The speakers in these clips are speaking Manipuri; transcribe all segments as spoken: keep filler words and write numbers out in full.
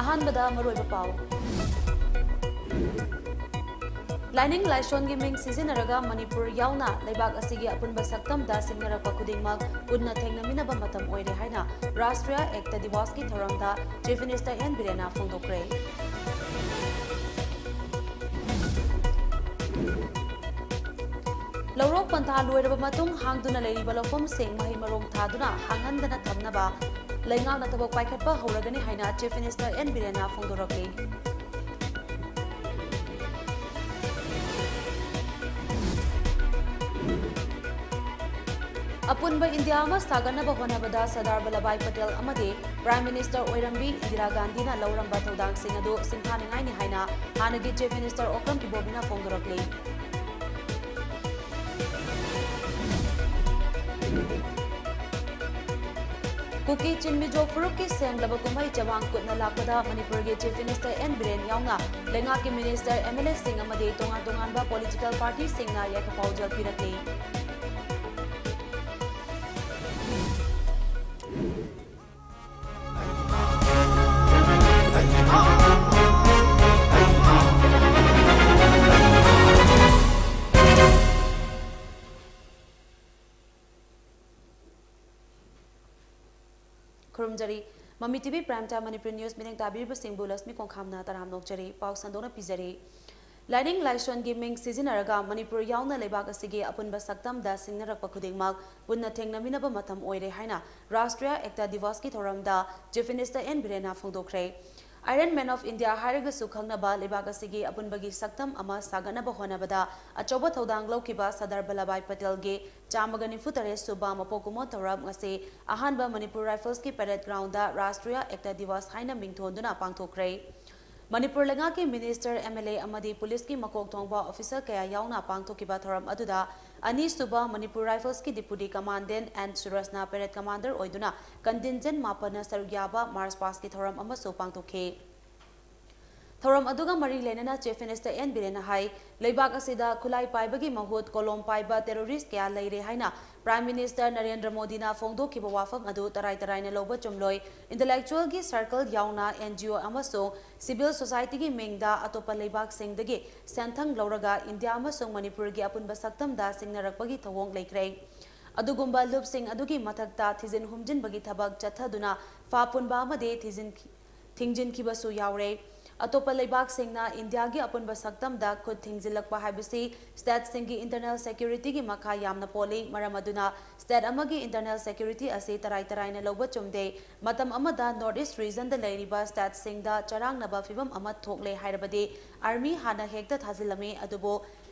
ꯑꯍꯥꯟꯕꯗ ꯃꯔꯨꯑꯣꯏꯕ ꯄꯥꯎ꯫ ꯂꯥꯏꯅꯤꯡ ꯂꯥꯏꯁꯣꯟꯒꯤ ꯃꯤꯡ ꯁꯤꯖꯤꯟꯅꯔꯒ ꯃꯅꯤꯄꯨꯔ ꯌꯥꯎꯅ ꯂꯩꯕꯥꯛ ꯑꯁꯤꯒꯤ ꯑꯄꯨꯟꯕ ꯁꯛꯇꯝꯗ ꯁꯤꯡꯅꯔꯛꯄ ꯈꯨꯗꯤꯡꯃꯛ ꯄꯨꯟꯅ ꯊꯦꯡꯅꯃꯤꯟꯅꯕ ꯃꯇꯝ ꯑꯣꯏꯔꯦ ꯍꯥꯏꯅ ꯔꯥꯁꯇ꯭ꯔꯤꯌꯥ ꯑꯦꯛꯇ ꯗꯤꯋꯥꯁꯀꯤ ꯊꯧꯔꯝꯗ Chief Minister ꯑꯦꯟ ꯕꯤꯔꯦꯟꯅ ꯐꯣꯡꯗꯣꯛꯈ꯭ꯔꯦ꯫ ꯂꯧꯔꯣꯛ ꯄꯟꯊꯥ ꯂꯣꯏꯔꯕ ꯃꯇꯨꯡ ꯍꯥꯡꯗꯨꯅ ꯂꯩꯔꯤꯕ ꯂꯧꯐꯝꯁꯤꯡ ꯃꯍꯩ ꯃꯔꯣꯡ ꯊꯥꯗꯨꯅ ꯍꯥꯡꯍꯟꯗꯅ ꯊꯝꯅꯕ ꯂꯩꯉꯥꯛꯅ ꯊꯕꯛ ꯄꯥꯏꯈꯠꯄ ꯍꯧꯔꯒꯅꯤ ꯍꯥꯏꯅ Chief Minister ꯑꯦꯟ ꯕꯤꯔꯦꯟꯅ ꯐꯣꯡꯗꯣꯔꯛꯂꯤ꯫ ꯑꯄꯨꯟꯕ ꯏꯟꯗꯤꯌꯥ ꯑꯃ ꯁꯥꯒꯠꯅꯕ ꯍꯣꯠꯅꯕꯗ ꯁꯔꯗꯥꯔ ꯚꯜꯂꯚꯚꯥꯏ ꯄꯇꯦꯜ ꯑꯃꯗꯤ Prime Minister ꯑꯣꯏꯔꯝꯕꯤ ꯏꯟꯗꯤꯔꯥ ꯒꯥꯟꯙꯤꯅ ꯂꯧꯔꯝꯕ ꯊꯧꯗꯥꯡꯁꯤꯡ ꯑꯗꯨ ꯁꯤꯡꯊꯥꯅꯤꯡꯉꯥꯏꯅꯤ ꯍꯥꯏꯅ ꯍꯥꯟꯅꯒꯤ Chief Minister ꯑꯣꯀ꯭ꯔꯝ ꯏꯕꯣꯕꯤꯅ ꯐꯣꯡꯗꯣꯔꯛꯂꯤ꯫ ꯀꯨꯀꯤ ꯆꯤꯟ ꯃꯤꯖꯣ ꯐꯨꯔꯨꯞꯀꯤ ꯁꯦꯡꯂꯕ ꯀꯨꯝꯍꯩ ꯆꯃꯥꯡ ꯀꯨꯠꯅ ꯂꯥꯛꯄꯗ ꯃꯅꯤꯄꯨꯔꯒꯤ Chief Minister ꯑꯦꯟ ꯕꯤꯔꯦꯟ ꯌꯥꯎꯅ ꯂꯩꯉꯥꯛꯀꯤ Minister, MLAꯁꯤꯡ ꯑꯃꯗꯤ ꯇꯣꯉꯥꯟ ꯇꯣꯉꯥꯟꯕ political partyꯁꯤꯡꯅ ꯌꯥꯏꯐ ꯄꯥꯎꯖꯦꯜ ꯄꯤꯔꯛꯂꯤ꯫ ꯈꯨꯔꯨꯝꯖꯔꯤ꯫ ꯃꯃꯤ TV Prime Time Manipuri News ꯃꯤꯠꯌꯦꯡ ꯇꯥꯕꯤꯔꯤꯕꯁꯤꯡꯕꯨ ꯂꯛꯁꯃꯤ ꯀꯣꯡꯈꯥꯝꯅ ꯇꯔꯥꯝꯅ ꯑꯣꯛꯆꯔꯤ꯫ ꯄꯥꯎ ꯁꯟꯗꯣꯛꯅ ꯄꯤꯖꯔꯤ꯫ ꯂꯥꯏꯅꯤꯡ ꯂꯥꯏꯁꯣꯟꯒꯤ ꯃꯤꯡ ꯁꯤꯖꯤꯟꯅꯔꯒ ꯃꯅꯤꯄꯨꯔ ꯌꯥꯎꯅ ꯂꯩꯕꯥꯛ ꯑꯁꯤꯒꯤ ꯑꯄꯨꯟꯕ ꯁꯛꯇꯝꯗ ꯁꯤꯡꯅꯔꯛꯄ ꯈꯨꯗꯤꯡꯃꯛ ꯄꯨꯟꯅ ꯊꯦꯡꯅꯃꯤꯟꯅꯕ ꯃꯇꯝ ꯑꯣꯏꯔꯦ ꯍꯥꯏꯅ ꯔꯥꯁꯇ꯭ꯔꯤꯌꯥ ꯑꯦꯛꯇ ꯗꯤꯋꯥꯁꯀꯤ ꯊꯧꯔꯝꯗ Chief Minister ꯑꯦꯟ ꯕꯤꯔꯦꯟꯅ ꯐꯣꯡꯗꯣꯛꯈ꯭ꯔꯦ꯫ Iron Man of India ꯍꯥꯏꯔꯒꯁꯨ ꯈꯪꯅꯕ ꯂꯩꯕꯥꯛ ꯑꯁꯤꯒꯤ ꯑꯄꯨꯟꯕꯒꯤ ꯁꯛꯇꯝ ꯑꯃ ꯁꯥꯒꯠꯅꯕ ꯍꯣꯠꯅꯕꯗ ꯑꯆꯧꯕ ꯊꯧꯗꯥꯡ ꯂꯧꯈꯤꯕ ꯁꯔꯗꯥꯔ ꯚꯜꯂꯚꯚꯥꯏ ꯄꯇꯦꯜꯒꯤ ꯆꯥꯝꯃꯒ ꯅꯤꯐꯨ ꯇꯔꯦꯠ ꯁꯨꯕ ꯃꯄꯣꯛ ꯀꯨꯝꯑꯣꯟ ꯊꯧꯔꯝ ꯉꯁꯤ ꯑꯍꯥꯟꯕ ꯃꯅꯤꯄꯨꯔ Riflesꯀꯤ parade groundꯗ ꯔꯥꯁꯇ꯭ꯔꯤꯌꯥ ꯑꯦꯛꯇ ꯗꯤꯋꯥꯁ ꯍꯥꯏꯅ ꯃꯤꯡꯊꯣꯟꯗꯨꯅ ꯄꯥꯡꯊꯣꯛꯈ꯭ꯔꯦ꯫ ꯃꯅꯤꯄꯨꯔ ꯂꯩꯉꯥꯛꯀꯤ Minister, MLA ꯑꯃꯗꯤ ꯄꯨꯂꯤꯁꯀꯤ ꯃꯀꯣꯛ ꯊꯣꯡꯕ officer ꯀꯌꯥ ꯌꯥꯎꯅ ꯄꯥꯡꯊꯣꯛꯈꯤꯕ ꯊꯧꯔꯝ ꯑꯗꯨꯗ ꯑꯅꯤꯁꯨꯕ Manipur Riflesꯀꯤ Deputy Commandant N ꯁꯨꯔꯖꯅ parade commander ꯑꯣꯏꯗꯨꯅ contingent ꯃꯥꯄꯟꯅ ꯁꯔꯨꯛ ꯌꯥꯕ march pastꯀꯤ ꯊꯧꯔꯝ ꯑꯃꯁꯨ ꯄꯥꯡꯊꯣꯛꯈꯤ꯫ ꯊꯧꯔꯝ ꯑꯗꯨꯒ ꯃꯔꯤ ꯂꯩꯅꯅ Chief Minister ꯑꯦꯟ ꯕꯤꯔꯦꯟꯅ ꯍꯥꯏ, ꯂꯩꯕꯥꯛ ꯑꯁꯤꯗ ꯈꯨꯠꯂꯥꯏ ꯄꯥꯏꯕꯒꯤ ꯃꯍꯨꯠ ꯀꯣꯂꯣꯝ ꯄꯥꯏꯕ terrorist ꯀꯌꯥ ꯂꯩꯔꯦ ꯍꯥꯏꯅ Prime Minister ꯅꯔꯦꯟꯗ꯭ꯔ ꯃꯣꯗꯤꯅ ꯐꯣꯡꯗꯣꯛꯈꯤꯕ ꯋꯥꯐꯝ ꯑꯗꯨ ꯇꯔꯥꯏ ꯇꯔꯥꯏꯅ ꯂꯧꯕ ꯆꯨꯝꯂꯣꯏ꯫ Intellectual ꯒꯤ circle ꯌꯥꯎꯅ N G O ꯑꯃꯁꯨꯡ civil society ꯒꯤ ꯃꯤꯡꯗ ꯑꯇꯣꯞꯄ ꯂꯩꯕꯥꯛꯁꯤꯡꯗꯒꯤ ꯁꯦꯟꯊꯪ ꯂꯧꯔꯒ ꯏꯟꯗꯤꯌꯥ ꯑꯃꯁꯨꯡ ꯃꯅꯤꯄꯨꯔꯒꯤ ꯑꯄꯨꯟꯕ ꯁꯛꯇꯝꯗ ꯁꯤꯡꯅꯔꯛꯄꯒꯤ ꯊꯧꯑꯣꯡ ꯂꯩꯈ꯭ꯔꯦ꯫ ꯑꯗꯨꯒꯨꯝꯕ ꯂꯨꯞꯁꯤꯡ ꯑꯗꯨꯒꯤ ꯃꯊꯛꯇ ꯊꯤꯖꯤꯟ ꯍꯨꯝꯖꯤꯟꯕꯒꯤ ꯊꯕꯛ ꯆꯠꯊꯗꯨꯅ ꯐꯥ ꯄꯨꯟꯕ ꯑꯃꯗꯤ ꯊꯤꯖꯤꯟ-, ꯊꯤꯡꯖꯤꯟꯈꯤꯕꯁꯨ ꯌꯥꯎꯔꯦ꯫ ꯑꯇꯣꯞꯄ ꯂꯩꯕꯥꯛꯁꯤꯡꯅ ꯏꯟꯗꯤꯌꯥꯒꯤ ꯑꯄꯨꯟꯕ ꯁꯛꯇꯝꯗ ꯈꯨꯠ ꯊꯤꯡꯖꯤꯜꯂꯛꯄ ꯍꯥꯏꯕꯁꯤ state ꯁꯤꯡꯒꯤ internal security ꯒꯤ ꯃꯈꯥ ꯌꯥꯝꯅ ꯄꯣꯜꯂꯤ꯫ ꯃꯔꯝ ꯑꯗꯨꯅ state ꯑꯃꯒꯤ internal security ꯑꯁꯤ ꯇꯔꯥꯏ ꯇꯔꯥꯏꯅ ꯂꯧꯕ ꯆꯨꯝꯗꯦ꯫ ꯃꯇꯝ ꯑꯃꯗ North East region ꯗ ꯂꯩꯔꯤꯕ state ꯁꯤꯡꯗ ꯆꯔꯥꯡꯅꯕ ꯐꯤꯚꯝ ꯑꯃ ꯊꯣꯛꯂꯦ ꯍꯥꯏꯔꯕꯗꯤ army ꯍꯥꯟꯅ ꯍꯦꯛꯇ ꯊꯥꯖꯤꯜꯂꯝꯃꯤ꯫ ꯑꯗꯨꯕꯨ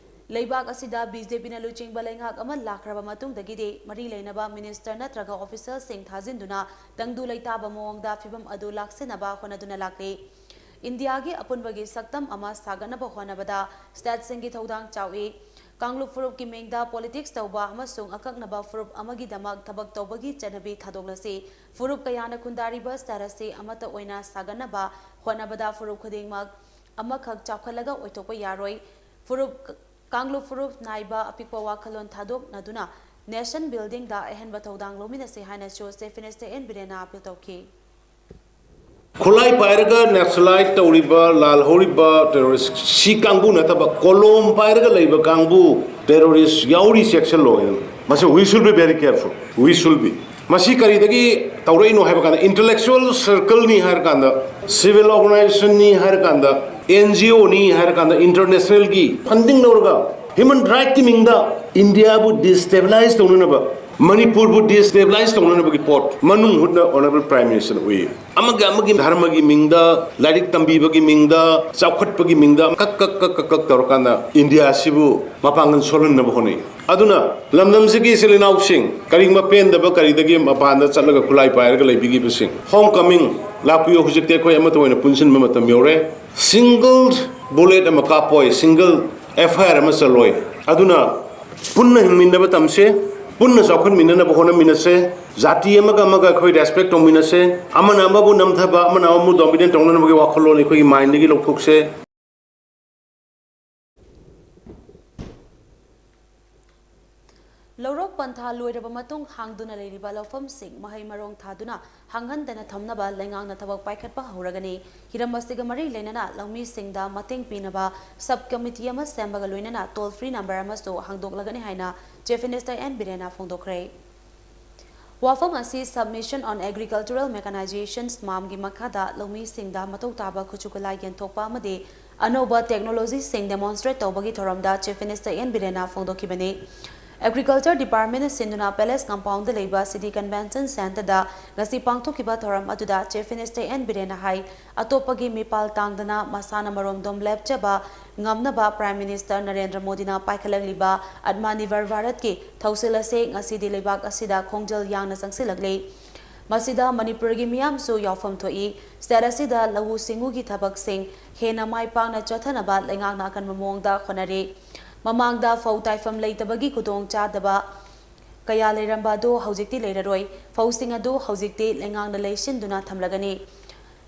ꯂꯩꯕꯥꯛ ꯑꯁꯤꯗ B J P ꯅ ꯂꯨꯆꯤꯡꯕ ꯂꯩꯉꯥꯛ ꯑꯃ ꯂꯥꯛꯈ꯭ꯔꯕ ꯃꯇꯨꯡꯗꯒꯤꯗꯤ ꯃꯔꯤ ꯂꯩꯅꯕ minister ꯅꯠꯇ꯭ꯔꯒ official ꯁꯤꯡ ꯊꯥꯖꯤꯟꯗꯨꯅ ꯇꯪꯗꯨ ꯂꯩꯇꯥꯕ ꯃꯑꯣꯡꯗ ꯐꯤꯚꯝ ꯑꯗꯨ ꯂꯥꯛꯁꯤꯟꯅꯕ ꯍꯣꯠꯅꯗꯨꯅ ꯂꯥꯛꯂꯤ꯫ ꯏꯟꯗꯤꯌꯥꯒꯤ ꯑꯄꯨꯟꯕꯒꯤ ꯁꯛꯇꯝ ꯑꯃ ꯁꯥꯒꯠꯅꯕ ꯍꯣꯠꯅꯕꯗ state ꯁꯤꯡꯒꯤ ꯊꯧꯗꯥꯡ ꯆꯥꯎꯏ꯫ ꯀꯥꯡꯂꯨꯞ ꯐꯨꯔꯨꯞꯀꯤ ꯃꯤꯡꯗ politics ꯇꯧꯕ ꯑꯃꯁꯨꯡ ꯑꯀꯛꯅꯕ ꯐꯨꯔꯨꯞ ꯑꯃꯒꯤꯗꯃꯛ ꯊꯕꯛ ꯇꯧꯕꯒꯤ ꯆꯠꯅꯕꯤ ꯊꯥꯗꯣꯛꯂꯁꯤ꯫ ꯐꯨꯔꯨꯞ ꯀꯌꯥꯅ ꯈꯨꯟꯗꯥꯔꯤꯕ state ꯑꯁꯤ ꯑꯃꯠꯇ ꯑꯣꯏꯅ ꯁꯥꯒꯠꯅꯕ ꯍꯣꯠꯅꯕꯗ ꯐꯨꯔꯨꯞ ꯈꯨꯗꯤꯡꯃꯛ ꯑꯃꯈꯛ ꯆꯥꯎꯈꯠꯂꯒ ꯑꯣꯏꯊꯣꯛꯄ ꯌꯥꯔꯣꯏ꯫ ꯐꯨꯔꯨꯞ, ꯀꯥꯡꯂꯨꯞ ꯐꯨꯔꯨꯞ ꯅꯥꯏꯕ ꯑꯄꯤꯛꯄ ꯋꯥꯈꯜꯂꯣꯟ ꯊꯥꯗꯣꯛꯅꯗꯨꯅ nation building ꯗ ꯑꯍꯦꯟꯕ ꯊꯧꯗꯥꯡ ꯂꯧꯃꯤꯟꯅꯁꯤ ꯍꯥꯏꯅꯁꯨ Chief Minister N ꯕꯤꯔꯦꯟꯅ appeal ꯇꯧꯈꯤ꯫ ꯈꯨꯠꯂꯥꯏ ꯄꯥꯏꯔꯒ ꯅꯦꯛꯁꯂꯥꯏꯠ ꯇꯧꯔꯤꯕ, ꯂꯥꯜꯍꯧꯔꯤꯕ terrorist ꯁꯤ ꯀꯥꯡꯕꯨ ꯅꯠꯇꯕ, ꯀꯣꯂꯣꯝ ꯄꯥꯏꯔꯒ ꯂꯩꯕ ꯀꯥꯡꯕꯨ terrorist ꯌꯥꯎꯔꯤ, ꯆꯦꯛꯁꯤꯜꯂꯣ ꯍꯥꯏꯅ꯫ ꯃꯁꯤ we should be very careful, we should be꯫ ꯃꯁꯤ ꯀꯔꯤꯗꯒꯤ ꯇꯧꯔꯛꯏꯅꯣ ꯍꯥꯏꯕ ꯀꯥꯟꯗ, intellectual circle ꯅꯤ ꯍꯥꯏꯔ ꯀꯥꯟꯗ, civil organization ꯅꯤ ꯍꯥꯏꯔ ꯀꯥꯟꯗ, N G O ꯅꯤ ꯍꯥꯏꯔ ꯀꯥꯟꯗ, international ꯒꯤ funding ꯂꯧꯔꯒ human right ꯀꯤ ꯃꯤꯡꯗ ꯏꯟꯗꯤꯌꯥꯕꯨ destabilize ꯇꯧꯅꯅꯕ, ꯃꯅꯤꯄꯨꯔꯕꯨ destabilize ꯇꯧꯅꯅꯕꯒꯤ ꯄꯣꯠ ꯃꯅꯨꯡ ꯍꯨꯠꯅ Honourable Prime Minister ꯎꯏ꯫ ꯑꯃꯒ ꯑꯃꯒꯤ ꯙꯔꯃꯒꯤ ꯃꯤꯡꯗ, ꯂꯥꯏꯔꯤꯛ ꯇꯝꯕꯤꯕꯒꯤ ꯃꯤꯡꯗ, ꯆꯥꯎꯈꯠꯄꯒꯤ ꯃꯤꯡꯗ ꯀꯛ ꯀꯛ ꯀꯛ ꯀꯛ ꯀꯛ ꯇꯧꯔꯀꯥꯟꯗ ꯏꯟꯗꯤꯌꯥ ꯑꯁꯤꯕꯨ ꯃꯄꯥꯡꯒꯜ ꯁꯣꯜꯍꯟꯅꯕ ꯍꯣꯠꯅꯩ꯫ ꯑꯗꯨꯅ ꯂꯝꯗꯝꯁꯤꯒꯤ ꯏꯆꯤꯜ ꯏꯅꯥꯎꯁꯤꯡ, ꯀꯔꯤꯒꯨꯝꯕ ꯄꯦꯟꯗꯕ ꯀꯔꯤꯗꯒꯤ ꯃꯄꯥꯟꯗ ꯆꯠꯂꯒ ꯈꯨꯠꯂꯥꯏ ꯄꯥꯏꯔꯒ ꯂꯩꯕꯤꯈꯤꯕꯁꯤꯡ, home coming, ꯂꯥꯛꯄꯤꯌꯨ, ꯍꯧꯖꯤꯛꯇꯤ ꯑꯩꯈꯣꯏ ꯑꯃꯠꯇ ꯑꯣꯏꯅ ꯄꯨꯟꯁꯤꯟꯕ ꯃꯇꯝ ꯌꯧꯔꯦ꯫ Single bullet ꯑꯃ ꯀꯥꯞꯄꯣꯏ, single F I R ꯑꯃ ꯆꯜꯂꯣꯏ꯫ ꯑꯗꯨꯅ ꯄꯨꯟꯅ ꯍꯤꯡꯃꯤꯟꯅꯕ ꯇꯝꯁꯦ, ꯄꯨꯟꯅ ꯆꯥꯎꯈꯠꯃꯤꯟꯅꯅꯕ ꯍꯣꯠꯅꯃꯤꯟꯅꯁꯦ, ꯖꯥꯇꯤ ꯑꯃꯒ ꯑꯃꯒ ꯑꯩꯈꯣꯏ respect ꯇꯧꯃꯤꯟꯅꯁꯦ, ꯑꯃꯅ ꯑꯃꯕꯨ ꯅꯝꯊꯕ, ꯑꯃꯅ ꯑꯃꯕꯨ dominate ꯇꯧꯅꯅꯕꯒꯤ ꯋꯥꯈꯜꯂꯣꯟ ꯑꯩꯈꯣꯏꯒꯤ mind ꯗꯒꯤ ꯂꯧꯊꯣꯛꯁꯦ꯫ ꯂꯧꯔꯣꯛ ꯄꯟꯊꯥ ꯂꯣꯏꯔꯕ ꯃꯇꯨꯡ ꯍꯥꯡꯗꯨꯅ ꯂꯩꯔꯤꯕ ꯂꯧꯐꯝꯁꯤꯡ ꯃꯍꯩ ꯃꯔꯣꯡ ꯊꯥꯗꯨꯅ ꯍꯥꯡꯍꯟꯗꯅ ꯊꯝꯅꯕ ꯂꯩꯉꯥꯛꯅ ꯊꯕꯛ ꯄꯥꯏꯈꯠꯄ ꯍꯧꯔꯒꯅꯤ꯫ ꯍꯤꯔꯝ ꯑꯁꯤꯒ ꯃꯔꯤ ꯂꯩꯅꯅ ꯂꯧꯃꯤꯁꯤꯡꯗ ꯃꯇꯦꯡ ꯄꯤꯅꯕ ꯁꯕ ꯀꯃꯤꯇꯤ ꯑꯃ ꯁꯦꯝꯕꯒ ꯂꯣꯏꯅꯅ ꯇꯣꯜ ꯐ꯭ꯔꯤ ꯅꯝꯕꯔ ꯑꯃꯁꯨ ꯍꯥꯡꯗꯣꯛꯂꯒꯅꯤ ꯍꯥꯏꯅ ꯆꯤꯐ ꯃꯤꯅꯤꯁꯇꯔ ꯑꯦꯟ ꯕꯤꯔꯦꯟꯅ ꯐꯣꯡꯗꯣꯛꯈ꯭ꯔꯦ꯫ ꯋꯥꯐꯝ ꯑꯁꯤ Submission on Agricultural Mechanization, ꯁꯃꯥꯝꯒꯤ ꯃꯈꯥꯗ ꯂꯧꯃꯤꯁꯤꯡꯗ ꯃꯊꯧ ꯇꯥꯕ ꯈꯨꯠꯁꯨ ꯈꯨꯠꯂꯥꯏ ꯌꯦꯟꯊꯣꯛꯄ ꯑꯃꯗꯤ ꯑꯅꯧꯕ ꯇꯦꯛꯅꯣꯂꯣꯖꯤꯁꯤꯡ ꯗꯦꯃꯣꯟꯁꯇ꯭ꯔꯦꯠ ꯇꯧꯕꯒꯤ ꯊꯧꯔꯝꯗ ꯆꯤꯐ ꯃꯤꯅꯤꯁꯇꯔ ꯑꯦꯟ ꯕꯤꯔꯦꯟꯅ ꯐꯣꯡꯗꯣꯛꯈꯤꯕꯅꯤ꯫ ꯑꯦꯒ꯭ꯔꯤꯀꯜꯆꯔ ꯗꯤꯄꯥꯔꯠꯃꯦꯟꯅ ꯁꯤꯟꯗꯨꯅ ꯄꯦꯂꯦꯁ ꯀꯝꯄꯥꯎꯟꯗ ꯂꯩꯕ ꯁꯤꯇꯤ ꯀꯟꯚꯦꯟꯁꯟ ꯁꯦꯟꯇꯔꯗ ꯉꯁꯤ ꯄꯥꯡꯊꯣꯛꯈꯤꯕ ꯊꯧꯔꯝ ꯑꯗꯨꯗ ꯆꯤꯐ ꯃꯤꯅꯤꯁꯇꯔ ꯑꯦꯟ ꯕꯤꯔꯦꯟꯅ ꯍꯥꯏ, ꯑꯇꯣꯞꯄꯒꯤ ꯃꯤꯄꯥꯜ ꯇꯥꯡꯗꯅ ꯃꯁꯥꯅ ꯃꯔꯣꯝꯗꯣꯝ ꯂꯦꯞꯆꯕ ꯉꯝꯅꯕ ꯄ꯭ꯔꯥꯏꯝ ꯃꯤꯅꯤꯁꯇꯔ ꯅꯔꯦꯟꯗ꯭ꯔ ꯃꯣꯗꯤꯅ ꯄꯥꯏꯈꯠꯂꯛꯂꯤꯕ ꯑꯠꯃꯥꯅꯤꯔꯚꯔ ꯚꯥꯔꯠꯀꯤ ꯊꯧꯁꯤꯜ ꯑꯁꯤ ꯉꯁꯤꯗꯤ ꯂꯩꯕꯥꯛ ꯑꯁꯤꯗ ꯈꯣꯡꯖꯦꯜ ꯌꯥꯡꯅ ꯆꯪꯁꯤꯜꯂꯛꯂꯤ꯫ ꯃꯁꯤꯗ ꯃꯅꯤꯄꯨꯔꯒꯤ ꯃꯤꯌꯥꯝꯁꯨ ꯌꯥꯎꯐꯝ ꯊꯣꯛꯏ꯫ ꯁ꯭ꯇꯦꯠ ꯑꯁꯤꯗ ꯂꯧꯎ ꯁꯤꯡꯎꯒꯤ ꯊꯕꯛꯁꯤꯡ ꯍꯦꯟꯅ ꯃꯥꯏ ꯄꯥꯛꯅ ꯆꯠꯊꯅꯕ ꯂꯩꯉꯥꯛꯅ ꯑꯀꯟꯕ ꯃꯑꯣꯡꯗ ꯍꯣꯠꯅꯔꯤ꯫ ꯃꯃꯥꯡꯗ ꯐꯧ ꯇꯥꯏꯐꯝ ꯂꯩꯇꯕꯒꯤ ꯈꯨꯗꯣꯡꯆꯥꯗꯕ ꯀꯌꯥ ꯂꯩꯔꯝꯕ ꯑꯗꯨ ꯍꯧꯖꯤꯛꯇꯤ ꯂꯩꯔꯔꯣꯏ꯫ ꯐꯧꯁꯤꯡ ꯑꯗꯨ ꯍꯧꯖꯤꯛꯇꯤ ꯂꯩꯉꯥꯛꯅ ꯂꯩꯁꯤꯟꯗꯨꯅ ꯊꯝꯂꯒꯅꯤ꯫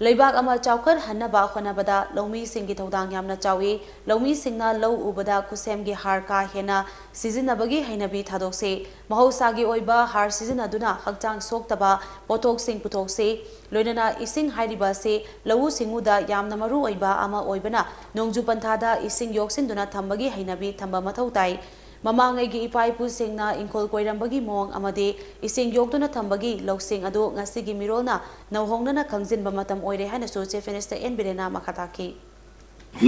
ꯂꯩꯕꯥꯛ ꯑꯃ ꯆꯥꯎꯈꯠꯍꯟꯅꯕ ꯍꯣꯠꯅꯕꯗ ꯂꯧꯃꯤꯁꯤꯡꯒꯤ ꯊꯧꯗꯥꯡ ꯌꯥꯝꯅ ꯆꯥꯎꯏ꯫ ꯂꯧꯃꯤꯁꯤꯡꯅ ꯂꯧ ꯎꯕꯗ ꯈꯨꯠꯁꯦꯝꯒꯤ ꯍꯥꯔ ꯀꯥ ꯍꯦꯟꯅ ꯁꯤꯖꯤꯟꯅꯕꯒꯤ ꯍꯩꯅꯕꯤ ꯊꯥꯗꯣꯛꯁꯤ꯫ ꯃꯍꯧꯁꯥꯒꯤ ꯑꯣꯏꯕ ꯍꯥꯔ ꯁꯤꯖꯤꯟꯅꯗꯨꯅ ꯍꯛꯆꯥꯡ ꯁꯣꯛꯇꯕ ꯄꯣꯠꯊꯣꯛꯁꯤꯡ ꯄꯨꯊꯣꯛꯁꯤ꯫ ꯂꯣꯏꯅꯅ ꯏꯁꯤꯡ ꯍꯥꯏꯔꯤꯕ ꯑꯁꯤ ꯂꯧꯎ ꯁꯤꯡꯎꯗ ꯌꯥꯝꯅ ꯃꯔꯨ ꯑꯣꯏꯕ ꯑꯃ ꯑꯣꯏꯕꯅ, ꯅꯣꯡꯖꯨ ꯄꯟꯊꯥꯗ ꯏꯁꯤꯡ ꯌꯣꯛꯁꯤꯟꯗꯨꯅ ꯊꯝꯕꯒꯤ ꯍꯩꯅꯕꯤ ꯊꯝꯕ ꯃꯊꯧ ꯇꯥꯏ꯫ ꯃꯃꯥꯡꯉꯩꯒꯤ ꯏꯄꯥ ꯏꯄꯨꯁꯤꯡꯅ ꯏꯪꯈꯣꯜ ꯀꯣꯏꯔꯝꯕꯒꯤ ꯃꯑꯣꯡ ꯑꯃꯗꯤ ꯏꯁꯤꯡ ꯌꯣꯛꯇꯨꯅ ꯊꯝꯕꯒꯤ ꯂꯧꯁꯤꯡ ꯑꯗꯨ ꯉꯁꯤꯒꯤ ꯃꯤꯔꯣꯜꯅ ꯅꯧꯍꯧꯅꯅ ꯈꯪꯖꯤꯟꯕ ꯃꯇꯝ ꯑꯣꯏꯔꯦ ꯍꯥꯏꯅꯁꯨ ꯆꯤꯐ ꯃꯤꯅꯤꯁꯇꯔ ꯑꯦꯟ ꯕꯤꯔꯦꯟꯅ ꯃꯈꯥ ꯇꯥꯈꯤ꯫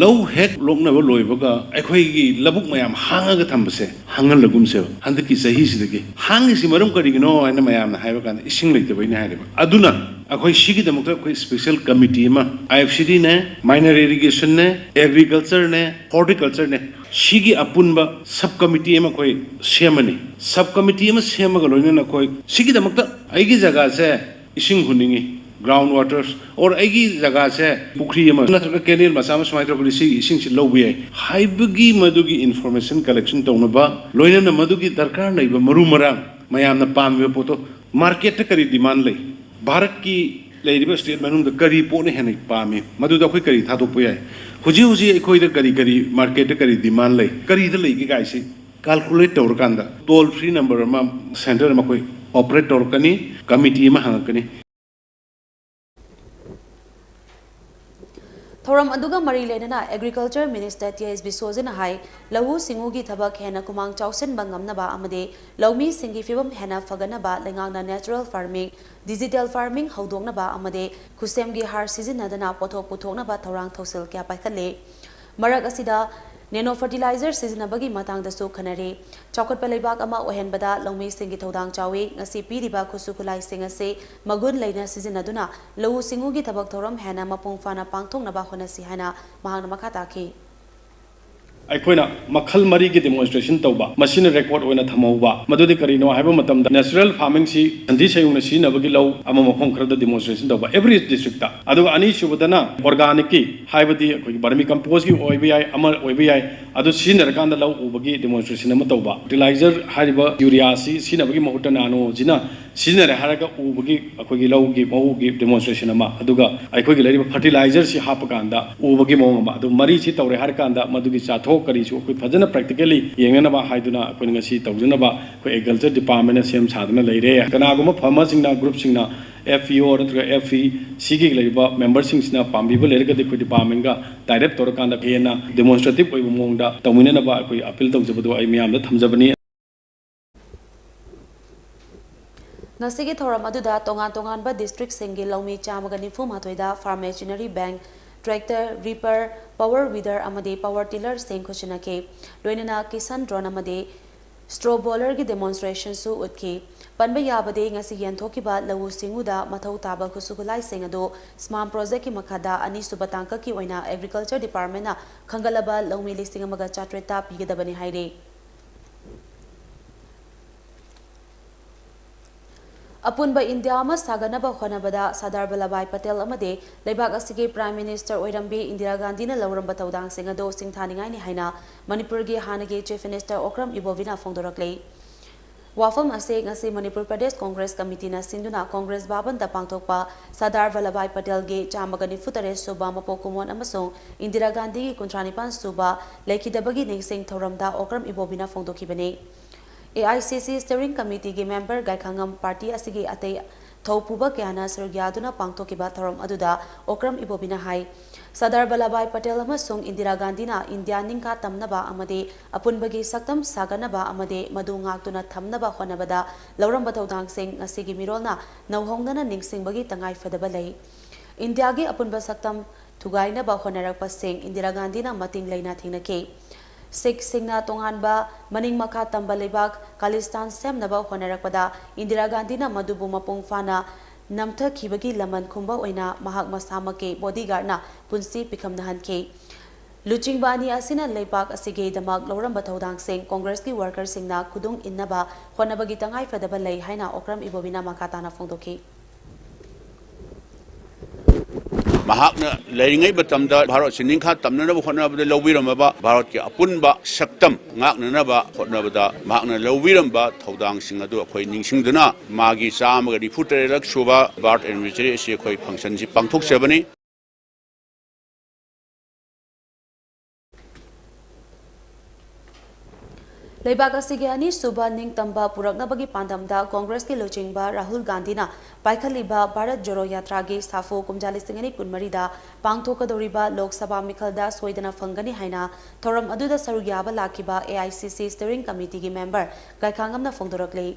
ꯂꯧ ꯍꯦꯛ ꯂꯣꯛꯅꯕ ꯂꯣꯏꯕꯒ ꯑꯩꯈꯣꯏꯒꯤ ꯂꯧꯕꯨꯛ ꯃꯌꯥꯝ ꯍꯥꯡꯉꯒ ꯊꯝꯕꯁꯦ ꯍꯥꯡꯍꯜꯂꯒꯨꯝꯁꯦꯕ꯫ ꯍꯟꯗꯛꯀꯤ ꯆꯍꯤꯁꯤꯗꯒꯤ ꯍꯥꯡꯉꯤꯁꯤ ꯃꯔꯝ ꯀꯔꯤꯒꯤꯅꯣ ꯍꯥꯏꯅ ꯃꯌꯥꯝꯅ ꯍꯥꯏꯕ ꯀꯥꯟꯗ ꯏꯁꯤꯡ ꯂꯩꯇꯕꯩꯅꯦ ꯍꯥꯏꯔꯦꯕ꯫ ꯑꯗꯨꯅ ꯑꯩꯈꯣꯏ ꯁꯤꯒꯤꯗꯃꯛꯇ ꯑꯩꯈꯣꯏ ꯁ꯭ꯄꯦꯁꯦꯜ ꯀꯃꯤꯇꯤ ꯑꯃ, IFCDꯅꯦ, ꯃꯥꯏꯅꯔ ꯏꯔꯤꯒꯦꯁꯟꯅꯦ, ꯑꯦꯒ꯭ꯔꯤꯀꯜꯆꯔꯅꯦ, ꯍꯣꯔꯇꯤꯀꯜꯆꯔꯅꯦ, ꯁꯤꯒꯤ ꯑꯄꯨꯟꯕ ꯁꯕ ꯀꯃꯤꯇꯤ ꯑꯃ ꯑꯩꯈꯣꯏ ꯁꯦꯝꯃꯅꯤ꯫ ꯁꯕ ꯀꯃꯤꯇꯤ ꯑꯃ ꯁꯦꯝꯃꯒ ꯂꯣꯏꯅꯅ ꯑꯩꯈꯣꯏ ꯁꯤꯒꯤꯗꯃꯛꯇ ꯑꯩꯒꯤ ꯖꯒꯥꯁꯦ ꯏꯁꯤꯡ ꯍꯨꯟꯅꯤꯡꯉꯤ, ground waters, or ꯑꯩꯒꯤ ꯖꯒꯥꯁꯦ ꯄꯨꯈ꯭ꯔꯤ ꯑꯃ ꯅꯠꯇ꯭ꯔꯒ ꯀꯦꯅꯦꯜ ꯃꯆꯥ ꯑꯃ ꯁꯨꯃꯥꯏꯅ ꯇꯧꯔꯒꯗꯤ ꯁꯤꯒꯤ ꯏꯁꯤꯡꯁꯤ ꯂꯧꯕ ꯌꯥꯏ ꯍꯥꯏꯕꯒꯤ ꯃꯗꯨꯒꯤ ꯏꯟꯐꯣꯔꯃꯦꯁꯟ ꯀꯂꯦꯛꯁꯟ ꯇꯧꯅꯕ, ꯂꯣꯏꯅꯅ ꯃꯗꯨꯒꯤ ꯗꯔꯀꯥꯔ ꯂꯩꯕ ꯃꯔꯨ ꯃꯔꯥꯡ, ꯃꯌꯥꯝꯅ ꯄꯥꯝꯃꯤꯕ ꯄꯣꯠꯇꯣ, ꯃꯥꯔꯀꯦꯠꯇ ꯀꯔꯤ ꯗꯤꯃꯥꯟ ꯂꯩ, ꯚꯥꯔꯠꯀꯤ ꯂꯩꯔꯤꯕ ꯁ꯭ꯇꯦꯠ ꯃꯅꯨꯡꯗ ꯀꯔꯤ ꯄꯣꯠꯅ ꯍꯦꯟꯅ ꯄꯥꯝꯃꯤ, ꯃꯗꯨꯗ ꯑꯩꯈꯣꯏ ꯀꯔꯤ ꯊꯥꯗꯣꯛꯄ ꯌꯥꯏ, ꯍꯧꯖꯤꯛ ꯍꯧꯖꯤꯛ ꯑꯩꯈꯣꯏꯗ ꯀꯔꯤ ꯀꯔꯤ ꯃꯥꯔꯀꯦꯠꯇ ꯀꯔꯤ ꯗꯤꯃꯥꯟ ꯂꯩ, ꯀꯔꯤꯗ ꯂꯩꯒꯦ ꯀꯥꯏꯁꯤ Calculate ꯇꯧꯔꯀꯥꯟꯗ toll free number ꯑꯃ centre ꯃꯈꯣꯏ operate ꯇꯧꯔꯛꯀꯅꯤ, committee ꯑꯃ ꯍꯥꯡꯉꯛꯀꯅꯤ꯫ ꯊꯧꯔꯝ ꯑꯗꯨꯒ ꯃꯔꯤ ꯂꯩꯅꯅ Agriculture Minister ꯇꯤ ꯑꯩꯆ ꯕꯤꯁꯣꯖꯤꯅ ꯍꯥꯏ, ꯂꯧꯎ ꯁꯤꯡꯎꯒꯤ ꯊꯕꯛ ꯍꯦꯟꯅ ꯈꯨꯃꯥꯡ ꯆꯥꯎꯁꯤꯟꯕ ꯉꯝꯅꯕ ꯑꯃꯗꯤ ꯂꯧꯃꯤꯁꯤꯡꯒꯤ ꯐꯤꯚꯝ ꯍꯦꯟꯅ ꯐꯒꯠꯅꯕ ꯂꯩꯉꯥꯛꯅ natural farming, digital farming ꯍꯧꯗꯣꯛꯅꯕ ꯑꯃꯗꯤ ꯈꯨꯠꯁꯦꯝꯒꯤ ꯍꯥꯔ ꯁꯤꯖꯤꯟꯅꯗꯅ ꯄꯣꯠꯊꯣꯛ ꯄꯨꯊꯣꯛꯅꯕ ꯊꯧꯔꯥꯡ ꯊꯧꯁꯤꯜ ꯀꯌꯥ ꯄꯥꯏꯈꯠꯂꯤ꯫ ꯃꯔꯛ ꯑꯁꯤꯗ nano fertilizer ꯁꯤꯖꯤꯟꯅꯕꯒꯤ ꯃꯇꯥꯡꯗꯁꯨ ꯈꯟꯅꯔꯤ꯫ ꯆꯥꯎꯈꯠꯄ ꯂꯩꯕꯥꯛ ꯑꯃ ꯑꯣꯏꯍꯟꯕꯗ ꯂꯧꯃꯤꯁꯤꯡꯒꯤ ꯊꯧꯗꯥꯡ ꯆꯥꯎꯏ꯫ ꯉꯁꯤ ꯄꯤꯔꯤꯕ ꯈꯨꯠꯁꯨ ꯈꯨꯠꯂꯥꯏꯁꯤꯡ ꯑꯁꯤ ꯃꯒꯨꯟ ꯂꯩꯅ ꯁꯤꯖꯤꯟꯅꯗꯨꯅ ꯂꯧꯎ ꯁꯤꯡꯎꯒꯤ ꯊꯕꯛ ꯊꯧꯔꯝ ꯍꯦꯟꯅ ꯃꯄꯨꯡ ꯐꯥꯅ ꯄꯥꯡꯊꯣꯛꯅꯕ ꯍꯣꯠꯅꯁꯤ ꯍꯥꯏꯅ ꯃꯍꯥꯛꯅ ꯃꯈꯥ ꯇꯥꯈꯤ꯫ ꯑꯩꯈꯣꯏꯅ ꯃꯈꯜ ꯃꯔꯤꯒꯤ demonstration ꯇꯧꯕ, ꯃꯁꯤꯅ record ꯑꯣꯏꯅ ꯊꯝꯍꯧꯕ꯫ ꯃꯗꯨꯗꯤ ꯀꯔꯤꯅꯣ ꯍꯥꯏꯕ ꯃꯇꯝꯗ, natural farming ꯁꯤ ꯁꯟꯊꯤ ꯁꯟꯌꯨꯡꯅ ꯁꯤꯖꯤꯟꯅꯕꯒꯤ ꯂꯧ ꯑꯃ ꯃꯐꯝ ꯈꯔꯗ demonstration ꯇꯧꯕ, every district ꯇ꯫ ꯑꯗꯨꯒ ꯑꯅꯤꯁꯨꯕꯗꯅ organic ꯀꯤ, ꯍꯥꯏꯕꯗꯤ ꯑꯩꯈꯣꯏꯒꯤ vermi compost ꯀꯤ ꯑꯣꯏꯕ ꯌꯥꯏ, ꯑꯃ ꯑꯣꯏꯕ ꯌꯥꯏ, ꯑꯗꯨ ꯁꯤꯖꯤꯟꯅꯔꯀꯥꯟꯗ ꯂꯧ ꯎꯕꯒꯤ demonstration ꯑꯃ ꯇꯧꯕ꯫ Fertilizer ꯍꯥꯏꯔꯤꯕ urea ꯁꯤ ꯁꯤꯖꯤꯟꯅꯕꯒꯤ ꯃꯍꯨꯠꯇ nano ꯁꯤꯅ ꯁꯤꯖꯤꯟꯅꯔꯦ ꯍꯥꯏꯔꯒ ꯎꯕꯒꯤ, ꯑꯩꯈꯣꯏꯒꯤ ꯂꯧꯒꯤ ꯃꯎꯒꯤ demonstration ꯑꯃ, ꯑꯗꯨꯒ ꯑꯩꯈꯣꯏꯒꯤ ꯂꯩꯔꯤꯕ fertilizer ꯁꯤ ꯍꯥꯞꯄꯀꯥꯟꯗ ꯎꯕꯒꯤ ꯃꯑꯣꯡ ꯑꯃ, ꯑꯗꯨ ꯃꯔꯤꯁꯤ ꯇꯧꯔꯦ ꯍꯥꯏꯔꯀꯥꯟꯗ ꯃꯗꯨꯒꯤ ꯆꯥꯊꯣꯛ ꯀꯔꯤꯁꯨ ꯑꯩꯈꯣꯏ ꯐꯖꯅ practically ꯌꯦꯡꯅꯅꯕ ꯍꯥꯏꯗꯨꯅ ꯑꯩꯈꯣꯏꯅ ꯉꯁꯤ ꯇꯧꯖꯅꯕ ꯑꯩꯈꯣꯏ Agriculture Department ꯅ ꯁꯦꯝ ꯁꯥꯗꯨꯅ ꯂꯩꯔꯦ꯫ ꯀꯅꯥꯒꯨꯝꯕ farmer ꯁꯤꯡꯅ, group ꯁꯤꯡꯅ, F P O ꯅꯠꯇ꯭ꯔꯒ F E C ꯒꯤ ꯂꯩꯔꯤꯕ member ꯁꯤꯡꯁꯤꯅ ꯄꯥꯝꯕꯤꯕ ꯂꯩꯔꯒꯗꯤ ꯑꯩꯈꯣꯏ department ꯒ direct ꯇꯧꯔꯀꯥꯟꯗ ꯍꯦꯟꯅ demonstrative ꯑꯣꯏꯕ ꯃꯑꯣꯡꯗ ꯇꯧꯃꯤꯟꯅꯅꯕ ꯑꯩꯈꯣꯏ appeal ꯇꯧꯖꯕꯗꯨ ꯑꯩ ꯃꯤꯌꯥꯝꯗ ꯊꯝꯖꯕꯅꯤ꯫ ꯉꯁꯤꯒꯤ ꯊꯧꯔꯝ ꯑꯗꯨꯗ ꯇꯣꯉꯥꯟ ꯇꯣꯉꯥꯟꯕ district ꯁꯤꯡꯒꯤ ꯂꯧꯃꯤ ꯆꯥꯝꯃꯒ ꯅꯤꯐꯨ ꯃꯥꯊꯣꯏꯗ farm machinery bank, tractor, reaper, power weeder ꯑꯃꯗꯤ power tiller ꯁꯤꯡ ꯈꯨꯠꯁꯤꯟꯅꯈꯤ꯫ ꯂꯣꯏꯅꯅ ꯀꯤꯁꯟ drone ꯑꯃꯗꯤ straw baler ꯒꯤ demonstration ꯁꯨ ꯎꯠꯈꯤ꯫ ꯄꯟꯕ ꯌꯥꯕꯗꯤ, ꯉꯁꯤ ꯌꯦꯟꯊꯣꯛꯈꯤꯕ ꯂꯧꯎ ꯁꯤꯡꯎꯗ ꯃꯊꯧ ꯇꯥꯕ ꯈꯨꯠꯁꯨ ꯈꯨꯠꯂꯥꯏꯁꯤꯡ ꯑꯗꯨ SMARM project ꯀꯤ ꯃꯈꯥꯗ ꯑꯅꯤꯁꯨꯕ ꯇꯥꯡꯀꯛꯀꯤ ꯑꯣꯏꯅ Agriculture Department ꯅ ꯈꯟꯒꯠꯂꯕ ꯂꯧꯃꯤ ꯂꯤꯁꯤꯡ ꯑꯃꯒ ꯆꯥꯇ꯭ꯔꯦꯠꯇ ꯄꯤꯒꯗꯕꯅꯤ ꯍꯥꯏꯔꯤ꯫ ꯑꯄꯨꯟꯕ ꯏꯟꯗꯤꯌꯥ ꯑꯃ ꯁꯥꯒꯠꯅꯕ ꯍꯣꯠꯅꯕꯗ ꯁꯔꯗꯥꯔ ꯚꯜꯂꯚꯚꯥꯏ ꯄꯇꯦꯜ ꯑꯃꯗꯤ ꯂꯩꯕꯥꯛ ꯑꯁꯤꯒꯤ Prime Minister ꯑꯣꯏꯔꯝꯕꯤ ꯏꯟꯗꯤꯔꯥ ꯒꯥꯟꯙꯤꯅ ꯂꯧꯔꯝꯕ ꯊꯧꯗꯥꯡꯁꯤꯡ ꯑꯗꯨ ꯁꯤꯡꯊꯥꯅꯤꯡꯉꯥꯏꯅꯤ ꯍꯥꯏꯅ ꯃꯅꯤꯄꯨꯔꯒꯤ ꯍꯥꯟꯅꯒꯤ Chief Minister ꯑꯣꯀ꯭ꯔꯝ ꯏꯕꯣꯕꯤꯅ ꯐꯣꯡꯗꯣꯔꯛꯂꯤ꯫ ꯋꯥꯐꯝ ꯑꯁꯤ ꯉꯁꯤ ꯃꯅꯤꯄꯨꯔ ꯄ꯭ꯔꯗꯦꯁ ꯀꯣꯡꯒ꯭ꯔꯦꯁ ꯀꯃꯤꯇꯤꯅ ꯁꯤꯟꯗꯨꯅ ꯀꯣꯡꯒ꯭ꯔꯦꯁ ꯚꯕꯟꯗ ꯄꯥꯡꯊꯣꯛꯄ ꯁꯔꯗꯥꯔ ꯚꯜꯂꯚꯚꯥꯏ ꯄꯇꯦꯜꯒꯤ ꯆꯥꯝꯃꯒ ꯅꯤꯐꯨ ꯇꯔꯦꯠ ꯁꯨꯕ ꯃꯄꯣꯛ ꯀꯨꯝꯑꯣꯟ ꯑꯃꯁꯨꯡ ꯏꯟꯗꯤꯔꯥ ꯒꯥꯟꯙꯤꯒꯤ ꯀꯨꯟꯊ꯭ꯔꯥ ꯅꯤꯄꯥꯟ ꯁꯨꯕ ꯂꯩꯈꯤꯗꯕꯒꯤ ꯅꯤꯡꯁꯤꯡ ꯊꯧꯔꯝꯗ ꯑꯣꯀ꯭ꯔꯝ ꯏꯕꯣꯕꯤꯅ ꯐꯣꯡꯗꯣꯛꯈꯤꯕꯅꯤ꯫ ꯑꯦ ꯑꯥꯏ ꯁꯤ ꯁꯤ ꯁ꯭ꯇꯤꯌꯔꯤꯡ ꯀꯃꯤꯇꯤꯒꯤ ꯃꯦꯝꯕꯔ ꯒꯥꯏꯈꯥꯉꯝ ꯄꯥꯔꯇꯤ ꯑꯁꯤꯒꯤ ꯑꯇꯩ ꯊꯧꯄꯨꯕ ꯀꯌꯥꯅ ꯁꯔꯨꯛ ꯌꯥꯗꯨꯅ ꯄꯥꯡꯊꯣꯛꯈꯤꯕ ꯊꯧꯔꯝ ꯑꯗꯨꯗ ꯑꯣꯀ꯭ꯔꯝ ꯏꯕꯣꯕꯤꯅ ꯍꯥꯏ, ꯁꯔꯗꯥꯔ ꯚꯜꯂꯚꯚꯥꯏ ꯄꯇꯦꯜ ꯑꯃꯁꯨꯡ ꯏꯟꯗꯤꯔꯥ ꯒꯥꯟꯙꯤꯅ ꯏꯟꯗꯤꯌꯥ ꯅꯤꯡꯈꯥ ꯇꯝꯅꯕ ꯑꯃꯗꯤ ꯑꯄꯨꯟꯕꯒꯤ ꯁꯛꯇꯝ ꯁꯥꯒꯠꯅꯕ ꯑꯃꯗꯤ ꯃꯗꯨ ꯉꯥꯛꯇꯨꯅ ꯊꯝꯅꯕ ꯍꯣꯠꯅꯕꯗ ꯂꯧꯔꯝꯕ ꯊꯧꯗꯥꯡꯁꯤꯡ ꯉꯁꯤꯒꯤ ꯃꯤꯔꯣꯜꯅ ꯅꯧꯍꯧꯅꯅ ꯅꯤꯡꯁꯤꯡꯕꯒꯤ ꯇꯉꯥꯏꯐꯗꯕ ꯂꯩ꯫ ꯏꯟꯗꯤꯌꯥꯒꯤ ꯑꯄꯨꯟꯕ ꯁꯛꯇꯝ ꯊꯨꯒꯥꯏꯅꯕ ꯍꯣꯠꯅꯔꯛꯄꯁꯤꯡ ꯏꯟꯗꯤꯔꯥ ꯒꯥꯟꯙꯤꯅ ꯃꯇꯤꯡ ꯂꯩꯅ ꯊꯦꯡꯅꯈꯤ꯫ ꯁꯤꯈꯁꯤꯡꯅ ꯇꯣꯉꯥꯟꯕ ꯃꯅꯤꯡ ꯃꯈꯥ ꯇꯝꯕ ꯂꯩꯕꯥꯛ ꯈꯥꯂꯤꯁꯇꯥꯟ ꯁꯦꯝꯅꯕ ꯍꯣꯠꯅꯔꯛꯄꯗ ꯏꯟꯗꯤꯔꯥ ꯒꯥꯟꯙꯤꯅ ꯃꯗꯨꯕꯨ ꯃꯄꯨꯡ ꯐꯥꯅ ꯅꯝꯊꯈꯤꯕꯒꯤ ꯂꯃꯟ ꯈꯨꯝꯕ ꯑꯣꯏꯅ ꯃꯍꯥꯛ ꯃꯁꯥꯃꯛꯀꯤ ꯕꯣꯗꯤꯒꯥꯔꯗꯅ ꯄꯨꯟꯁꯤ ꯄꯤꯈꯝꯅꯍꯟꯈꯤ꯫ ꯂꯨꯆꯤꯡꯕ ꯑꯅꯤ ꯑꯁꯤꯅ ꯂꯩꯕꯥꯛ ꯑꯁꯤꯒꯤꯗꯃꯛ ꯂꯧꯔꯝꯕ ꯊꯧꯗꯥꯡꯁꯤꯡ ꯀꯣꯡꯒ꯭ꯔꯦꯁꯀꯤ ꯋꯥꯔꯀꯔꯁꯤꯡꯅ ꯈꯨꯗꯨꯡ ꯏꯟꯅꯕ ꯍꯣꯠꯅꯕꯒꯤ ꯇꯉꯥꯏꯐꯗꯕ ꯂꯩ ꯍꯥꯏꯅ ꯑꯣꯀ꯭ꯔꯝ ꯏꯕꯣꯕꯤꯅ ꯃꯈꯥ ꯇꯥꯅ ꯐꯣꯡꯗꯣꯛꯈꯤ꯫ ꯃꯍꯥꯛꯅ ꯂꯩꯔꯤꯉꯩ ꯃꯇꯝꯗ ꯚꯥꯔꯠꯁꯤ ꯅꯤꯡꯈꯥ ꯇꯝꯅꯅꯕ ꯍꯣꯠꯅꯕꯗ ꯂꯧꯕꯤꯔꯝꯃꯕ ꯚꯥꯔꯠꯀꯤ ꯑꯄꯨꯟꯕ ꯁꯛꯇꯝ ꯉꯥꯛꯅꯅꯕ ꯍꯣꯠꯅꯕꯗ ꯃꯍꯥꯛꯅ ꯂꯧꯕꯤꯔꯝꯕ ꯊꯧꯗꯥꯡꯁꯤꯡ ꯑꯗꯨ ꯑꯩꯈꯣꯏ ꯅꯤꯡꯁꯤꯡꯗꯨꯅ ꯃꯥꯒꯤ ꯆꯥꯝꯃꯒ ꯅꯤꯐꯨ ꯇꯔꯦꯠꯂꯛ ꯁꯨꯕ ꯕꯥꯔꯠ ꯑꯦꯅꯤꯚꯔꯁꯔꯤ ꯑꯁꯤ ꯑꯩꯈꯣꯏ ꯐꯪꯁꯟꯁꯤ ꯄꯥꯡꯊꯣꯛꯆꯕꯅꯤ꯫ ꯂꯩꯕꯥꯛ ꯑꯁꯤꯒꯤ ꯑꯅꯤꯁꯨꯕ ꯅꯤꯡꯇꯝꯕ ꯄꯨꯔꯛꯅꯕꯒꯤ ꯄꯥꯟꯗꯝꯗ ꯀꯣꯡꯒ꯭ꯔꯦꯁꯀꯤ ꯂꯨꯆꯤꯡꯕ ꯔꯥꯍꯨꯜ ꯒꯥꯟꯙꯤꯅ ꯄꯥꯏꯈꯠꯂꯤꯕ ꯚꯥꯔꯠ ꯖꯣꯔꯣ ꯌꯥꯇ꯭ꯔꯥꯒꯤ ꯁꯥꯐꯨ ꯀꯨꯝꯖꯥ ꯂꯤꯁꯤꯡ ꯑꯅꯤ ꯀꯨꯟꯃꯔꯤꯗ ꯄꯥꯡꯊꯣꯛꯀꯗꯧꯔꯤꯕ ꯂꯣꯛ ꯁꯚꯥ ꯃꯤꯈꯜꯗ ꯁꯣꯏꯗꯅ ꯐꯪꯒꯅꯤ ꯍꯥꯏꯅ ꯊꯧꯔꯝ ꯑꯗꯨꯗ ꯁꯔꯨꯛ ꯌꯥꯕ ꯂꯥꯛꯈꯤꯕ ꯑꯦ ꯑꯥꯏ ꯁꯤ ꯁꯤ ꯁ꯭ꯇꯤꯌꯔꯤꯡ ꯀꯃꯤꯇꯤꯒꯤ ꯃꯦꯝꯕꯔ ꯒꯥꯏꯈꯥꯉꯝꯅ ꯐꯣꯡꯗꯣꯔꯛꯂꯤ꯫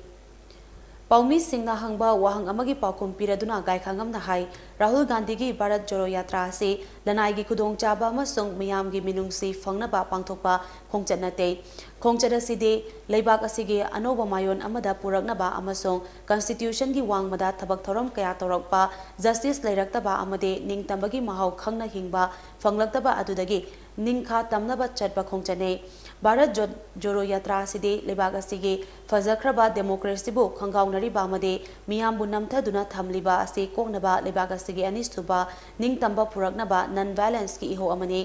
ꯄꯥꯎꯃꯤꯁꯤꯡꯅ ꯍꯪꯕ ꯋꯥꯍꯪ ꯑꯃꯒꯤ ꯄꯥꯎꯈꯨꯝ ꯄꯤꯔꯗꯨꯅ ꯒꯥꯏꯈꯥꯉꯝꯅ ꯍꯥꯏ, ꯔꯥꯍꯨꯜ ꯒꯥꯟꯙꯤꯒꯤ ꯚꯥꯔꯠ ꯖꯣꯔꯣ ꯌꯥꯇ꯭ꯔꯥ ꯑꯁꯤ ꯂꯅꯥꯏꯒꯤ ꯈꯨꯗꯣꯡꯆꯥꯕ ꯑꯃꯁꯨꯡ ꯃꯤꯌꯥꯝꯒꯤ ꯃꯤꯅꯨꯡꯁꯤ ꯐꯪꯅꯕ ꯄꯥꯡꯊꯣꯛꯄ ꯈꯣꯡꯆꯠ ꯅꯠꯇꯦ꯫ ꯈꯣꯡꯆꯠ ꯑꯁꯤꯗꯤ ꯂꯩꯕꯥꯛ ꯑꯁꯤꯒꯤ ꯑꯅꯧꯕ ꯃꯥꯏꯑꯣꯟ ꯑꯃꯗ ꯄꯨꯔꯛꯅꯕ ꯑꯃꯁꯨꯡ ꯀꯟꯁꯇꯤꯇ꯭ꯌꯨꯁꯟꯒꯤ ꯋꯥꯡꯃꯗ ꯊꯕꯛ ꯊꯧꯔꯝ ꯀꯌꯥ ꯇꯧꯔꯛꯄ, ꯖꯁꯇꯤꯁ ꯂꯩꯔꯛꯇꯕ ꯑꯃꯗꯤ ꯅꯤꯡꯇꯝꯕꯒꯤ ꯃꯍꯥꯎ ꯈꯪꯅ ꯍꯤꯡꯕ ꯐꯪꯂꯛꯇꯕ ꯑꯗꯨꯗꯒꯤ ꯅꯤꯡꯈꯥ ꯇꯝꯅꯕ ꯆꯠꯄ ꯈꯣꯡꯆꯠꯅꯤ꯫ ꯚꯥꯔꯠ ꯖꯣ-, ꯖꯣꯔꯣ ꯌꯥꯇ꯭ꯔꯥ ꯑꯁꯤꯗꯤ ꯂꯩꯕꯥꯛ ꯑꯁꯤꯒꯤ ꯐꯖꯈ꯭ꯔꯕ ꯗꯦꯃꯣꯀ꯭ꯔꯦꯁꯤꯕꯨ ꯈꯪꯒꯥꯎꯅꯔꯤꯕ ꯑꯃꯗꯤ ꯃꯤꯌꯥꯝꯕꯨ ꯅꯝꯊꯗꯨꯅ ꯊꯝꯂꯤꯕ ꯑꯁꯤ ꯀꯣꯛꯅꯕ ꯂꯩꯕꯥꯛ ꯑꯁꯤꯒꯤ ꯑꯅꯤꯁꯨꯕ ꯅꯤꯡꯇꯝꯕ ꯄꯨꯔꯛꯅꯕ ꯅꯟ ꯚꯥꯏꯂꯦꯟꯁꯀꯤ ꯏꯍꯧ ꯑꯃꯅꯤ꯫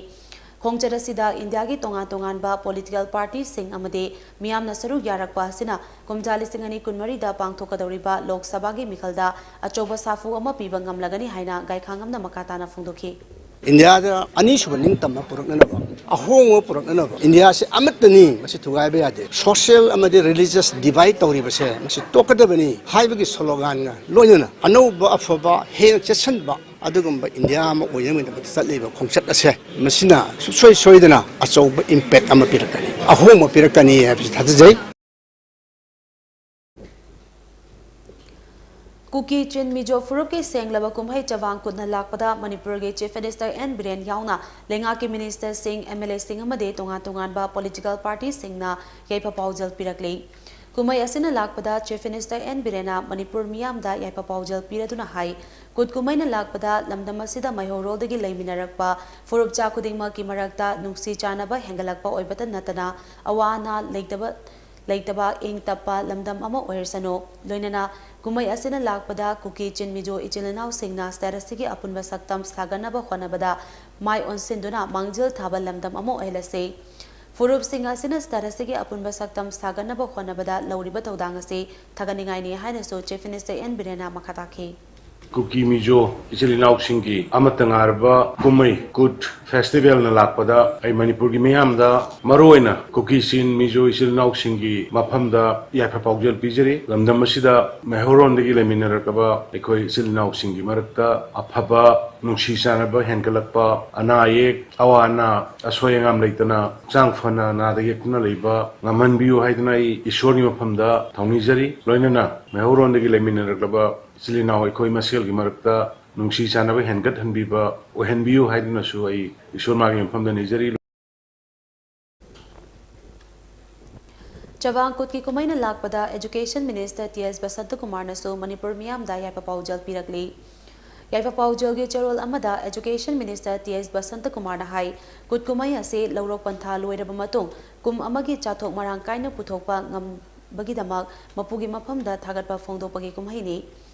ꯈꯣꯡꯆꯠ ꯑꯁꯤꯗ ꯏꯟꯗꯤꯌꯥꯒꯤ ꯇꯣꯉꯥꯟ ꯇꯣꯉꯥꯟꯕ ꯄꯣꯂꯤꯇꯤꯀꯦꯜ ꯄꯥꯔꯇꯤꯁꯤꯡ ꯑꯃꯗꯤ ꯃꯤꯌꯥꯝꯅ ꯁꯔꯨꯛ ꯌꯥꯔꯛꯄ ꯑꯁꯤꯅ ꯀꯨꯝꯖꯥ ꯂꯤꯁꯤꯡ ꯑꯅꯤ ꯀꯨꯟꯃꯔꯤꯗ ꯄꯥꯡꯊꯣꯛꯀꯗꯧꯔꯤꯕ ꯂꯣꯛ ꯁꯚꯥꯒꯤ ꯃꯤꯈꯜꯗ ꯑꯆꯧꯕ ꯁꯥꯐꯨ ꯑꯃ ꯄꯤꯕ ꯉꯝꯂꯒꯅꯤ ꯍꯥꯏꯅ ꯒꯥꯏꯈꯥꯉꯝꯅ ꯃꯈꯥ ꯇꯥꯅ ꯐꯣꯡꯗꯣꯛꯈꯤ꯫ ꯏꯟꯗꯤꯌꯥꯗ ꯑꯅꯤꯁꯨꯕ ꯅꯤꯡꯇꯝꯕ ꯄꯨꯔꯛꯅꯅꯕ, ꯑꯍꯣꯡꯕ ꯄꯨꯔꯛꯅꯅꯕ, ꯏꯟꯗꯤꯌꯥꯁꯤ ꯑꯃꯠꯇꯅꯤ, ꯃꯁꯤ ꯊꯨꯒꯥꯏꯕ ꯌꯥꯗꯦ꯫ ꯁꯣꯁꯤꯌꯦꯜ ꯑꯃꯗꯤ ꯔꯤꯂꯤꯖꯤꯌꯁ ꯗꯤꯚꯥꯏꯠ ꯇꯧꯔꯤꯕꯁꯦ ꯃꯁꯤ ꯇꯣꯛꯀꯗꯕꯅꯤ ꯍꯥꯏꯕꯒꯤ ꯁ꯭ꯂꯣꯒꯥꯟꯒ ꯂꯣꯏꯅꯅ ꯑꯅꯧꯕ ꯑꯐꯕ ꯍꯦꯟꯅ ꯆꯦꯠꯁꯤꯟꯕ ꯑꯗꯨꯒꯨꯝꯕ ꯏꯟꯗꯤꯌꯥ ꯑꯃ ꯑꯣꯏꯅꯕꯒꯤꯗꯃꯛꯇ ꯆꯠꯂꯤꯕ ꯈꯣꯡꯆꯠ ꯑꯁꯦ ꯃꯁꯤꯅ ꯁꯨꯡꯁꯣꯏ ꯁꯣꯏꯗꯅ ꯑꯆꯧꯕ ꯏꯝꯄꯦꯛ ꯑꯃ ꯄꯤꯔꯛꯀꯅꯤ, ꯑꯍꯣꯡꯕ ꯄꯤꯔꯛꯀꯅꯤ ꯍꯥꯏꯕꯁꯤ ꯊꯥꯖꯖꯩ꯫ ꯀꯨꯀꯤ ꯆꯤꯟ ꯃꯤꯖꯣ ꯐꯨꯔꯨꯞꯀꯤ ꯁꯦꯡꯂꯕ ꯀꯨꯝꯍꯩ ꯆꯕꯥꯡ ꯀꯨꯠꯅ ꯂꯥꯛꯄꯗ ꯃꯅꯤꯄꯨꯔꯒꯤ ꯆꯤꯐ ꯃꯤꯅꯤꯁꯇꯔ ꯑꯦꯟ ꯕꯤꯔꯦꯟ ꯌꯥꯎꯅ ꯂꯩꯉꯥꯛꯀꯤ ꯃꯤꯅꯤꯁꯇꯔꯁꯤꯡ, ꯑꯦꯝ ꯑꯦꯜ ꯑꯦꯁꯤꯡ ꯑꯃꯗꯤ ꯇꯣꯉꯥꯟ ꯇꯣꯉꯥꯟꯕ ꯄꯣꯂꯤꯇꯤꯀꯦꯜ ꯄꯥꯔꯇꯤꯁꯤꯡꯅ ꯌꯥꯏꯐ ꯄꯥꯎꯖꯦꯜ ꯄꯤꯔꯛꯂꯤ꯫ ꯀꯨꯝꯍꯩ ꯑꯁꯤꯅ ꯂꯥꯛꯄꯗ ꯆꯤꯐ ꯃꯤꯅꯤꯁꯇꯔ ꯑꯦꯟ ꯕꯤꯔꯦꯟꯅ ꯃꯅꯤꯄꯨꯔ ꯃꯤꯌꯥꯝꯗ ꯌꯥꯏꯐ ꯄꯥꯎꯖꯦꯜ ꯄꯤꯔꯗꯨꯅ ꯍꯥꯏ, ꯀꯨꯠ ꯀꯨꯝꯍꯩꯅ ꯂꯥꯛꯄꯗ ꯂꯝꯗꯝ ꯑꯁꯤꯗ ꯃꯩꯍꯧꯔꯣꯜꯗꯒꯤ ꯂꯩꯃꯤꯟꯅꯔꯛꯄ ꯐꯨꯔꯨꯞꯆꯥ ꯈꯨꯗꯤꯡꯃꯛꯀꯤ ꯃꯔꯛꯇ ꯅꯨꯡꯁꯤ ꯆꯥꯟꯅꯕ ꯍꯦꯟꯒꯠꯂꯛꯄ ꯑꯣꯏꯕꯇ ꯅꯠꯇꯅ ꯑꯋꯥ ꯑꯅꯥ ꯂꯩꯇꯕ ꯂꯩꯇꯕ ꯏꯪ ꯇꯞꯄ ꯂꯝꯗꯝ ꯑꯃ ꯑꯣꯏꯔꯁꯅꯨ꯫ ꯂꯣꯏꯅꯅ ꯀꯨꯝꯍꯩ ꯑꯁꯤꯅ ꯂꯥꯛꯄꯗ ꯀꯨꯀꯤ ꯆꯤꯟ ꯃꯤꯖꯣ ꯏꯆꯤꯜ ꯏꯅꯥꯎꯁꯤꯡꯅ ꯁ꯭ꯇꯦꯠ ꯑꯁꯤꯒꯤ ꯑꯄꯨꯟꯕ ꯁꯛꯇꯝ ꯁꯥꯒꯠꯅꯕ ꯍꯣꯠꯅꯕꯗ ꯃꯥꯏ ꯑꯣꯟꯁꯤꯟꯗꯨꯅ ꯃꯥꯡꯖꯤꯜ ꯊꯥꯕ ꯂꯝꯗꯝ ꯑꯃ ꯑꯣꯏꯍꯜꯂꯁꯤ꯫ ꯐꯨꯔꯨꯞꯁꯤꯡ ꯑꯁꯤꯅ ꯁ꯭ꯇꯦꯠ ꯑꯁꯤꯒꯤ ꯑꯄꯨꯟꯕ ꯁꯛꯇꯝ ꯁꯥꯒꯠꯅꯕ ꯍꯣꯠꯅꯕꯗ ꯂꯧꯔꯤꯕ ꯊꯧꯗꯥꯡ ꯑꯁꯤ ꯊꯥꯒꯠꯅꯤꯡꯉꯥꯏꯅꯤ ꯍꯥꯏꯅꯁꯨ ꯆꯤꯐ ꯃꯤꯅꯤꯁꯇꯔ ꯑꯦꯟ ꯕꯤꯔꯦꯟꯅ ꯃꯈꯥ ꯇꯥꯈꯤ꯫ ꯀꯨꯀꯤ ꯃꯤꯖꯣ ꯏꯆꯤꯜ ꯏꯅꯥꯎꯁꯤꯡꯒꯤ ꯑꯃꯠꯇ ꯉꯥꯏꯔꯕ ꯀꯨꯝꯍꯩ ꯀꯨꯠ ꯐꯦꯁꯇꯤꯚꯦꯜꯅ ꯂꯥꯛꯄꯗ ꯑꯩ ꯃꯅꯤꯄꯨꯔꯒꯤ ꯃꯤꯌꯥꯝꯗ, ꯃꯔꯨꯑꯣꯏꯅ ꯀꯨꯀꯤ ꯆꯤꯟ ꯃꯤꯖꯣ ꯏꯆꯤꯜ ꯏꯅꯥꯎꯁꯤꯡꯒꯤ ꯃꯐꯝꯗ ꯌꯥꯏꯐ ꯄꯥꯎꯖꯦꯜ ꯄꯤꯖꯔꯤ꯫ ꯂꯝꯗꯝ ꯑꯁꯤꯗ ꯃꯩꯍꯧꯔꯣꯟꯗꯒꯤ ꯂꯩꯃꯤꯟꯅꯔꯛꯂꯕ ꯑꯩꯈꯣꯏ ꯏꯆꯤꯜ ꯏꯅꯥꯎꯁꯤꯡꯒꯤ ꯃꯔꯛꯇ ꯑꯐꯕ, ꯅꯨꯡꯁꯤ ꯆꯥꯟꯅꯕ ꯍꯦꯟꯒꯠꯂꯛꯄ, ꯑꯅꯥ ꯑꯌꯦꯛ, ꯑꯋꯥ ꯑꯅꯥ, ꯑꯁꯣꯏ ꯑꯉꯥꯝ ꯂꯩꯇꯅ, ꯍꯛꯆꯥꯡ ꯐꯅ, ꯅꯥꯗ ꯌꯦꯛꯇꯅ ꯂꯩꯕ ꯉꯝꯍꯟꯕꯤꯌꯨ ꯍꯥꯏꯗꯨꯅ ꯑꯩ ꯏꯁꯣꯔꯒꯤ ꯃꯐꯝꯗ ꯊꯧꯅꯤꯖꯔꯤ꯫ ꯂꯣꯏꯅꯅ ꯃꯩꯍꯧꯔꯣꯟꯗꯒꯤ ꯂꯩꯃꯤꯟꯅꯔꯛꯂꯕ ꯏꯆꯤꯜ ꯏꯅꯥꯎ ꯑꯩꯈꯣꯏ ꯃꯁꯦꯜꯒꯤ ꯃꯔꯛꯇ ꯅꯨꯡꯁꯤ ꯆꯥꯟꯅꯕ ꯍꯦꯟꯒꯠꯍꯟꯕꯤꯕ ꯑꯣꯏꯍꯟꯕꯤꯌꯨ ꯍꯥꯏꯗꯨꯅꯁꯨ ꯑꯩ ꯏꯁꯣꯔ ꯃꯥꯒꯤ ꯃꯐꯝꯗ ꯅꯤꯖꯔꯤ꯫ ꯆꯕꯥꯡ ꯀꯨꯠꯀꯤ ꯀꯨꯝꯍꯩꯅ ꯂꯥꯛꯄꯗ ꯑꯦꯖꯨꯀꯦꯁꯟ ꯃꯤꯅꯤꯁꯇꯔ ꯇꯤ ꯑꯦꯁ ꯕꯁꯟꯇꯀꯨꯃꯥꯔꯅꯁꯨ ꯃꯅꯤꯄꯨꯔ ꯃꯤꯌꯥꯝꯗ ꯌꯥꯏꯐ ꯄꯥꯎꯖꯦꯜ ꯄꯤꯔꯛꯂꯤ꯫ ꯌꯥꯏꯐ ꯄꯥꯎꯖꯦꯜꯒꯤ ꯆꯦꯔꯣꯜ ꯑꯃꯗ ꯑꯦꯖꯨꯀꯦꯁꯟ ꯃꯤꯅꯤꯁꯇꯔ ꯇꯤ ꯑꯦꯁ ꯕꯁꯟꯇꯀꯨꯃꯥꯔꯅ ꯍꯥꯏ, ꯀꯨꯠ ꯀꯨꯝꯍꯩ ꯑꯁꯤ ꯂꯧꯔꯣꯛ ꯄꯟꯊꯥ ꯂꯣꯏꯔꯕ ꯃꯇꯨꯡ ꯀꯨꯝ ꯑꯃꯒꯤ ꯆꯥꯊꯣꯛ ꯃꯔꯥꯡ ꯀꯥꯏꯅ ꯄꯨꯊꯣꯛꯄ ꯉꯝꯕꯒꯤꯗꯃꯛ ꯃꯄꯨꯒꯤ ꯃꯐꯝꯗ ꯊꯥꯒꯠꯄ ꯐꯣꯡꯗꯣꯛꯄꯒꯤ ꯀꯨꯝꯍꯩꯅꯤ꯫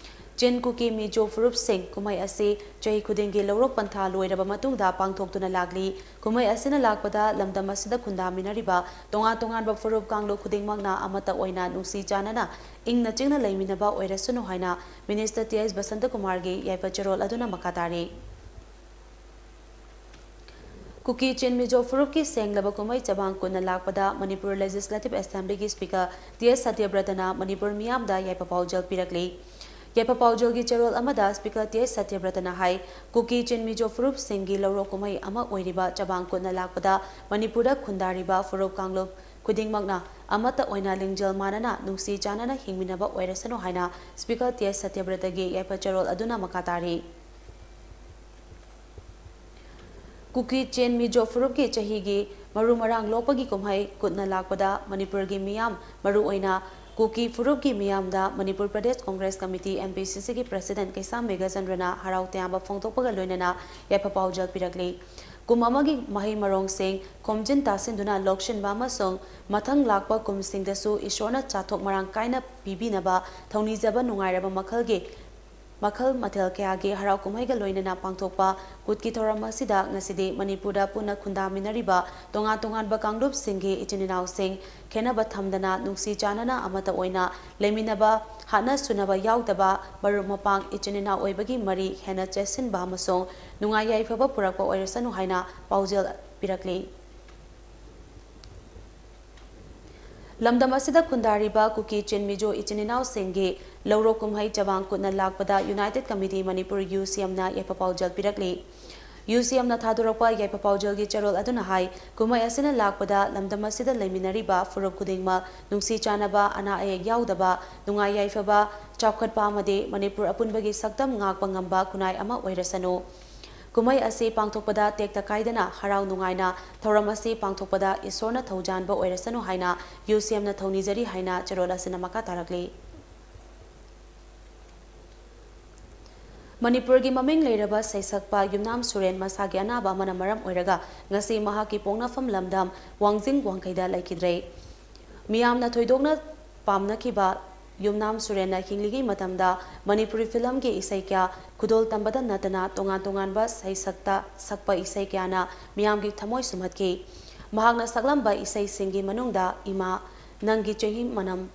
ꯆꯤꯟ ꯀꯨꯀꯤ ꯃꯤꯖꯣ ꯐꯨꯔꯨꯞꯁꯤꯡ ꯀꯨꯝꯍꯩ ꯑꯁꯤ ꯆꯍꯤ ꯈꯨꯗꯤꯡꯒꯤ ꯂꯧꯔꯣꯛ ꯄꯟꯊꯥ ꯂꯣꯏꯔꯕ ꯃꯇꯨꯡꯗ ꯄꯥꯡꯊꯣꯛꯇꯨꯅ ꯂꯥꯛꯂꯤ꯫ ꯀꯨꯝꯍꯩ ꯑꯁꯤꯅ ꯂꯥꯛꯄꯗ ꯂꯝꯗꯝ ꯑꯁꯤꯗ ꯈꯨꯟꯗꯥꯃꯤꯟꯅꯔꯤꯕ ꯇꯣꯉꯥꯟ ꯇꯣꯉꯥꯟꯕ ꯐꯨꯔꯨꯞ ꯀꯥꯡꯂꯨꯞ ꯈꯨꯗꯤꯡꯃꯛꯅ ꯑꯃꯠꯇ ꯑꯣꯏꯅ ꯅꯨꯡꯁꯤ ꯆꯥꯟꯅꯅ ꯏꯪꯅ ꯆꯤꯛꯅ ꯂꯩꯃꯤꯟꯅꯕ ꯑꯣꯏꯔꯁꯅꯨ ꯍꯥꯏꯅ ꯃꯤꯅꯤꯁꯇꯔ ꯇꯤ ꯑꯩꯆ ꯕꯁꯟꯇꯀꯨꯃꯥꯔꯒꯤ ꯌꯥꯏꯐ ꯆꯦꯔꯣꯜ ꯑꯗꯨꯅ ꯃꯈꯥ ꯇꯥꯔꯤ꯫ ꯀꯨꯀꯤ ꯆꯤꯟ ꯃꯤꯖꯣ ꯐꯨꯔꯨꯞꯀꯤ ꯁꯦꯡꯂꯕ ꯀꯨꯝꯍꯩ ꯆꯕꯥꯡ ꯀꯨꯟꯅ ꯂꯥꯛꯄꯗ ꯃꯅꯤꯄꯨꯔ ꯂꯦꯖꯤꯁꯂꯦꯇꯤꯚ ꯑꯦꯁꯦꯝꯕ꯭ꯂꯤꯒꯤ ꯁ꯭ꯄꯤꯀꯔ ꯇꯤ ꯑꯦꯁ ꯁꯇ꯭ꯌꯕ꯭ꯔꯇꯅ ꯃꯅꯤꯄꯨꯔ ꯃꯤꯌꯥꯝꯗ ꯌꯥꯏꯐ ꯄꯥꯎꯖꯦꯜ ꯄꯤꯔꯛꯂꯤ꯫ ꯌꯥꯏꯐ ꯄꯥꯎꯖꯦꯜꯒꯤ ꯆꯦꯔꯣꯜ ꯑꯃꯗ ꯁ꯭ꯄꯤꯀꯔ ꯇꯤ ꯑꯦꯁ ꯁꯇ꯭ꯌꯕ꯭ꯔꯇꯅ ꯍꯥꯏ, ꯀꯨꯀꯤ ꯆꯤꯟ ꯃꯤꯖꯣ ꯐꯨꯔꯨꯞꯁꯤꯡꯒꯤ ꯂꯧꯔꯣꯛ ꯀꯨꯝꯍꯩ ꯑꯃ ꯑꯣꯏꯔꯤꯕ ꯆꯕꯥꯡ ꯀꯨꯟꯅ ꯂꯥꯛꯄꯗ ꯃꯅꯤꯄꯨꯔꯗ ꯈꯨꯟꯗꯥꯔꯤꯕ ꯐꯨꯔꯨꯞ ꯀꯥꯡꯂꯨꯞ ꯈꯨꯗꯤꯡꯃꯛꯅ ꯑꯃꯠꯇ ꯑꯣꯏꯅ ꯂꯤꯡꯖꯦꯜ ꯃꯥꯟꯅꯅ ꯅꯨꯡꯁꯤ ꯆꯥꯟꯅꯅ ꯍꯤꯡꯃꯤꯟꯅꯕ ꯑꯣꯏꯔꯁꯅꯨ ꯍꯥꯏꯅ ꯁ꯭ꯄꯤꯀꯔ ꯇꯤ ꯑꯦꯁ ꯁꯇ꯭ꯌꯕ꯭ꯔꯇꯒꯤ ꯌꯥꯏꯐ ꯆꯦꯔꯣꯜ ꯑꯗꯨꯅ ꯃꯈꯥ ꯇꯥꯔꯤ꯫ ꯀꯨꯀꯤ ꯆꯤꯟ ꯃꯤꯖꯣ ꯐꯨꯔꯨꯞꯀꯤ ꯆꯍꯤꯒꯤ ꯃꯔꯨ ꯃꯔꯥꯡ ꯂꯣꯛꯄꯒꯤ ꯀꯨꯝꯍꯩ ꯀꯨꯠꯅ ꯂꯥꯛꯄꯗ ꯃꯅꯤꯄꯨꯔꯒꯤ ꯃꯤꯌꯥꯝ, ꯃꯔꯨꯑꯣꯏꯅ ꯀꯨꯀꯤ ꯐꯨꯔꯨꯞꯀꯤ ꯃꯤꯌꯥꯝꯗ Manipur Pradesh Congress committee, M P C ꯁꯤꯒꯤ ꯄ꯭ꯔꯁꯤꯗꯦꯟꯠ ꯀꯩꯁꯥꯝ ꯃꯦꯘꯆꯟꯗ꯭ꯔꯅ ꯍꯔꯥꯎ ꯇꯌꯥꯝꯕ ꯐꯣꯡꯗꯣꯛꯄꯒ ꯂꯣꯏꯅꯅ ꯌꯥꯏꯐ ꯄꯥꯎꯖꯦꯜ ꯄꯤꯔꯛꯂꯤ꯫ ꯀꯨꯝ ꯑꯃꯒꯤ ꯃꯍꯩ ꯃꯔꯣꯡꯁꯤꯡ ꯈꯣꯝꯖꯤꯟ ꯇꯥꯁꯤꯟꯗꯨꯅ ꯂꯧꯁꯤꯟꯕ ꯑꯃꯁꯨꯡ ꯃꯊꯪ ꯂꯥꯛꯄ ꯀꯨꯝꯁꯤꯡꯗꯁꯨ ꯏꯁꯣꯔꯅ ꯆꯥꯊꯣꯛ ꯃꯔꯥꯡ ꯀꯥꯏꯅ ꯄꯤꯕꯤꯅꯕ ꯊꯧꯅꯤꯖꯕ ꯅꯨꯡꯉꯥꯏꯔꯕ ꯃꯈꯜꯒꯤ ꯃꯈꯜ ꯃꯊꯦꯜ ꯀꯌꯥꯒꯤ ꯍꯔꯥꯎ ꯀꯨꯝꯍꯩꯒ ꯂꯣꯏꯅꯅ ꯄꯥꯡꯊꯣꯛꯄ ꯀꯨꯠꯀꯤ ꯊꯧꯔꯝ ꯑꯁꯤꯗ ꯉꯁꯤꯗꯤ ꯃꯅꯤꯄꯨꯔꯗ ꯄꯨꯟꯅ ꯈꯨꯟꯗꯥꯃꯤꯟꯅꯔꯤꯕ ꯇꯣꯉꯥꯟ ꯇꯣꯉꯥꯟꯕ ꯀꯥꯡꯂꯨꯞꯁꯤꯡꯒꯤ ꯏꯆꯤꯟ ꯏꯅꯥꯎꯁꯤꯡ ꯈꯦꯟꯅꯕ ꯊꯝꯗꯅ ꯅꯨꯡꯁꯤ ꯆꯥꯟꯅꯅ ꯑꯃꯠꯇ ꯑꯣꯏꯅ ꯂꯩꯃꯤꯟꯅꯕ, ꯍꯥꯠꯅ ꯁꯨꯅꯕ ꯌꯥꯎꯗꯕ, ꯃꯔꯨꯞ ꯃꯄꯥꯡ ꯏꯆꯤꯟ ꯏꯅꯥꯎ ꯑꯣꯏꯕꯒꯤ ꯃꯔꯤ ꯍꯦꯟꯅ ꯆꯦꯠꯁꯤꯟꯕ ꯑꯃꯁꯨꯡ ꯅꯨꯡꯉꯥꯏ ꯌꯥꯏꯐꯕ ꯄꯨꯔꯛꯄ ꯑꯣꯏꯔꯁꯅꯨ ꯍꯥꯏꯅ ꯄꯥꯎꯖꯦꯜ ꯄꯤꯔꯛꯂꯤ꯫ ꯂꯝꯗꯝ ꯑꯁꯤꯗ ꯈꯨꯟꯗꯥꯔꯤꯕ ꯀꯨꯀꯤ ꯆꯤꯟ ꯃꯤꯖꯣ ꯏꯆꯤꯟ ꯏꯅꯥꯎꯁꯤꯡꯒꯤ ꯂꯧꯔꯣꯛ ꯀꯨꯝꯍꯩ ꯆꯕꯥꯡ ꯀꯨꯠꯅ ꯂꯥꯛꯄꯗ ꯌꯨꯅꯥꯏꯇꯦꯗ ꯀꯃꯤꯇꯤ ꯃꯅꯤꯄꯨꯔ, ꯌꯨ ꯁꯤ ꯑꯦꯝꯅ ꯌꯥꯏꯐ ꯄꯥꯎꯖꯦꯜ ꯄꯤꯔꯛꯂꯤ꯫ ꯌꯨ ꯁꯤ ꯑꯦꯝꯅ ꯊꯥꯗꯣꯔꯛꯄ ꯌꯥꯏꯐ ꯄꯥꯎꯖꯦꯜꯒꯤ ꯆꯦꯔꯣꯜ ꯑꯗꯨꯅ ꯍꯥꯏ, ꯀꯨꯝꯍꯩ ꯑꯁꯤꯅ ꯂꯥꯛꯄꯗ ꯂꯝꯗꯝ ꯑꯁꯤꯗ ꯂꯩꯃꯤꯟꯅꯔꯤꯕ ꯐꯨꯔꯨꯞ ꯈꯨꯗꯤꯡꯃꯛ ꯅꯨꯡꯁꯤ ꯆꯥꯟꯅꯕ, ꯑꯅꯥ ꯑꯌꯦꯛ ꯌꯥꯎꯗꯕ, ꯅꯨꯡꯉꯥꯏ ꯌꯥꯏꯐꯕ, ꯆꯥꯎꯈꯠꯄ ꯑꯃꯗꯤ ꯃꯅꯤꯄꯨꯔ ꯑꯄꯨꯟꯕꯒꯤ ꯁꯛꯇꯝ ꯉꯥꯛꯄ ꯉꯝꯕ ꯈꯨꯟꯅꯥꯏ ꯑꯃ ꯑꯣꯏꯔꯁꯅꯨ꯫ ꯀꯨꯝꯍꯩ ꯑꯁꯤ ꯄꯥꯡꯊꯣꯛꯄꯗ ꯇꯦꯛꯇ ꯀꯥꯏꯗꯅ ꯍꯔꯥꯎ ꯅꯨꯡꯉꯥꯏꯅ ꯊꯧꯔꯝ ꯑꯁꯤ ꯄꯥꯡꯊꯣꯛꯄꯗ ꯏꯁꯣꯔꯅ ꯊꯧꯖꯥꯟꯕ ꯑꯣꯏꯔꯁꯅꯨ ꯍꯥꯏꯅ ꯌꯨ ꯁꯤ ꯑꯦꯝꯅ ꯊꯧꯅꯤꯖꯔꯤ ꯍꯥꯏꯅ ꯆꯦꯔꯣꯜ ꯑꯁꯤꯅ ꯃꯈꯥ ꯇꯥꯔꯛꯂꯤ꯫ ꯃꯅꯤꯄꯨꯔꯒꯤ ꯃꯃꯤꯡ ꯂꯩꯔꯕ ꯁꯩꯁꯛꯄ ꯌꯨꯝꯅꯥꯝ ꯁꯨꯔꯦꯟ ꯃꯁꯥꯒꯤ ꯑꯅꯥꯕ ꯑꯃꯅ ꯃꯔꯝ ꯑꯣꯏꯔꯒ ꯉꯁꯤ ꯃꯍꯥꯛꯀꯤ ꯄꯣꯛꯅꯐꯝ ꯂꯝꯗꯝ ꯋꯥꯡꯖꯤꯡ ꯋꯥꯡꯈꯩꯗ ꯂꯩꯈꯤꯗ꯭ꯔꯦ꯫ ꯃꯤꯌꯥꯝꯅ ꯊꯣꯏꯗꯣꯛꯅ ꯄꯥꯝꯅꯈꯤꯕ ꯌꯨꯝꯅꯥꯝ ꯁꯨꯔꯦꯟꯅ ꯍꯤꯡꯂꯤꯉꯩ ꯃꯇꯝꯗ ꯃꯅꯤꯄꯨꯔꯤ ꯐꯤꯂꯝꯒꯤ ꯏꯁꯩ ꯀꯌꯥ ꯈꯨꯗꯣꯜ ꯇꯝꯕꯗ ꯅꯠꯇꯅ ꯇꯣꯉꯥꯟ ꯇꯣꯉꯥꯟꯕ ꯁꯩꯁꯛꯇ ꯁꯛꯄ ꯏꯁꯩ ꯀꯌꯥꯅ ꯃꯤꯌꯥꯝꯒꯤ ꯊꯃꯣꯏ ꯁꯨꯝꯍꯠꯈꯤ꯫ ꯃꯍꯥꯛꯅ ꯁꯛꯂꯝꯕ ꯏꯁꯩꯁꯤꯡꯒꯤ ꯃꯅꯨꯡꯗ ꯏꯃꯥ, ꯅꯪꯒꯤ ꯆꯍꯤ ꯃꯅꯝ,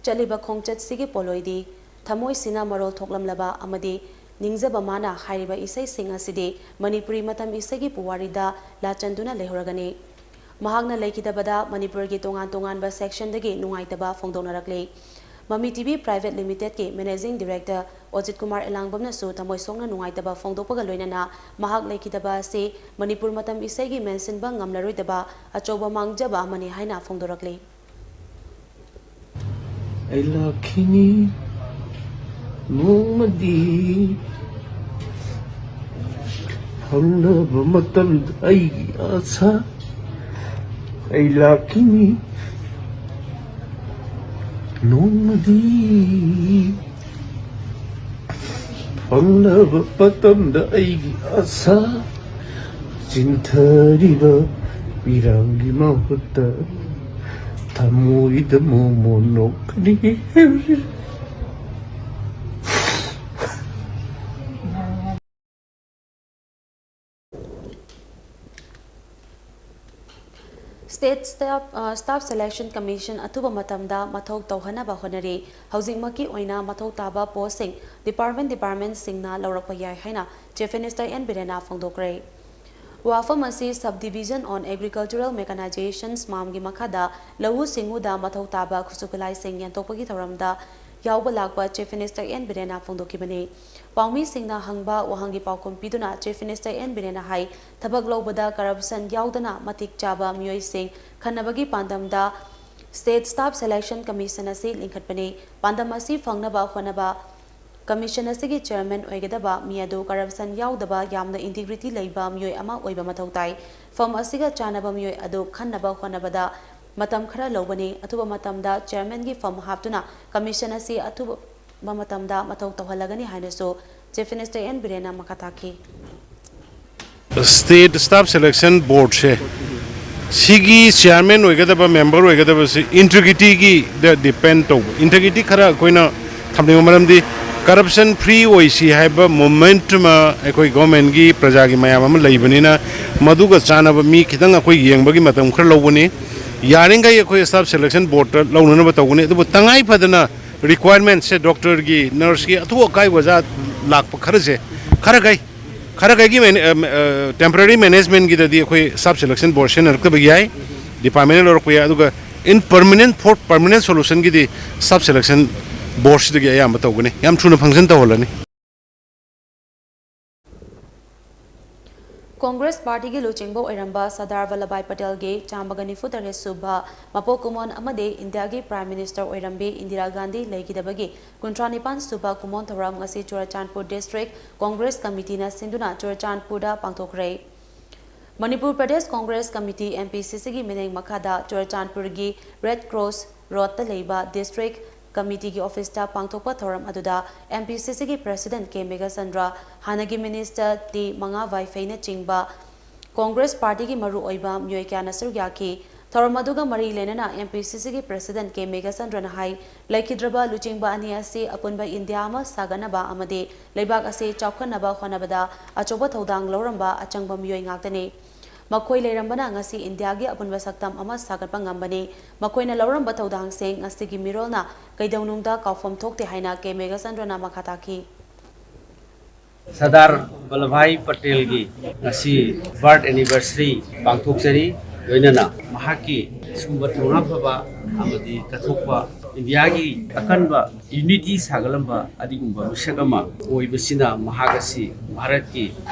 ꯆꯠꯂꯤꯕ ꯈꯣꯡꯆꯠꯁꯤꯒꯤ ꯄꯣꯠꯂꯣꯏꯗꯤ, ꯊꯃꯣꯏꯁꯤꯅ ꯃꯔꯣꯜ ꯊꯣꯛꯂꯝꯂꯕ ꯑꯃꯗꯤ ꯅꯤꯡꯖꯕ ꯃꯥꯅ ꯍꯥꯏꯔꯤꯕ ꯏꯁꯩꯁꯤꯡ ꯑꯁꯤꯗꯤ ꯃꯅꯤꯄꯨꯔꯤ ꯃꯇꯝ ꯏꯁꯩꯒꯤ ꯄꯨꯋꯥꯔꯤꯗ ꯂꯥꯆꯟꯗꯨꯅ ꯂꯩꯍꯧꯔꯒꯅꯤ꯫ ꯃꯍꯥꯛꯅ ꯂꯩꯈꯤꯗꯕꯗ ꯃꯅꯤꯄꯨꯔꯒꯤ ꯇꯣꯉꯥꯟ ꯇꯣꯉꯥꯟꯕ ꯁꯦꯛꯁꯟꯗꯒꯤ ꯅꯨꯡꯉꯥꯏꯇꯕ ꯐꯣꯡꯗꯣꯛꯅꯔꯛꯂꯤ꯫ ꯃꯃꯤ ꯇꯤꯚꯤ ꯄ꯭ꯔꯥꯏꯚꯦꯠ ꯂꯤꯃꯤꯇꯦꯗꯀꯤ ꯃꯦꯅꯦꯖꯤꯡ ꯗꯤꯔꯦꯛꯇꯔ ꯑꯣꯖꯤꯠ ꯀꯨꯃꯥꯔ ꯑꯦꯂꯥꯡꯕꯝꯅꯁꯨ ꯊꯃꯣꯏ ꯁꯣꯛꯅ ꯅꯨꯡꯉꯥꯏꯇꯕ ꯐꯣꯡꯗꯣꯛꯄꯒ ꯂꯣꯏꯅꯅ ꯃꯍꯥꯛ ꯂꯩꯈꯤꯗꯕ ꯑꯁꯤ ꯃꯅꯤꯄꯨꯔ ꯃꯇꯝ ꯏꯁꯩꯒꯤ ꯃꯦꯟꯁꯤꯟꯕ ꯉꯝꯂꯔꯣꯏꯗꯕ ꯑꯆꯧꯕ ꯃꯥꯡꯖꯕ ꯑꯃꯅꯤ ꯍꯥꯏꯅ ꯐꯣꯡꯗꯣꯔꯛꯂꯤ꯫ ꯑꯩ ꯂꯥꯛꯈꯤꯅꯤ ꯅꯣꯡꯃꯗꯤ ꯐꯪꯅꯕ ꯃꯇꯝꯗ ꯑꯩꯒꯤ ꯑꯁꯥ꯫ ꯑꯩ ꯂꯥꯛꯈꯤꯅꯤ ꯅꯣꯡꯃꯗꯤ ꯐꯪꯅꯕ ꯃꯇꯝꯗ ꯑꯩꯒꯤ ꯑꯁꯥ꯫ ꯆꯤꯟꯊꯔꯤꯕ ꯄꯤꯔꯥꯡꯒꯤ ꯃꯍꯨꯠꯇ ꯊꯃꯣꯏꯗ ꯃꯣꯃꯣꯟ ꯅꯣꯛꯀꯅꯤ꯫ State Staff, ꯑ, Staff Selection Commission ꯑꯊꯨꯕ ꯃꯇꯝꯗ ꯃꯊꯧ ꯇꯧꯍꯟꯅꯕ ꯍꯣꯠꯅꯔꯤ꯫ ꯍꯧꯖꯤꯛꯃꯛꯀꯤ ꯑꯣꯏꯅ ꯃꯊꯧ ꯇꯥꯕ ꯄꯣꯁꯁꯤꯡ ꯗꯤꯄꯥꯔꯠꯃꯦꯟ ꯗꯤꯄꯥꯔꯠꯃꯦꯟꯁꯤꯡꯅ ꯂꯧꯔꯛꯄ ꯌꯥꯏ ꯍꯥꯏꯅ Chief Minister ꯑꯦꯟ ꯕꯤꯔꯦꯟꯅ ꯐꯣꯡꯗꯣꯛꯈ꯭ꯔꯦ꯫ ꯋꯥꯐꯝ ꯑꯁꯤ Sub Division on Agricultural Mechanization, SMAM ꯒꯤ ꯃꯈꯥꯗ ꯂꯧꯎ ꯁꯤꯡꯎꯗ ꯃꯊꯧ ꯇꯥꯕ ꯈꯨꯠꯁꯨ ꯈꯨꯠꯂꯥꯏꯁꯤꯡ ꯌꯦꯟꯊꯣꯛꯄꯒꯤ ꯊꯧꯔꯝꯗ ꯌꯥꯎꯕ ꯂꯥꯛꯄ Chief Minister ꯑꯦꯟ ꯕꯤꯔꯦꯟꯅ ꯐꯣꯡꯗꯣꯛꯈꯤꯕꯅꯤ꯫ ꯄꯥꯎꯃꯤꯁꯤꯡꯅ ꯍꯪꯕ ꯋꯥꯍꯪꯒꯤ ꯄꯥꯎꯈꯨꯝ ꯄꯤꯗꯨꯅ Chief Minister ꯑꯦꯟ ꯕꯤꯔꯦꯟꯅ ꯍꯥꯏ, ꯊꯕꯛ ꯂꯧꯕꯗ corruption ꯌꯥꯎꯗꯅ ꯃꯇꯤꯛ ꯆꯥꯕ ꯃꯤꯑꯣꯏꯁꯤꯡ ꯈꯟꯅꯕꯒꯤ ꯄꯥꯟꯗꯝꯗ State Staff Selection Commission ꯑꯁꯤ ꯂꯤꯡꯈꯠꯄꯅꯤ꯫ ꯄꯥꯟꯗꯝ ꯑꯁꯤ ꯐꯪꯅꯕ ꯍꯣꯠꯅꯕ Commission ꯑꯁꯤꯒꯤ Chairman ꯑꯣꯏꯒꯗꯕ ꯃꯤ ꯑꯗꯨ corruption ꯌꯥꯎꯗꯕ, ꯌꯥꯝꯅ integrity ꯂꯩꯕ ꯃꯤꯑꯣꯏ ꯑꯃ ꯑꯣꯏꯕ ꯃꯊꯧ ꯇꯥꯏ꯫ Firm ꯑꯁꯤꯒ ꯆꯥꯟꯅꯕ ꯃꯤꯑꯣꯏ ꯑꯗꯨ ꯈꯟꯅꯕ ꯍꯣꯠꯅꯕꯗ ꯃꯇꯝ ꯈꯔ ꯂꯧꯒꯅꯤ꯫ ꯑꯊꯨꯕ ꯃꯇꯝꯗ Chairman ꯒꯤ firm ꯍꯥꯞꯇꯨꯅ Commission ꯑꯁꯤ ꯑꯊꯨꯕ ꯃꯇꯝꯗ ꯃꯊꯧ ꯇꯧꯍꯜꯂꯒꯅꯤ ꯍꯥꯏꯅꯁꯨ Chief Minister ꯑꯦꯟ ꯕꯤꯔꯦꯟꯅ ꯃꯈꯥ ꯇꯥꯈꯤ꯫ State Staff Selection Board ꯁꯦ ꯁꯤꯒꯤ ꯆꯤꯌꯥꯔꯃꯦꯟ ꯑꯣꯏꯒꯗꯕ, ꯃꯦꯝꯕꯔ ꯑꯣꯏꯒꯗꯕꯁꯤ ꯏꯟꯇꯤꯒ꯭ꯔꯤꯇꯤꯒꯤꯗ ꯗꯤꯄꯦꯟ ꯇꯧꯕ꯫ ꯏꯟꯇꯤꯒ꯭ꯔꯤꯇꯤ ꯈꯔ ꯑꯩꯈꯣꯏꯅ ꯊꯝꯅꯤꯡꯕ ꯃꯔꯝꯗꯤ ꯀꯔꯞꯁꯟ ꯐ꯭ꯔꯤ ꯑꯣꯏꯁꯤ ꯍꯥꯏꯕ ꯃꯨꯚꯃꯦꯟꯠ ꯑꯃ ꯑꯩꯈꯣꯏ ꯒꯣꯔꯃꯦꯟꯒꯤ, ꯄ꯭ꯔꯖꯥꯒꯤ ꯃꯌꯥꯝ ꯑꯃ ꯂꯩꯕꯅꯤꯅ, ꯃꯗꯨꯒ ꯆꯥꯟꯅꯕ ꯃꯤ ꯈꯤꯇꯪ ꯑꯩꯈꯣꯏ ꯌꯦꯡꯕꯒꯤ ꯃꯇꯝ ꯈꯔ ꯂꯧꯒꯅꯤ꯫ ꯌꯥꯔꯤꯈꯩ ꯑꯩꯈꯣꯏ ꯁ꯭ꯇꯥꯐ ꯁꯦꯂꯦꯛꯁꯟ ꯕꯣꯔꯗꯇ ꯂꯧꯅꯅꯕ ꯇꯧꯒꯅꯤ꯫ ꯑꯗꯨꯕꯨ ꯇꯉꯥꯏ ꯐꯗꯅ ꯔꯤꯀ꯭ꯋꯥꯏꯔꯃꯦꯟꯠꯁꯦ, ꯗꯣꯛꯇꯔꯒꯤ, ꯅꯔꯁꯀꯤ, ꯑꯊꯨ ꯑꯀꯥꯏ ꯑꯣꯖꯥ ꯂꯥꯛꯄ ꯈꯔꯁꯦ, ꯈꯔꯈꯩ, ꯈꯔꯈꯩꯒꯤ ꯃꯦꯅꯦ-, ꯑ, ꯑ, ꯇꯦꯝꯄꯔꯦꯔꯤ ꯃꯦꯅꯦꯖꯃꯦꯟꯠꯀꯤꯗꯗꯤ ꯑꯩꯈꯣꯏ ꯁ꯭ꯇꯥꯐ ꯁꯦꯂꯦꯛꯁꯟ ꯕꯣꯔꯗ ꯁꯤꯖꯤꯟꯅꯔꯛꯇꯕ ꯌꯥꯏ, ꯗꯤꯄꯥꯔꯠꯃꯦꯟꯅ ꯂꯧꯔꯛꯄ ꯌꯥꯏ꯫ ꯑꯗꯨꯒ in permanent, for permanent solutionꯒꯤꯗꯤ ꯁ꯭ꯇꯥꯐ ꯁꯦꯂꯦꯛꯁꯟ ꯕꯣꯔꯗꯁꯤꯗꯒꯤ ꯑꯌꯥꯝꯕ ꯇꯧꯒꯅꯤ꯫ ꯌꯥꯝ ꯊꯨꯅ ꯐꯪꯁꯟ ꯇꯧꯍꯜꯂꯅꯤ꯫ ꯀꯣꯡꯒ꯭ꯔꯦꯁ ꯄꯥꯔꯇꯤꯒꯤ ꯂꯨꯆꯤꯡꯕ ꯑꯣꯏꯔꯝꯕ ꯁꯔꯗꯥꯔ ꯚꯜꯂꯚꯚꯥꯏ ꯄꯇꯦꯜꯒꯤ ꯆꯥꯝꯃꯒ ꯅꯤꯐꯨ ꯇꯔꯦꯠ ꯁꯨꯕ ꯃꯄꯣꯛ ꯀꯨꯝꯑꯣꯟ ꯑꯃꯗꯤ ꯏꯟꯗꯤꯌꯥꯒꯤ ꯄ꯭ꯔꯥꯏꯝ ꯃꯤꯅꯤꯁꯇꯔ ꯑꯣꯏꯔꯝꯕꯤ ꯏꯟꯗꯤꯔꯥ ꯒꯥꯟꯙꯤ ꯂꯩꯈꯤꯗꯕꯒꯤ ꯀꯨꯟꯊ꯭ꯔꯥ ꯅꯤꯄꯥꯟ ꯁꯨꯕ ꯀꯨꯝꯑꯣꯟ ꯊꯧꯔꯝ ꯉꯁꯤ ꯆꯨꯔꯆꯥꯟꯄꯨꯔ ꯗꯤꯁꯇ꯭ꯔꯤꯛ ꯀꯣꯡꯒ꯭ꯔꯦꯁ ꯀꯃꯤꯇꯤꯅ ꯁꯤꯟꯗꯨꯅ ꯆꯨꯔꯆꯥꯟꯄꯨꯔꯗ ꯄꯥꯡꯊꯣꯛꯈ꯭ꯔꯦ꯫ Manipur Pradesh Congress committee, M P C ꯁꯤꯒꯤ ꯃꯤꯠꯌꯦꯡ ꯃꯈꯥꯗ ꯆꯨꯔꯆꯥꯟꯄꯨꯔꯒꯤ ꯔꯦꯗ ꯀ꯭ꯔꯣꯁ ꯔꯣꯗꯇ ꯂꯩꯕ ꯗꯤꯁꯇ꯭ꯔꯤꯛ ꯀꯃꯤꯇꯤꯒꯤ ꯑꯣꯐꯤꯁꯇ ꯄꯥꯡꯊꯣꯛꯄ ꯊꯧꯔꯝ ꯑꯗꯨꯗ ꯑꯦꯝ ꯄꯤ ꯁꯤ ꯁꯤꯒꯤ ꯄ꯭ꯔꯦꯁꯤꯗꯦꯟꯠ ꯀꯦ ꯃꯦꯘꯆꯟꯗ꯭ꯔ, ꯍꯥꯟꯅꯒꯤ ꯃꯤꯅꯤꯁꯇꯔ ꯇꯤ ꯃꯉꯥ ꯋꯥꯏꯐꯩꯅꯆꯤꯡꯕ ꯀꯣꯡꯒ꯭ꯔꯦꯁ ꯄꯥꯔꯇꯤꯒꯤ ꯃꯔꯨꯑꯣꯏꯕ ꯃꯤꯑꯣꯏ ꯀꯌꯥꯅ ꯁꯔꯨꯛ ꯌꯥꯈꯤ꯫ ꯊꯧꯔꯝ ꯑꯗꯨꯒ ꯃꯔꯤ ꯂꯩꯅꯅ ꯑꯦꯝ ꯄꯤ ꯁꯤ ꯁꯤꯒꯤ ꯄ꯭ꯔꯦꯁꯤꯗꯦꯟꯠ ꯀꯦ ꯃꯦꯘꯆꯟꯗ꯭ꯔꯅ ꯍꯥꯏ, ꯂꯩꯈꯤꯗ꯭ꯔꯕ ꯂꯨꯆꯤꯡꯕ ꯑꯅꯤ ꯑꯁꯤ ꯑꯄꯨꯟꯕ ꯏꯟꯗꯤꯌꯥ ꯑꯃ ꯁꯥꯒꯠꯅꯕ ꯑꯃꯗꯤ ꯂꯩꯕꯥꯛ ꯑꯁꯤ ꯆꯥꯎꯈꯠꯅꯕ ꯍꯣꯠꯅꯕꯗ ꯑꯆꯧꯕ ꯊꯧꯗꯥꯡ ꯂꯧꯔꯝꯕ ꯑꯆꯪꯕ ꯃꯤꯑꯣꯏ ꯉꯥꯛꯇꯅꯤ꯫ ꯃꯈꯣꯏ ꯂꯩꯔꯝꯕꯅ ꯉꯁꯤ ꯏꯟꯗꯤꯌꯥꯒꯤ ꯑꯄꯨꯟꯕ ꯁꯛꯇꯝ ꯑꯃ ꯁꯥꯒꯠꯄ ꯉꯝꯕꯅꯤ꯫ ꯃꯈꯣꯏꯅ ꯂꯧꯔꯝꯕ ꯊꯧꯗꯥꯡꯁꯤꯡ ꯉꯁꯤꯒꯤ ꯃꯤꯔꯣꯜꯅ ꯀꯩꯗꯧꯅꯨꯡꯗ ꯀꯥꯎꯐꯝ ꯊꯣꯛꯇꯦ ꯍꯥꯏꯅ ꯀꯦ ꯃꯦꯘꯆꯟꯗ꯭ꯔꯅ ꯃꯈꯥ ꯇꯥꯈꯤ꯫ ꯁꯔꯗꯥꯔ ꯚꯜꯂꯚꯚꯥꯏ ꯄꯇꯦꯜꯒꯤ ꯉꯁꯤ ꯕꯥꯔꯊ ꯑꯦꯅꯤꯚꯔꯁꯔꯤ ꯄꯥꯡꯊꯣꯛꯆꯔꯤ꯫ ꯂꯣꯏꯅꯅ ꯃꯍꯥꯛꯀꯤ ꯁꯤꯒꯨꯝꯕ ꯊꯧꯅꯥ ꯐꯕ ꯑꯃꯗꯤ ꯀꯠꯊꯣꯛꯄ, ꯏꯟꯗꯤꯌꯥꯒꯤ ꯑꯀꯟꯕ ꯌꯨꯅꯤꯇꯤ ꯁꯥꯒꯠꯂꯝꯕ ꯑꯗꯨꯒꯨꯝꯕ ꯃꯤꯁꯛ ꯑꯃ ꯑꯣꯏꯕꯁꯤꯅ ꯃꯍꯥꯛ ꯑꯁꯤ ꯚꯥꯔꯠꯀꯤ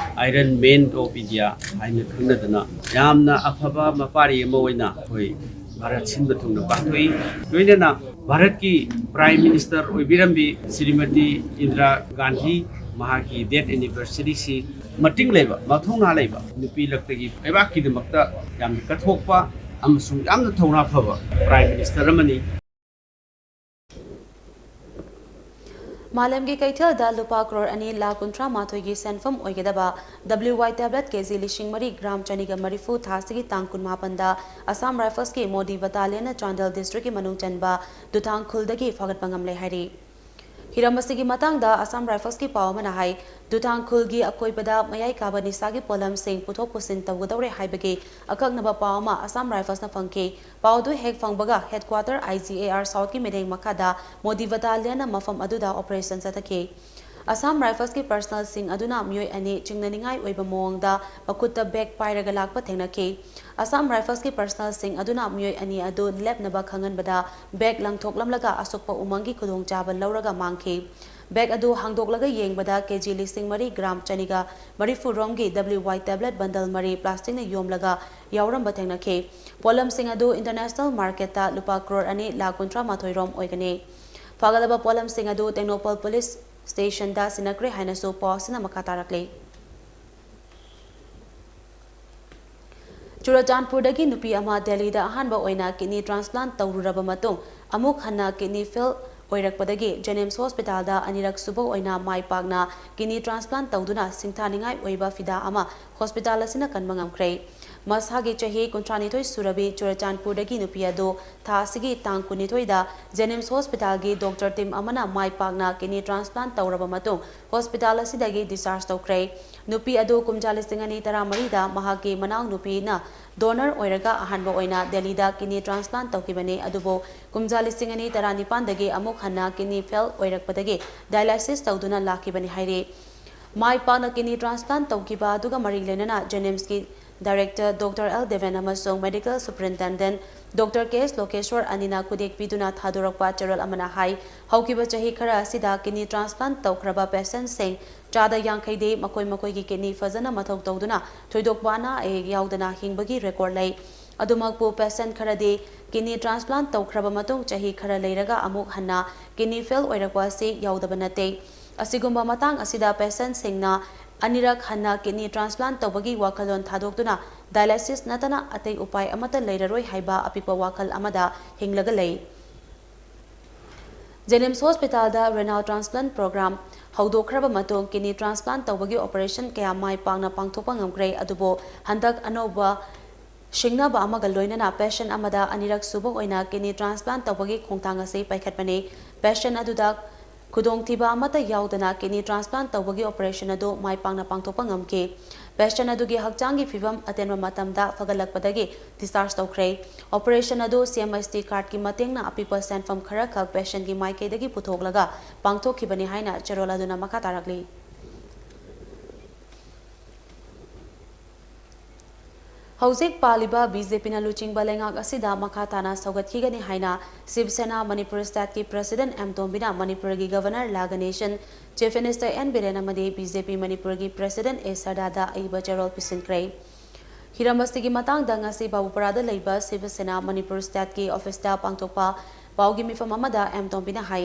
Iron Man of India ꯍꯥꯏꯅ ꯈꯪꯅꯗꯅ ꯌꯥꯝꯅ ꯑꯐꯕ ꯃꯄꯥꯔꯤ ꯑꯃ ꯑꯣꯏꯅ ꯑꯩꯈꯣꯏ ꯚꯥꯔꯠ ꯁꯤꯟꯕ ꯊꯨꯡꯅ ꯄꯥꯡꯊꯣꯛꯏ꯫ ꯂꯣꯏꯅꯅ ꯚꯥꯔꯠꯀꯤ ꯄ꯭ꯔꯥꯏꯝ ꯃꯤꯅꯤꯁꯇꯔ ꯑꯣꯏꯕꯤꯔꯝꯕꯤ ꯁ꯭ꯔꯤꯃꯇꯤ ꯏꯟꯗꯤꯔꯥ ꯒꯥꯟꯙꯤ, ꯃꯍꯥꯛꯀꯤ ꯗꯦꯠ ꯑꯦꯅꯤꯚꯔꯁꯔꯤꯁꯤ ꯃꯇꯤꯡ ꯂꯩꯕ, ꯃꯊꯧꯅꯥ ꯂꯩꯕ ꯅꯨꯄꯤ ꯂꯛꯇꯒꯤ ꯂꯩꯕꯥꯛꯀꯤꯗꯃꯛꯇ ꯌꯥꯝꯅ ꯀꯠꯊꯣꯛꯄ ꯑꯃꯁꯨꯡ ꯌꯥꯝꯅ ꯊꯧꯅꯥ ꯐꯕ ꯄ꯭ꯔꯥꯏꯝ ꯃꯤꯅꯤꯁꯇꯔ ꯑꯃꯅꯤ꯫ ꯃꯥꯂꯦꯝꯒꯤ ꯀꯩꯊꯦꯜꯗ ꯂꯨꯄꯥ ꯀ꯭ꯔꯣꯔ ꯑꯅꯤ ꯂꯥꯈ ꯀꯨꯟꯊ꯭ꯔꯥ ꯃꯥꯊꯣꯏꯒꯤ ꯁꯦꯟꯐꯝ ꯑꯣꯏꯒꯗꯕ W Y tablet K G ꯂꯤꯁꯤꯡ ꯃꯔꯤ ꯒ꯭ꯔꯥꯝ ꯆꯅꯤꯒ ꯃꯔꯤꯐꯨ ꯊꯥꯁꯤꯒꯤ ꯇꯥꯡ ꯀꯨꯟꯃꯥꯄꯟꯗ ꯑꯁꯥꯝ ꯔꯥꯏꯐꯜꯁꯀꯤ ꯃꯣꯗꯤ ꯕꯇꯥꯂꯤꯌꯟꯅ ꯆꯥꯟꯗꯦꯜ ꯗꯤꯁꯇ꯭ꯔꯤꯛꯀꯤ ꯃꯅꯨꯡ ꯆꯟꯕ ꯗꯨꯊꯥꯡ ꯈꯨꯜꯗꯒꯤ ꯐꯥꯒꯠꯄ ꯉꯝꯂꯦ ꯍꯥꯏꯔꯤ꯫ ꯍꯤꯔꯝ ꯑꯁꯤꯒꯤ ꯃꯇꯥꯡꯗ ꯑꯁꯥꯝ ꯔꯥꯏꯐꯜꯁꯀꯤ ꯄꯥꯎ ꯑꯃꯅ ꯍꯥꯏ, ꯗꯨꯊꯥꯡ ꯈꯨꯜꯒꯤ ꯑꯀꯣꯏꯕꯗ ꯃꯌꯥꯏ ꯀꯥꯕ ꯅꯤꯁꯥꯒꯤ ꯄꯣꯠꯂꯝꯁꯤꯡ ꯄꯨꯊꯣꯛ ꯄꯨꯁꯤꯟ ꯇꯧꯒꯗꯧꯔꯦ ꯍꯥꯏꯕꯒꯤ ꯑꯀꯛꯅꯕ ꯄꯥꯎ ꯑꯃ ꯑꯁꯥꯝ ꯔꯥꯏꯐꯜꯁꯅ ꯐꯪꯈꯤ꯫ ꯄꯥꯎ ꯑꯗꯨ ꯍꯦꯛ ꯐꯪꯕꯒ headquarter I G A R South ꯀꯤ ꯃꯤꯠꯌꯦꯡ ꯃꯈꯥꯗ ꯃꯣꯗꯤ ꯕꯇꯥꯂꯤꯌꯟꯅ ꯃꯐꯝ ꯑꯗꯨꯗ operation ꯆꯠꯊꯈꯤ꯫ ꯑꯁꯥꯝ ꯔꯥꯏꯐꯜꯁꯀꯤ personnelꯁꯤꯡ ꯑꯗꯨꯅ ꯃꯤꯑꯣꯏ ꯑꯅꯤ ꯆꯤꯡꯅꯅꯤꯡꯉꯥꯏ ꯑꯣꯏꯕ ꯃꯑꯣꯡꯗ ꯃꯈꯨꯠꯇ bag ꯄꯥꯏꯔꯒ ꯂꯥꯛꯄ ꯊꯦꯡꯅꯈꯤ꯫ ꯑꯁꯥꯝ ꯔꯥꯏꯐꯜꯁꯀꯤ personnelꯁꯤꯡ ꯑꯗꯨꯅ ꯃꯤꯑꯣꯏ ꯑꯅꯤ ꯑꯗꯨ ꯂꯦꯞꯅꯕ ꯈꯪꯍꯟꯕꯗ bag ꯂꯪꯊꯣꯛꯂꯝꯂꯒ ꯑꯁꯣꯛꯄ ꯎꯃꯪꯒꯤ ꯈꯨꯗꯣꯡꯆꯥꯕ ꯂꯧꯔꯒ ꯃꯥꯡꯈꯤ꯫ Bag ꯑꯗꯨ ꯍꯥꯡꯗꯣꯛꯂꯒ ꯌꯦꯡꯕꯗ K G ꯂꯤꯁꯤꯡ ꯃꯔꯤ ꯒ꯭ꯔꯥꯝ ꯆꯅꯤꯒ ꯃꯔꯤꯐꯨ ꯔꯣꯝꯒꯤ W Y tablet bundle ꯃꯔꯤ plasticꯅ ꯌꯣꯝꯂꯒ ꯌꯥꯎꯔꯝꯕ ꯊꯦꯡꯅꯈꯤ꯫ ꯄꯣꯠꯂꯝꯁꯤꯡ ꯑꯗꯨ international marketꯇ ꯂꯨꯄꯥ ꯀ꯭ꯔꯣꯔ ꯑꯅꯤ ꯂꯥꯈ ꯀꯨꯟꯊ꯭ꯔꯥ ꯃꯥꯊꯣꯏ ꯔꯣꯝ ꯑꯣꯏꯒꯅꯤ꯫ ꯐꯥꯒꯠꯂꯕ ꯄꯣꯠꯂꯝꯁꯤꯡ ꯑꯗꯨ ꯇꯦꯡꯅꯧꯄꯜ police stationꯗ ꯁꯤꯟꯅꯈ꯭ꯔꯦ ꯍꯥꯏꯅꯁꯨ ꯄꯥꯎ ꯑꯁꯤꯅ ꯃꯈꯥ ꯇꯥꯔꯛꯂꯤ꯫ ꯆꯨꯔꯆꯥꯟꯄꯨꯔꯗꯒꯤ ꯅꯨꯄꯤ ꯑꯃ ꯗꯦꯜꯂꯤꯗ ꯑꯍꯥꯟꯕ ꯑꯣꯏꯅ kidney transplant ꯇꯧꯔꯨꯔꯕ ꯃꯇꯨꯡ, ꯑꯃꯨꯛ ꯍꯟꯅ kidney fail ꯑꯣꯏꯔꯛꯄꯗꯒꯤ JNIMS hospitalꯗ ꯑꯅꯤꯔꯛ ꯁꯨꯕ ꯑꯣꯏꯅ ꯃꯥꯏ ꯄꯥꯛꯅ kidney transplant ꯇꯧꯗꯨꯅ ꯁꯤꯡꯊꯥꯅꯤꯡꯉꯥꯏ ꯑꯣꯏꯕ ꯐꯤꯗꯥ ꯑꯃ hospital ꯑꯁꯤꯅ ꯀꯟꯕ ꯉꯝꯈ꯭ꯔꯦ꯫ ꯃꯁꯥꯒꯤ ꯆꯍꯤ ꯀꯨꯟꯊ꯭ꯔꯥꯅꯤꯊꯣꯏ ꯁꯨꯔꯕꯤ ꯆꯨꯔꯆꯥꯟꯄꯨꯔꯗꯒꯤ ꯅꯨꯄꯤ ꯑꯗꯨ ꯊꯥ ꯑꯁꯤꯒꯤ ꯇꯥꯡ ꯀꯨꯟꯅꯤꯊꯣꯏꯗ JNIMS hospitalꯒꯤ doctor team ꯑꯃꯅ ꯃꯥꯏ ꯄꯥꯛꯅ kidney transplant ꯇꯧꯔꯕ ꯃꯇꯨꯡ, hospital ꯑꯁꯤꯗꯒꯤ discharge ꯇꯧꯈ꯭ꯔꯦ꯫ ꯅꯨꯄꯤ ꯑꯗꯨ ꯀꯨꯝꯖꯥ ꯂꯤꯁꯤꯡ ꯑꯅꯤ ꯇꯔꯥꯃꯔꯤꯗ ꯃꯍꯥꯛꯀꯤ ꯃꯅꯥꯎꯅꯨꯄꯤꯅ donor ꯑꯣꯏꯔꯒ ꯑꯍꯥꯟꯕ ꯑꯣꯏꯅ ꯗꯦꯜꯂꯤꯗ kidney transplant ꯇꯧꯈꯤꯕꯅꯤ, ꯑꯗꯨꯕꯨ ꯀꯨꯝꯖꯥ ꯂꯤꯁꯤꯡ ꯑꯅꯤ ꯇꯔꯥꯅꯤꯄꯥꯟꯗꯒꯤ ꯑꯃꯨꯛ ꯍꯟꯅ kidney fail ꯑꯣꯏꯔꯛꯄꯗꯒꯤ dialysis ꯇꯧꯗꯨꯅ ꯂꯥꯛꯈꯤꯕꯅꯤ ꯍꯥꯏꯔꯤ꯫ ꯃꯥꯏ ꯄꯥꯛꯅ kidney transplant ꯇꯧꯈꯤꯕ ꯑꯗꯨꯒ ꯃꯔꯤ ꯂꯩꯅꯅ JNIMSꯀꯤ director doctor L Deven ꯑꯃꯁꯨꯡ medical superintendent doctor K S ꯂꯣꯀꯦꯁ꯭ꯋꯔ ꯑꯅꯤꯅ ꯈꯨꯗꯦꯛ ꯄꯤꯗꯨꯅ ꯊꯥꯗꯣꯔꯛꯄ ꯆꯦꯔꯣꯜ ꯑꯃꯅ ꯍꯥꯏ, ꯍꯧꯈꯤꯕ ꯆꯍꯤ ꯈꯔ ꯑꯁꯤꯗ kidney transplant ꯇꯧꯈ꯭ꯔꯕ patientꯁꯤꯡ ꯆꯥꯗ ꯌꯥꯡꯈꯩꯗꯤ ꯃꯈꯣꯏ ꯃꯈꯣꯏꯒꯤ kidney ꯐꯖꯅ ꯃꯊꯧ ꯇꯧꯗꯨꯅ ꯊꯣꯏꯗꯣꯛꯄ ꯑꯅꯥ ꯑꯌꯦꯛ ꯌꯥꯎꯗꯅ ꯍꯤꯡꯕꯒꯤ record ꯂꯩ꯫ ꯑꯗꯨꯃꯛꯄꯨ patient ꯈꯔꯗꯤ kidney transplant ꯇꯧꯈ꯭ꯔꯕ ꯃꯇꯨꯡ ꯆꯍꯤ ꯈꯔ ꯂꯩꯔꯒ ꯑꯃꯨꯛ ꯍꯟꯅ kidney fail ꯑꯣꯏꯔꯛꯄ ꯑꯁꯤ ꯌꯥꯎꯗꯕ ꯅꯠꯇꯦ꯫ ꯑꯁꯤꯒꯨꯝꯕ ꯃꯇꯥꯡ ꯑꯁꯤꯗ patientꯁꯤꯡꯅ ꯑꯅꯤꯔꯛ ꯍꯟꯅ kidney transplant ꯇꯧꯕꯒꯤ ꯋꯥꯈꯜꯂꯣꯟ ꯊꯥꯗꯣꯛꯇꯨꯅ dialysis ꯅꯠꯇꯅ ꯑꯇꯩ ꯎꯄꯥꯏ ꯑꯃꯠꯇ ꯂꯩꯔꯔꯣꯏ ꯍꯥꯏꯕ ꯑꯄꯤꯛꯄ ꯋꯥꯈꯜ ꯑꯃꯗ ꯍꯤꯡꯂꯒ ꯂꯩ꯫ ꯖꯦꯅꯤꯝꯁ ꯍꯣꯁꯄꯤꯇꯥꯜꯗ ꯔꯦꯅꯥꯜ ꯇ꯭ꯔꯥꯟꯁꯄ꯭ꯂꯥꯟꯠ ꯄ꯭ꯔꯣꯒ꯭ꯔꯥꯝ ꯍꯧꯗꯣꯛꯈ꯭ꯔꯕ ꯃꯇꯨꯡ ꯀꯤꯗꯅꯤ ꯇ꯭ꯔꯥꯟꯁꯄ꯭ꯂꯥꯟꯠ ꯇꯧꯕꯒꯤ ꯑꯣꯄꯔꯦꯁꯟ ꯀꯌꯥ ꯃꯥꯏ ꯄꯥꯛꯅ ꯄꯥꯡꯊꯣꯛꯄ ꯉꯝꯈ꯭ꯔꯦ꯫ ꯑꯗꯨꯕꯨ ꯍꯟꯗꯛ ꯑꯅꯧꯕ ꯁꯤꯡꯅꯕ ꯑꯃꯒ ꯂꯣꯏꯅꯅ ꯄꯦꯁꯦꯟꯠ ꯑꯃꯗ ꯑꯅꯤꯔꯛ ꯁꯨꯕ ꯑꯣꯏꯅ ꯀꯤꯗꯅꯤ ꯇ꯭ꯔꯥꯟꯁꯄ꯭ꯂꯥꯟꯠ ꯇꯧꯕꯒꯤ ꯈꯣꯡꯊꯥꯡ ꯑꯁꯤ ꯄꯥꯏꯈꯠꯄꯅꯤ꯫ ꯄꯦꯁꯦꯟꯠ ꯑꯗꯨꯗ ꯈꯨꯗꯣꯡꯊꯤꯕ ꯑꯃꯠꯇ ꯌꯥꯎꯗꯅ ꯀꯤꯗꯅꯤ ꯇ꯭ꯔꯥꯟꯁꯄ꯭ꯂꯥꯟꯠ ꯇꯧꯕꯒꯤ ꯑꯣꯄꯔꯦꯁꯟ ꯑꯗꯨ ꯃꯥꯏ ꯄꯥꯛꯅ ꯄꯥꯡꯊꯣꯛꯄ ꯉꯝꯈꯤ꯫ ꯄꯦꯁꯦꯟꯠ ꯑꯗꯨꯒꯤ ꯍꯛꯆꯥꯡꯒꯤ ꯐꯤꯕꯝ ꯑꯇꯦꯟꯕ ꯃꯇꯝꯗ ꯐꯒꯠꯂꯛꯄꯗꯒꯤ ꯗꯤꯁꯆꯥꯔꯖ ꯇꯧꯈ꯭ꯔꯦ꯫ ꯑꯣꯄꯔꯦꯁꯟ ꯑꯗꯨ ꯁꯤ ꯑꯦꯝ ꯑꯦꯁ ꯇꯤ ꯀꯥꯔꯗꯀꯤ ꯃꯇꯦꯡꯅ ꯑꯄꯤꯛꯄ ꯁꯦꯟꯐꯝ ꯈꯔꯈꯛ ꯄꯦꯁꯦꯟꯠꯀꯤ ꯃꯥꯏꯀꯩꯗꯒꯤ ꯄꯨꯊꯣꯛꯂꯒ ꯄꯥꯡꯊꯣꯛꯈꯤꯕꯅꯤ ꯍꯥꯏꯅ ꯆꯦꯔꯣꯜ ꯑꯗꯨꯅ ꯃꯈꯥ ꯇꯥꯔꯛꯂꯤ꯫ ꯍꯧꯖꯤꯛ ꯄꯥꯜꯂꯤꯕ ꯕꯤ ꯖꯦ ꯄꯤꯅ ꯂꯨꯆꯤꯡꯕ ꯂꯩꯉꯥꯛ ꯑꯁꯤꯗ ꯃꯈꯥ ꯇꯥꯅ ꯁꯧꯒꯠꯈꯤꯒꯅꯤ ꯍꯥꯏꯅ ꯁꯤꯕ ꯁꯦꯅꯥ ꯃꯅꯤꯄꯨꯔ ꯁ꯭ꯇꯦꯠꯀꯤ ꯄ꯭ꯔꯦꯁꯤꯗꯦꯟꯠ ꯑꯦꯝ ꯇꯣꯝꯕꯤꯅ ꯃꯅꯤꯄꯨꯔꯒꯤ ꯒꯚꯔꯅꯔ ꯂꯥ ꯒꯅꯦꯁꯟ, ꯆꯤꯐ ꯃꯤꯅꯤꯁꯇꯔ ꯑꯦꯟ ꯕꯤꯔꯦꯟ ꯑꯃꯗꯤ ꯕꯤ ꯖꯦ ꯄꯤ ꯃꯅꯤꯄꯨꯔꯒꯤ ꯄ꯭ꯔꯦꯁꯤꯗꯦꯟꯠ ꯑꯦ ꯁꯔꯗꯥꯗ ꯑꯏꯕ ꯆꯦꯔꯣꯜ ꯄꯤꯁꯤꯟꯈ꯭ꯔꯦ꯫ ꯍꯤꯔꯝ ꯑꯁꯤꯒꯤ ꯃꯇꯥꯡꯗ ꯉꯁꯤ ꯕꯥꯕꯨꯄꯔꯥꯗ ꯂꯩꯕ ꯁꯤꯕ ꯁꯦꯅꯥ ꯃꯅꯤꯄꯨꯔ ꯁ꯭ꯇꯦꯠꯀꯤ ꯑꯣꯐꯤꯁꯇ ꯄꯥꯡꯊꯣꯛꯄ ꯄꯥꯎꯒꯤ ꯃꯤꯐꯝ ꯑꯃꯗ ꯑꯦꯝ ꯇꯣꯝꯕꯤꯅ ꯍꯥꯏ,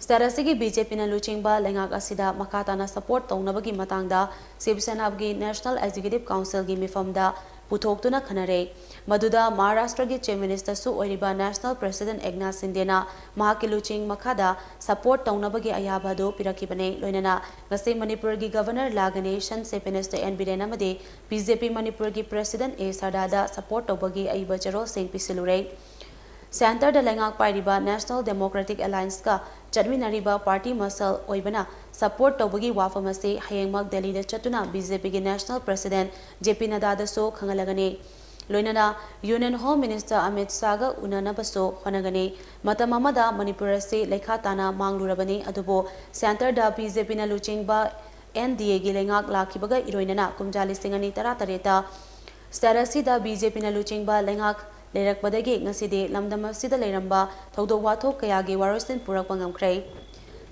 ꯁ꯭ꯇꯦꯠ ꯑꯁꯤꯒꯤ ꯕꯤ ꯖꯦ ꯄꯤꯅ ꯂꯨꯆꯤꯡꯕ ꯂꯩꯉꯥꯛ ꯑꯁꯤꯗ ꯃꯈꯥ ꯇꯥꯅ ꯁꯄꯣꯔꯠ ꯇꯧꯅꯕꯒꯤ ꯃꯇꯥꯡꯗ ꯁꯤꯕ ꯁꯦꯅꯥꯒꯤ ꯅꯦꯁꯅꯦꯜ ꯑꯦꯛꯖꯤꯀ꯭ꯌꯨꯇꯤꯚ ꯀꯥꯎꯟꯁꯤꯜꯒꯤ ꯃꯤꯐꯝꯗ ꯄꯨꯊꯣꯛꯇꯨꯅ ꯈꯟꯅꯔꯦ꯫ ꯃꯗꯨꯗ ꯃꯍꯥꯔꯥꯁꯇ꯭ꯔꯒꯤ ꯆꯤꯐ ꯃꯤꯅꯤꯁꯇꯔꯁꯨ ꯑꯣꯏꯔꯤꯕ ꯅꯦꯁꯅꯦꯜ ꯄ꯭ꯔꯦꯁꯤꯗꯦꯟꯠ ꯑꯦꯛꯅꯥꯊ ꯁꯤꯟꯗꯦꯅ ꯃꯍꯥꯛꯀꯤ ꯂꯨꯆꯤꯡ ꯃꯈꯥꯗ ꯁꯄꯣꯔꯠ ꯇꯧꯅꯕꯒꯤ ꯑꯌꯥꯕ ꯑꯗꯨ ꯄꯤꯔꯛꯈꯤꯕꯅꯤ꯫ ꯂꯣꯏꯅꯅ ꯉꯁꯤ ꯃꯅꯤꯄꯨꯔꯒꯤ ꯒꯚꯔꯅꯔ ꯂꯥ ꯒꯅꯦꯁꯟ, ꯆꯤꯐ ꯃꯤꯅꯤꯁꯇꯔ ꯑꯦꯟ ꯕꯤꯔꯦꯟ ꯑꯃꯗꯤ ꯕꯤ ꯖꯦ ꯄꯤ ꯃꯅꯤꯄꯨꯔꯒꯤ ꯄ꯭ꯔꯦꯁꯤꯗꯦꯟꯠ ꯑꯦ ꯁꯔꯗꯥꯗ ꯁꯄꯣꯔꯠ ꯇꯧꯕꯒꯤ ꯑꯏꯕ ꯆꯦꯔꯣꯜꯁꯤꯡ ꯄꯤꯁꯤꯜꯂꯨꯔꯦ꯫ ꯁꯦꯟꯇꯔꯗ ꯂꯩꯉꯥꯛ ꯄꯥꯏꯔꯤꯕ ꯅꯦꯁꯅꯦꯜ ꯗꯦꯃꯣꯀ꯭ꯔꯦꯇꯤꯛ ꯑꯦꯂꯥꯏꯟꯁꯀ ꯆꯠꯃꯤꯟꯅꯔꯤꯕ ꯄꯥꯔꯇꯤ ꯃꯁꯜ ꯑꯣꯏꯕꯅ ꯁꯄꯣꯔꯠ ꯇꯧꯕꯒꯤ ꯋꯥꯐꯝ ꯑꯁꯤ ꯍꯌꯦꯡꯃꯛ ꯗꯦꯜꯂꯤꯗ ꯆꯠꯇꯨꯅ ꯕꯤ ꯖꯦ ꯄꯤꯒꯤ ꯅꯦꯁꯅꯦꯜ ꯄ꯭ꯔꯦꯁꯤꯗꯦꯟꯠ ꯖꯦ ꯄꯤ ꯅꯗꯥꯗꯁꯨ ꯈꯪꯍꯜꯂꯒꯅꯤ꯫ ꯂꯣꯏꯅꯅ ꯌꯨꯅꯤꯌꯟ ꯍꯣꯝ ꯃꯤꯅꯤꯁꯇꯔ ꯑꯃꯤꯠ ꯁꯥꯍꯒ ꯎꯅꯅꯕꯁꯨ ꯍꯣꯠꯅꯒꯅꯤ꯫ ꯃꯇꯝ ꯑꯃꯗ ꯃꯅꯤꯄꯨꯔ ꯑꯁꯤ ꯂꯩꯈꯥ ꯇꯥꯅ ꯃꯥꯡꯂꯨꯔꯕꯅꯤ, ꯑꯗꯨꯕꯨ ꯁꯦꯟꯇꯔꯗ ꯕꯤ ꯖꯦ ꯄꯤꯅ ꯂꯨꯆꯤꯡꯕ ꯑꯦꯟ ꯗꯤ ꯑꯦꯒꯤ ꯂꯩꯉꯥꯛ ꯂꯥꯛꯈꯤꯕꯒ ꯏꯔꯣꯏꯅꯅ ꯀꯨꯝꯖꯥ ꯂꯤꯁꯤꯡ ꯑꯅꯤ ꯇꯔꯥꯇꯔꯦꯠꯇ ꯁ꯭ꯇꯦꯠ ꯑꯁꯤꯗ ꯕꯤ ꯖꯦ ꯄꯤꯅ ꯂꯨꯆꯤꯡꯕ ꯂꯩꯉꯥꯛ ꯂꯩꯔꯛꯄꯗꯒꯤ ꯉꯁꯤꯗꯤ ꯂꯝꯗꯝ ꯑꯁꯤꯗ ꯂꯩꯔꯝꯕ ꯊꯧꯗꯣꯛ ꯋꯥꯊꯣꯛ ꯀꯌꯥꯒꯤ ꯋꯥꯔꯣꯏꯁꯤꯟ ꯄꯨꯔꯛꯄ ꯉꯝꯈ꯭ꯔꯦ꯫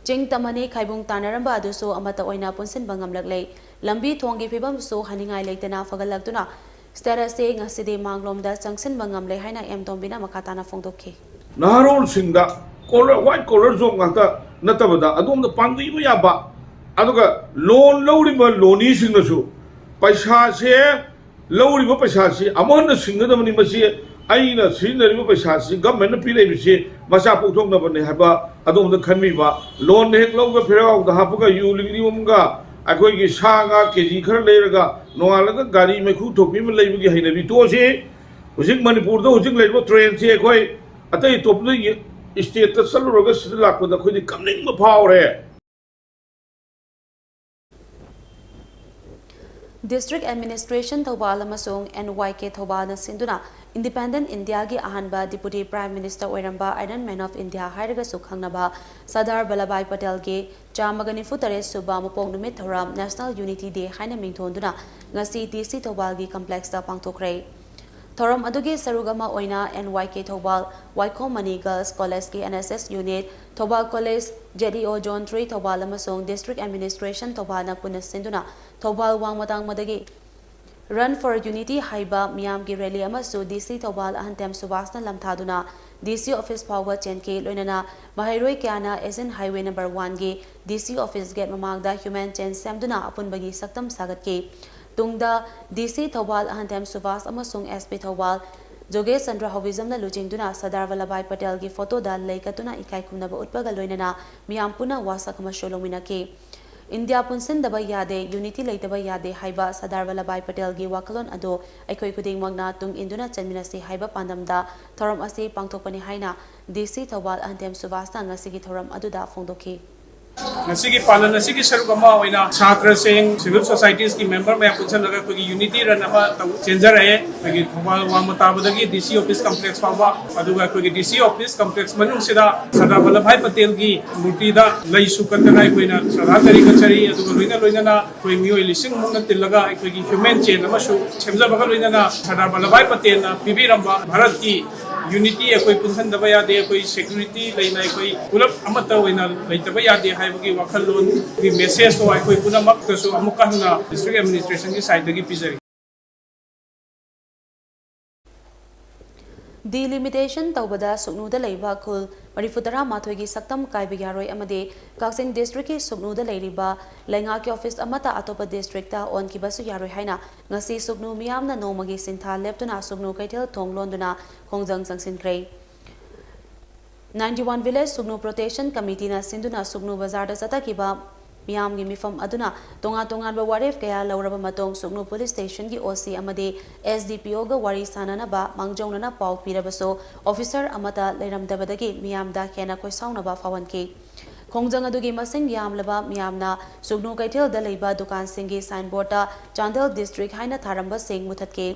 ꯆꯤꯡ ꯇꯝ ꯑꯅꯤ ꯈꯥꯏꯕꯨꯡ ꯇꯥꯅꯔꯝꯕ ꯑꯗꯨꯁꯨ ꯑꯃꯠꯇ ꯑꯣꯏꯅ ꯄꯨꯟꯁꯤꯟꯕ ꯉꯝꯂꯛꯂꯦ꯫ ꯂꯝꯕꯤ ꯊꯣꯡꯒꯤ ꯐꯤꯕꯝꯁꯨ ꯍꯥꯏꯅꯤꯡꯉꯥꯏ ꯂꯩꯇꯅ ꯐꯒꯠꯂꯛꯇꯨꯅ ꯁ꯭ꯇꯦꯠ ꯑꯁꯤ ꯉꯁꯤꯗꯤ ꯃꯥꯡꯂꯣꯝꯗ ꯆꯪꯁꯤꯟꯕ ꯉꯝꯂꯦ ꯍꯥꯏꯅ ꯑꯦꯝ ꯇꯣꯝꯕꯤꯅ ꯃꯈꯥ ꯇꯥꯅ ꯐꯣꯡꯗꯣꯛꯈꯤ꯫ ꯅꯍꯥꯔꯣꯜꯁꯤꯡꯗ ꯀꯣꯂꯔ, ꯋꯥꯏꯠ ꯀꯣꯂꯔ ꯖꯣꯕ ꯉꯥꯛꯇ ꯅꯠꯇꯕꯗ ꯑꯗꯣꯝꯗ ꯄꯥꯡꯕꯤꯕ ꯌꯥꯕ, ꯑꯗꯨꯒ ꯂꯣꯟ ꯂꯧꯔꯤꯕ ꯂꯣꯅꯤꯁꯤꯡꯅꯁꯨ ꯄꯩꯁꯥꯁꯦ ꯂꯧꯔꯤꯕ ꯄꯩꯁꯥꯁꯤ ꯑꯃꯨꯛ ꯍꯟꯅ ꯁꯤꯡꯒꯗꯕꯅꯤ꯫ ꯃꯁꯤ ꯑꯩꯅ ꯁꯤꯖꯤꯟꯅꯔꯤꯕ ꯄꯩꯁꯥꯁꯤ ꯒꯚꯔꯟꯃꯦꯟꯠꯅ ꯄꯤꯔꯛꯏꯕꯁꯤ ꯃꯆꯥ ꯄꯣꯛꯊꯣꯛꯅꯕꯅꯤ ꯍꯥꯏꯕ ꯑꯗꯣꯝꯗ ꯈꯟꯕꯤꯕ꯫ ꯂꯣꯟ ꯍꯦꯛ ꯂꯧꯕ ꯐꯤꯔꯥꯎꯗ ꯍꯥꯞꯄꯒ ꯌꯨ ꯂꯤꯛꯂꯤ ꯑꯃꯒ ꯑꯩꯈꯣꯏꯒꯤ ꯁꯥ ꯉꯥ ꯀꯦ ꯖꯤ ꯈꯔ ꯂꯩꯔꯒ ꯅꯣꯡꯉꯥꯜꯂꯒ ꯒꯥꯔꯤ ꯃꯩꯈꯨ ꯊꯣꯛꯄꯤ ꯑꯃ ꯂꯩꯕꯒꯤ ꯍꯩꯅꯕꯤ ꯇꯣꯛꯑꯁꯤ꯫ ꯍꯧꯖꯤꯛ ꯃꯅꯤꯄꯨꯔꯗ ꯍꯧꯖꯤꯛ ꯂꯩꯔꯤꯕ ꯇ꯭ꯔꯦꯟꯁꯤ ꯑꯩꯈꯣꯏ ꯑꯇꯩ ꯑꯇꯣꯞꯄꯗ ꯌꯦ-, ꯁ꯭ꯇꯦꯠꯇ ꯆꯠꯂꯨꯔꯒ ꯁꯤꯗ ꯂꯥꯛꯄꯗ ꯑꯩꯈꯣꯏꯗꯤ ꯀꯞꯅꯤꯡꯕ ꯐꯥꯎꯔꯦ꯫ District Administration ꯊꯧꯕꯥꯜ ꯑꯃꯁꯨꯡ ꯑꯦꯟ ꯋꯥꯏ ꯀꯦ ꯊꯧꯕꯥꯜꯅ ꯁꯤꯟꯗꯨꯅ Independent India ꯒꯤ ꯑꯍꯥꯟꯕ Deputy Prime Minister ꯑꯣꯏꯔꯝꯕ Iron Man of India ꯍꯥꯏꯔꯒꯁꯨ ꯈꯪꯅꯕ ꯁꯔꯗꯥꯔ ꯚꯜꯂꯚꯚꯥꯏ ꯄꯇꯦꯜꯒꯤ ꯆꯥꯝꯃꯒ ꯅꯤꯐꯨ ꯇꯔꯦꯠ ꯁꯨꯕ ꯃꯄꯣꯛ ꯅꯨꯃꯤꯠ ꯊꯧꯔꯝ National Unity Day ꯍꯥꯏꯅ ꯃꯤꯡꯊꯣꯟꯗꯨꯅ ꯉꯁꯤ ꯗꯤ ꯁꯤ ꯊꯧꯕꯥꯜꯒꯤ complex ꯇ ꯄꯥꯡꯊꯣꯛꯈ꯭ꯔꯦ꯫ ꯊꯧꯔꯝ ꯑꯗꯨꯒꯤ ꯁꯔꯨꯛ ꯑꯃ ꯑꯣꯏꯅ ꯑꯦꯟ ꯋꯥꯏ ꯀꯦ ꯊꯧꯕꯥꯜ, ꯋꯥꯏꯈꯣꯝ ꯃꯅꯤ Girls College ꯀꯤ N S S unit, Thoubal College, Z E O Zone three Thoubal ꯑꯃꯁꯨꯡ District Administration ꯊꯧꯕꯥꯜꯅ ꯄꯨꯟꯅ ꯁꯤꯟꯗꯨꯅ ꯊꯧꯕꯥꯜ ꯋꯥꯡꯃ ꯇꯥꯡꯃꯗꯒꯤ Run for Unity ꯍꯥꯏꯕ ꯃꯤꯌꯥꯝꯒꯤ rally ꯑꯃꯁꯨ ꯗꯤ ꯁꯤ ꯊꯧꯕꯥꯜ ꯑꯍꯟꯊꯦꯝ ꯁꯨꯕꯥꯁꯅ ꯂꯝꯊꯥꯗꯨꯅ ꯗꯤ ꯁꯤ office ꯐꯥꯎꯕ ꯆꯦꯟꯈꯤ꯫ ꯂꯣꯏꯅꯅ ꯃꯍꯩꯔꯣꯏ ꯀꯌꯥꯅ Asian Highway number one ꯒꯤ ꯗꯤ ꯁꯤ office gate ꯃꯃꯥꯡꯗ human chain ꯁꯦꯝꯗꯨꯅ ꯑꯄꯨꯟꯕꯒꯤ ꯁꯛꯇꯝ ꯁꯥꯒꯠꯈꯤ꯫ ꯇꯨꯡꯗ ꯗꯤ ꯁꯤ ꯊꯧꯕꯥꯜ ꯑꯍꯟꯊꯦꯝ ꯁꯨꯕꯥꯁ ꯑꯃꯁꯨꯡ ꯑꯦꯁ ꯄꯤ ꯊꯧꯕꯥꯜ ꯖꯣꯒꯦꯁ ꯆꯟꯗ꯭ꯔ ꯍꯧꯕꯤꯖꯝꯅ ꯂꯨꯆꯤꯡꯗꯨꯅ ꯁꯔꯗꯥꯔ ꯚꯜꯂꯚꯚꯥꯏ ꯄꯇꯦꯜꯒꯤ photo ꯗ ꯂꯩ ꯀꯠꯇꯨꯅ ꯏꯀꯥꯏ ꯈꯨꯝꯅꯕ ꯎꯠꯄꯒ ꯂꯣꯏꯅꯅ ꯃꯤꯌꯥꯝ ꯄꯨꯟꯅ ꯋꯥꯁꯛ ꯑꯃꯁꯨ ꯂꯧꯃꯤꯟꯅꯈꯤ꯫ ꯏꯟꯗꯤꯌꯥ ꯄꯨꯟꯁꯤꯟꯗꯕ ꯌꯥꯗꯦ, unity ꯂꯩꯇꯕ ꯌꯥꯗꯦ ꯍꯥꯏꯕ ꯁꯔꯗꯥꯔ ꯚꯜꯂꯚꯚꯥꯏ ꯄꯇꯦꯜꯒꯤ ꯋꯥꯈꯜꯂꯣꯟ ꯑꯗꯨ ꯑꯩꯈꯣꯏ ꯈꯨꯗꯤꯡꯃꯛꯅ ꯇꯨꯡ ꯏꯟꯗꯨꯅ ꯆꯠꯃꯤꯟꯅꯁꯤ ꯍꯥꯏꯕ ꯄꯥꯟꯗꯝꯗ ꯊꯧꯔꯝ ꯑꯁꯤ ꯄꯥꯡꯊꯣꯛꯄꯅꯤ ꯍꯥꯏꯅ ꯗꯤ ꯁꯤ ꯊꯧꯕꯥꯜ ꯑꯍꯟꯊꯦꯝ ꯁꯨꯕꯥꯁꯅ ꯉꯁꯤꯒꯤ ꯊꯧꯔꯝ ꯑꯗꯨꯗ ꯐꯣꯡꯗꯣꯛꯈꯤ꯫ ꯉꯁꯤꯒꯤ ꯄꯥꯂꯟ ꯑꯁꯤꯒꯤ ꯁꯔꯨꯛ ꯑꯃ ꯑꯣꯏꯅ ꯁꯥꯇ꯭ꯔꯁꯤꯡ, civil societies ꯀꯤ member ꯃꯌꯥꯝ ꯄꯨꯟꯁꯤꯜꯂꯒ ꯑꯩꯈꯣꯏꯒꯤ unity run ꯑꯃ ꯇꯧ-, ꯆꯦꯟꯖꯔꯛꯑꯦ꯫ ꯑꯩꯈꯣꯏꯒꯤ ꯊꯧꯕꯥꯜ ꯋꯥꯡꯃ ꯇꯥꯕꯗꯒꯤ ꯗꯤ ꯁꯤ office complex ꯐꯥꯎꯕ, ꯑꯗꯨꯒ ꯑꯩꯈꯣꯏꯒꯤ ꯗꯤ ꯁꯤ office complex ꯃꯅꯨꯡꯁꯤꯗ ꯁꯔꯗꯥꯔ ꯚꯜꯂꯚꯚꯥꯏ ꯄꯇꯦꯜꯒꯤ ꯃꯨꯔꯇꯤꯗ ꯂꯩꯁꯨ ꯀꯠꯇꯅ ꯑꯩꯈꯣꯏꯅ ꯁ꯭ꯔꯗꯥꯟꯖꯂꯤ ꯀꯠꯆꯔꯤ꯫ ꯑꯗꯨꯒ ꯂꯣꯏꯅ ꯂꯣꯏꯅꯅ ꯑꯩꯈꯣꯏ ꯃꯤꯑꯣꯏ ꯂꯤꯁꯤꯡ ꯃꯨꯛꯅ ꯇꯤꯜꯂꯒ ꯑꯩꯈꯣꯏꯒꯤ human chain ꯑꯃꯁꯨ ꯁꯦꯝꯖꯕꯒ ꯂꯣꯏꯅꯅ ꯁꯔꯗꯥꯔ ꯚꯜꯂꯚꯚꯥꯏ ꯄꯇꯦꯜꯅ ꯄꯤꯕꯤꯔꯝꯕ ꯚꯥꯔꯠꯀꯤ unity, ꯑꯩꯈꯣꯏ ꯄꯨꯟꯁꯤꯟꯗꯕ ꯌꯥꯗꯦ, ꯑꯩꯈꯣꯏ security ꯂꯩꯅ ꯑꯩꯈꯣꯏ ꯄꯨꯂꯞ ꯑꯃꯠꯇ ꯑꯣꯏꯅ ꯂꯩꯇꯕ ꯌꯥꯗꯦ ꯍꯥꯏꯕꯒꯤ ꯋꯥꯈꯜꯂꯣꯟꯒꯤ message ꯇꯣ ꯑꯩꯈꯣꯏ ꯄꯨꯝꯅꯃꯛꯇꯁꯨ ꯑꯃꯨꯛꯀ ꯍꯟꯅ district administration ꯒꯤ side ꯇꯒꯤ ꯄꯤꯖꯔꯤ꯫ Delimitation ꯇꯧꯕꯗ ꯁꯨꯛꯅꯨꯗ ꯂꯩꯕ ꯈꯨꯜ ꯃꯔꯤꯐꯨꯇꯔꯥ ꯃꯥꯊꯣꯏꯒꯤ ꯁꯛꯇꯝ ꯀꯥꯏꯕ ꯌꯥꯔꯣꯏ ꯑꯃꯗꯤ ꯀꯛꯆꯤꯡ districtꯀꯤ ꯁꯨꯛꯅꯨꯗ ꯂꯩꯔꯤꯕ ꯂꯩꯉꯥꯛꯀꯤ office ꯑꯃꯠꯇ ꯑꯇꯣꯞꯄ districtꯇ ꯑꯣꯟꯈꯤꯕꯁꯨ ꯌꯥꯔꯣꯏ ꯍꯥꯏꯅ ꯉꯁꯤ ꯁꯨꯛꯅꯨ ꯃꯤꯌꯥꯝꯅ ꯅꯣꯡꯃꯒꯤ ꯁꯤꯟꯊꯥ ꯂꯦꯞꯇꯨꯅ ꯁꯨꯛꯅꯨ ꯀꯩꯊꯦꯜ ꯊꯣꯡ ꯂꯣꯟꯗꯨꯅ ꯈꯣꯡꯖꯪ ꯆꯪꯁꯤꯟꯈ꯭ꯔꯦ꯫ Ninety One Village ꯁꯨꯛꯅꯨ Protection Committeeꯅ ꯁꯤꯟꯗꯨꯅ ꯁꯨꯛꯅꯨ ꯕꯖꯥꯔꯗ ꯆꯠꯊꯈꯤꯕ ꯃꯤꯌꯥꯝꯒꯤ ꯃꯤꯐꯝ ꯑꯗꯨꯅ ꯇꯣꯉꯥꯟ ꯇꯣꯉꯥꯟꯕ ꯋꯥꯔꯦꯞ ꯀꯌꯥ ꯂꯧꯔꯕ ꯃꯇꯨꯡ ꯁꯨꯛꯅꯨ police stationꯒꯤ OC ꯑꯃꯗꯤ SDPOꯒ ꯋꯥꯔꯤ ꯁꯥꯅꯅꯕ ꯃꯥꯡꯖꯧꯅꯅ ꯄꯥꯎ ꯄꯤꯔꯕꯁꯨ officer ꯑꯃꯠꯇ ꯂꯩꯔꯝꯗꯕꯗꯒꯤ ꯃꯤꯌꯥꯝꯗ ꯍꯦꯟꯅ ꯈꯣꯏꯁꯥꯎꯅꯕ ꯐꯥꯎꯍꯟꯈꯤ꯫ ꯈꯣꯡꯖꯪ ꯑꯗꯨꯒꯤ ꯃꯁꯤꯡ ꯌꯥꯝꯂꯕ ꯃꯤꯌꯥꯝꯅ ꯁꯨꯛꯅꯨ ꯀꯩꯊꯦꯜꯗ ꯂꯩꯕ ꯗꯨꯀꯥꯟꯁꯤꯡꯒꯤ signboardꯇ ꯆꯥꯟꯗꯦꯜ district ꯍꯥꯏꯅ ꯊꯥꯔꯝꯕꯁꯤꯡ ꯃꯨꯊꯠꯈꯤ꯫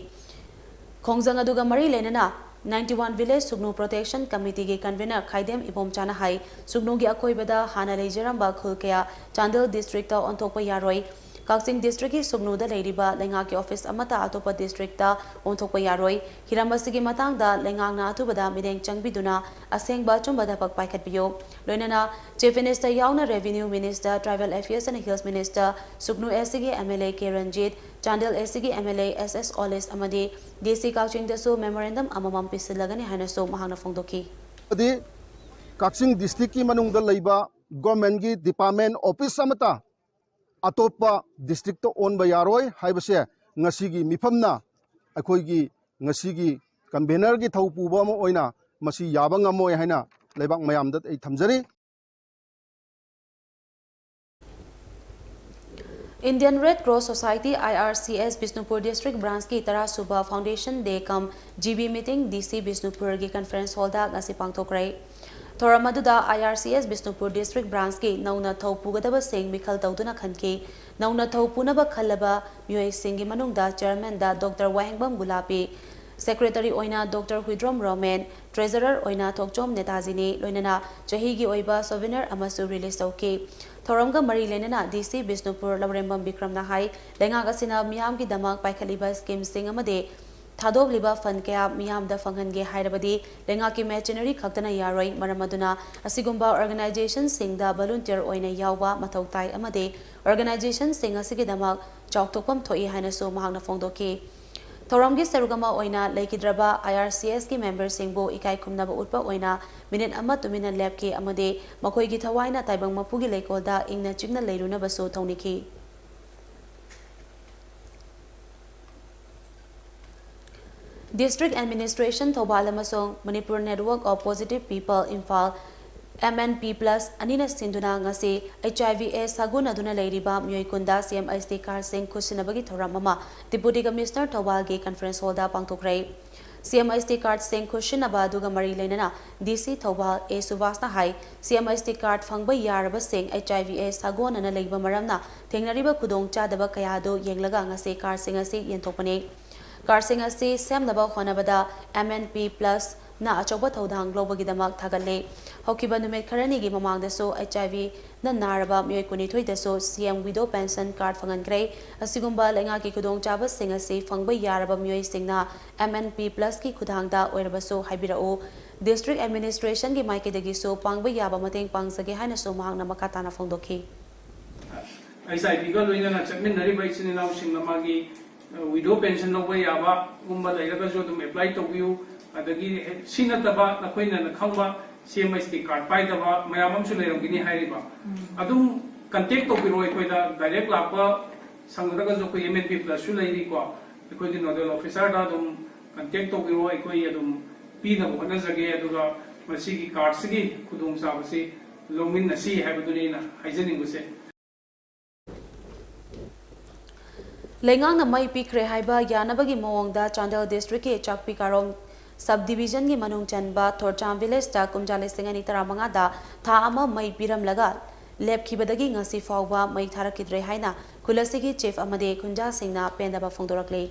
ꯈꯣꯡꯖꯪ ꯑꯗꯨꯒ ꯃꯔꯤ ꯂꯩꯅꯅ Ninety One Village ꯁꯨꯛꯅꯨ Protection Committeeꯒꯤ convener ꯈꯥꯏꯗꯦꯝ ꯏꯕꯣꯝꯆꯥꯅ ꯍꯥꯏ, ꯁꯨꯛꯅꯨꯒꯤ ꯑꯀꯣꯏꯕꯗ ꯍꯥꯟꯅ ꯂꯩꯖꯔꯝꯕ ꯈꯨꯜ ꯀꯌꯥ ꯆꯥꯟꯗꯦꯜ districtꯇ ꯑꯣꯟꯊꯣꯛꯄ ꯌꯥꯔꯣꯏ꯫ ꯀꯛꯆꯤꯡ districtꯀꯤ ꯁꯨꯛꯅꯨꯗ ꯂꯩꯔꯤꯕ ꯂꯩꯉꯥꯛꯀꯤ office ꯑꯃꯠꯇ ꯑꯇꯣꯞꯄ districtꯇ ꯑꯣꯟꯊꯣꯛꯄ ꯌꯥꯔꯣꯏ꯫ ꯍꯤꯔꯝ ꯑꯁꯤꯒꯤ ꯃꯇꯥꯡꯗ ꯂꯩꯉꯥꯛꯅ ꯑꯊꯨꯕꯗ ꯃꯤꯠꯌꯦꯡ ꯆꯪꯕꯤꯗꯨꯅ ꯑꯁꯦꯡꯕ ꯑꯆꯨꯝꯕ ꯊꯕꯛ ꯄꯥꯏꯈꯠꯄꯤꯌꯨ꯫ ꯂꯣꯏꯅꯅ Chief Minister ꯌꯥꯎꯅ Revenue Minister, Tribal Affairs and Hills Minister, ꯁꯨꯛꯅꯨ SCꯒꯤ MLA K Ranjit, Chandel SCꯒꯤ MLA S S Olish ꯑꯃꯗꯤ DC ꯀꯛꯆꯤꯡꯗꯁꯨ memorandum ꯑꯃꯃꯝ ꯄꯤꯁꯤꯜꯂꯒꯅꯤ ꯍꯥꯏꯅꯁꯨ ꯃꯍꯥꯛꯅ ꯐꯣꯡꯗꯣꯛꯈꯤ꯫ ꯑꯃꯗꯤ ꯀꯛꯆꯤꯡ districtꯀꯤ ꯃꯅꯨꯡꯗ ꯂꯩꯕ governmentꯀꯤ department office ꯑꯃꯠꯇ ꯑꯇꯣꯞꯄ districtꯇ ꯑꯣꯟꯕ ꯌꯥꯔꯣꯏ ꯍꯥꯏꯕꯁꯦ ꯉꯁꯤꯒꯤ ꯃꯤꯐꯝꯅ ꯑꯩꯈꯣꯏꯒꯤ ꯉꯁꯤꯒꯤ convenerꯒꯤ ꯊꯧ ꯄꯨꯕ ꯑꯃ ꯑꯣꯏꯅ ꯃꯁꯤ ꯌꯥꯕ ꯉꯝꯃꯣꯏ ꯍꯥꯏꯅ ꯂꯩꯕꯥꯛ ꯃꯌꯥꯝꯗ ꯑꯩ ꯊꯝꯖꯔꯤ꯫ Indian Red Cross Society, IRCS, Bishnupur District Branchꯀꯤ ꯇꯔꯥ ꯁꯨꯕ Foundation Day cum GB meeting DC Bishnupurꯒꯤ conference hallꯗ ꯉꯁꯤ ꯄꯥꯡꯊꯣꯛꯈ꯭ꯔꯦ꯫ ꯊꯧꯔꯝ ꯑꯗꯨꯗ IRCS Bishnupur District Branchꯀꯤ ꯅꯧꯅ ꯊꯧ ꯄꯨꯒꯗꯕꯁꯤꯡ ꯃꯤꯈꯜ ꯇꯧꯗꯨꯅ ꯈꯟꯈꯤ꯫ ꯅꯧꯅ ꯊꯧ ꯄꯨꯅꯕ ꯈꯜꯂꯕ ꯃꯤꯑꯣꯏꯁꯤꯡꯒꯤ ꯃꯅꯨꯡꯗ chairmanꯗ Doctor ꯋꯥꯍꯦꯡꯕꯝ ꯒꯨꯂꯥꯄꯤ, secretary ꯑꯣꯏꯅ Doctor ꯍꯨꯏꯗ꯭ꯔꯣꯝ ꯔꯣꯃꯦꯟ, treasurer ꯑꯣꯏꯅ ꯊꯣꯛꯆꯣꯝ ꯅꯦꯇꯥꯖꯤꯅꯤ, ꯂꯣꯏꯅꯅ ꯆꯍꯤꯒꯤ ꯑꯣꯏꯕ souvenir ꯑꯃꯁꯨ release ꯇꯧꯈꯤ꯫ ꯊꯧꯔꯝꯒ ꯃꯔꯤ ꯂꯩꯅꯅ DC ꯕꯤꯁꯅꯨꯄꯨꯔ ꯂꯧꯔꯦꯝꯕꯝ ꯕꯤꯀ꯭ꯔꯝꯅ ꯍꯥꯏ, ꯂꯩꯉꯥꯛ ꯑꯁꯤꯅ ꯃꯤꯌꯥꯝꯒꯤꯗꯃꯛ ꯄꯥꯏꯈꯠꯂꯤꯕ schemeꯁꯤꯡ ꯑꯃꯗꯤ ꯊꯥꯗꯣꯛꯂꯤꯕ fund ꯀꯌꯥ ꯃꯤꯌꯥꯝꯗ ꯐꯪꯍꯟꯒꯦ ꯍꯥꯏꯔꯕꯗꯤ ꯂꯩꯉꯥꯛꯀꯤ machinery ꯈꯛꯇꯅ ꯌꯥꯔꯣꯏ꯫ ꯃꯔꯝ ꯑꯗꯨꯅ ꯑꯁꯤꯒꯨꯝꯕ organizationꯁꯤꯡꯗ volunteer ꯑꯣꯏꯅ ꯌꯥꯎꯕ ꯃꯊꯧ ꯇꯥꯏ ꯑꯃꯗꯤ organizationꯁꯤꯡ ꯑꯁꯤꯒꯤꯗꯃꯛ ꯆꯥꯎꯊꯣꯛꯐꯝ ꯊꯣꯛꯏ ꯍꯥꯏꯅꯁꯨ ꯃꯍꯥꯛꯅ ꯐꯣꯡꯗꯣꯛꯈꯤ꯫ ꯊꯧꯔꯝꯒꯤ ꯁꯔꯨꯛ ꯑꯃ ꯑꯣꯏꯅ ꯂꯩꯈꯤꯗ꯭ꯔꯕ ꯑꯥꯏ ꯑꯥꯔ ꯁꯤ ꯑꯦꯁꯀꯤ ꯃꯦꯝꯕꯔꯁꯤꯡꯕꯨ ꯏꯀꯥꯏ ꯈꯨꯝꯅꯕ ꯎꯠꯄ ꯑꯣꯏꯅ ꯃꯤꯅꯤꯠ ꯑꯃ ꯇꯨꯃꯤꯟꯅ ꯂꯦꯞꯈꯤ ꯑꯃꯗꯤ ꯃꯈꯣꯏꯒꯤ ꯊꯋꯥꯏꯅ ꯇꯥꯏꯕꯪ ꯃꯄꯨꯒꯤ ꯂꯩꯀꯣꯜꯗ ꯏꯪꯅ ꯆꯤꯛꯅ ꯂꯩꯔꯨꯅꯕꯁꯨ ꯊꯧꯅꯤꯈꯤ꯫ District Administration ꯊꯧꯕꯥꯜ ꯑꯃꯁꯨꯡ Manipur Network of Positive People Imphal, M N P plus, ꯑꯅꯤꯅ ꯁꯤꯟꯗꯨꯅ ꯉꯁꯤ H I V AIDS ꯁꯥꯒꯣꯟꯅꯗꯨꯅ ꯂꯩꯔꯤꯕ ꯃꯤꯑꯣꯏ ꯀꯨꯟꯗ C M H T cardꯁꯤꯡ ꯈꯨꯠꯁꯤꯟꯅꯕꯒꯤ ꯊꯧꯔꯝ ꯑꯃ Deputy Commissioner ꯊꯧꯕꯥꯜꯒꯤ conference hallꯗ ꯄꯥꯡꯊꯣꯛꯈ꯭ꯔꯦ꯫ C M H T cardꯁꯤꯡ ꯈꯨꯠꯁꯤꯟꯅꯕ ꯑꯗꯨꯒ ꯃꯔꯤ ꯂꯩꯅꯅ D C Thoubal A ꯁꯨꯕꯥꯁꯅ high, C M H T card ꯐꯪꯕ ꯌꯥꯔꯕꯁꯤꯡ H I V AIDS ꯁꯥꯒꯣꯟꯅꯅ ꯂꯩꯕ ꯃꯔꯝꯅ ꯊꯦꯡꯅꯔꯤꯕ ꯈꯨꯗꯣꯡꯆꯥꯗꯕ ꯀꯌꯥ ꯑꯗꯨ ꯌꯦꯡꯂꯒ ꯉꯁꯤ cardꯁꯤꯡ ꯑꯁꯤ ꯌꯦꯟꯊꯣꯛꯄꯅꯤ꯫ Cardꯁꯤꯡ ꯑꯁꯤ ꯁꯦꯝꯅꯕ ꯍꯣꯠꯅꯕꯗ M N P plusꯅ ꯑꯆꯧꯕ ꯊꯧꯗꯥꯡ ꯂꯧꯕꯒꯤꯗꯃꯛ ꯊꯥꯒꯠꯂꯤ꯫ ꯍꯧꯈꯤꯕ ꯅꯨꯃꯤꯠ ꯈꯔꯅꯤꯒꯤ ꯃꯃꯥꯡꯗꯁꯨ H I Vꯅ ꯅꯥꯔꯕ ꯃꯤꯑꯣꯏ ꯀꯨꯟꯅꯤꯊꯣꯏꯗꯁꯨ C M Widow Pension card ꯐꯪꯍꯟꯈ꯭ꯔꯦ꯫ ꯑꯁꯤꯒꯨꯝꯕ ꯂꯩꯉꯥꯛꯀꯤ ꯈꯨꯗꯣꯡꯆꯥꯕꯁꯤꯡ ꯑꯁꯤ ꯐꯪꯕ ꯌꯥꯔꯕ ꯃꯤꯑꯣꯏꯁꯤꯡꯅ M N P plusꯀꯤ ꯈꯨꯠꯊꯥꯡꯗ ꯑꯣꯏꯔꯕꯁꯨ ꯍꯥꯏꯕꯤꯔꯛꯎ꯫ District Administrationꯒꯤ ꯃꯥꯏꯀꯩꯗꯒꯤꯁꯨ ꯄꯥꯡꯕ ꯌꯥꯕ ꯃꯇꯦꯡ ꯄꯥꯡꯖꯒꯦ ꯍꯥꯏꯅꯁꯨ ꯃꯍꯥꯛꯅ ꯃꯈꯥ ꯇꯥꯅ ꯐꯣꯡꯗꯣꯛꯈꯤ꯫ H I Vꯒ ꯂꯣꯏꯅꯅ ꯆꯠꯃꯤꯟꯅꯔꯤꯕ ꯏꯆꯤꯟ ꯏꯅꯥꯎꯁꯤꯡꯅ ꯃꯥꯒꯤ, ꯑ, widow pension ꯂꯧꯕ ꯌꯥꯕꯒꯨꯝꯕ ꯂꯩꯔꯒꯁꯨ ꯑꯗꯨꯝ apply ꯇꯧꯕꯤꯌꯨ꯫ ꯑꯗꯒꯤ ꯁꯤ ꯅꯠꯇꯕ ꯅꯈꯣꯏꯅ ꯈꯪꯕ C M H T card ꯄꯥꯏꯗꯕ ꯃꯌꯥꯝ ꯑꯃꯁꯨ ꯂꯩꯔꯝꯒꯅꯤ ꯍꯥꯏꯔꯤꯕ꯫ ꯑꯗꯨꯝ contact ꯇꯧꯕꯤꯔꯛꯑꯣ ꯑꯩꯈꯣꯏꯗ, direct ꯂꯥꯛꯄ ꯁꯪꯗ꯭ꯔꯒꯁꯨ ꯑꯩꯈꯣꯏ M N P plusꯁꯨ ꯂꯩꯔꯤꯀꯣ꯫ ꯑꯩꯈꯣꯏꯒꯤ nodal officerꯗ ꯑꯗꯨꯝ contact ꯇꯧꯕꯤꯔꯛꯑꯣ, ꯑꯩꯈꯣꯏ ꯑꯗꯨꯝ ꯄꯤꯅꯕ ꯍꯣꯠꯅꯖꯒꯦ꯫ ꯑꯗꯨꯒ ꯃꯁꯤꯒꯤ cardꯁꯤꯒꯤ ꯈꯨꯗꯣꯡꯆꯥꯕꯁꯤ ꯂꯧꯃꯤꯟꯅꯁꯤ ꯍꯥꯏꯕꯗꯨꯅꯤ ꯑꯩꯅ ꯍꯥꯏꯖꯅꯤꯡꯕꯁꯦ꯫ ꯂꯩꯉꯥꯛꯅ ꯃꯩ ꯄꯤꯈ꯭ꯔꯦ ꯍꯥꯏꯕ ꯌꯥꯅꯕꯒꯤ ꯃꯑꯣꯡꯗ ꯆꯥꯟꯗꯦꯜ districtꯀꯤ ꯆꯥꯛꯄꯤ ꯀꯥꯔꯣꯡ sub divisionꯒꯤ ꯃꯅꯨꯡ ꯆꯟꯕ ꯊꯣꯔꯆꯥꯝ villageꯇ ꯀꯨꯝꯖꯥ ꯂꯤꯁꯤꯡ ꯑꯅꯤ ꯇꯔꯥꯃꯉꯥꯗ ꯊꯥ ꯑꯃ ꯃꯩ ꯄꯤꯔꯝꯂꯒ ꯂꯦꯞꯈꯤꯕꯗꯒꯤ ꯉꯁꯤ ꯐꯥꯎꯕ ꯃꯩ ꯊꯥꯔꯛꯈꯤꯗ꯭ꯔꯦ ꯍꯥꯏꯅ ꯈꯨꯜ ꯑꯁꯤꯒꯤ chief ꯑꯃꯗꯤ ꯈꯨꯟꯖꯥꯁꯤꯡꯅ ꯄꯦꯟꯗꯕ ꯐꯣꯡꯗꯣꯔꯛꯂꯤ꯫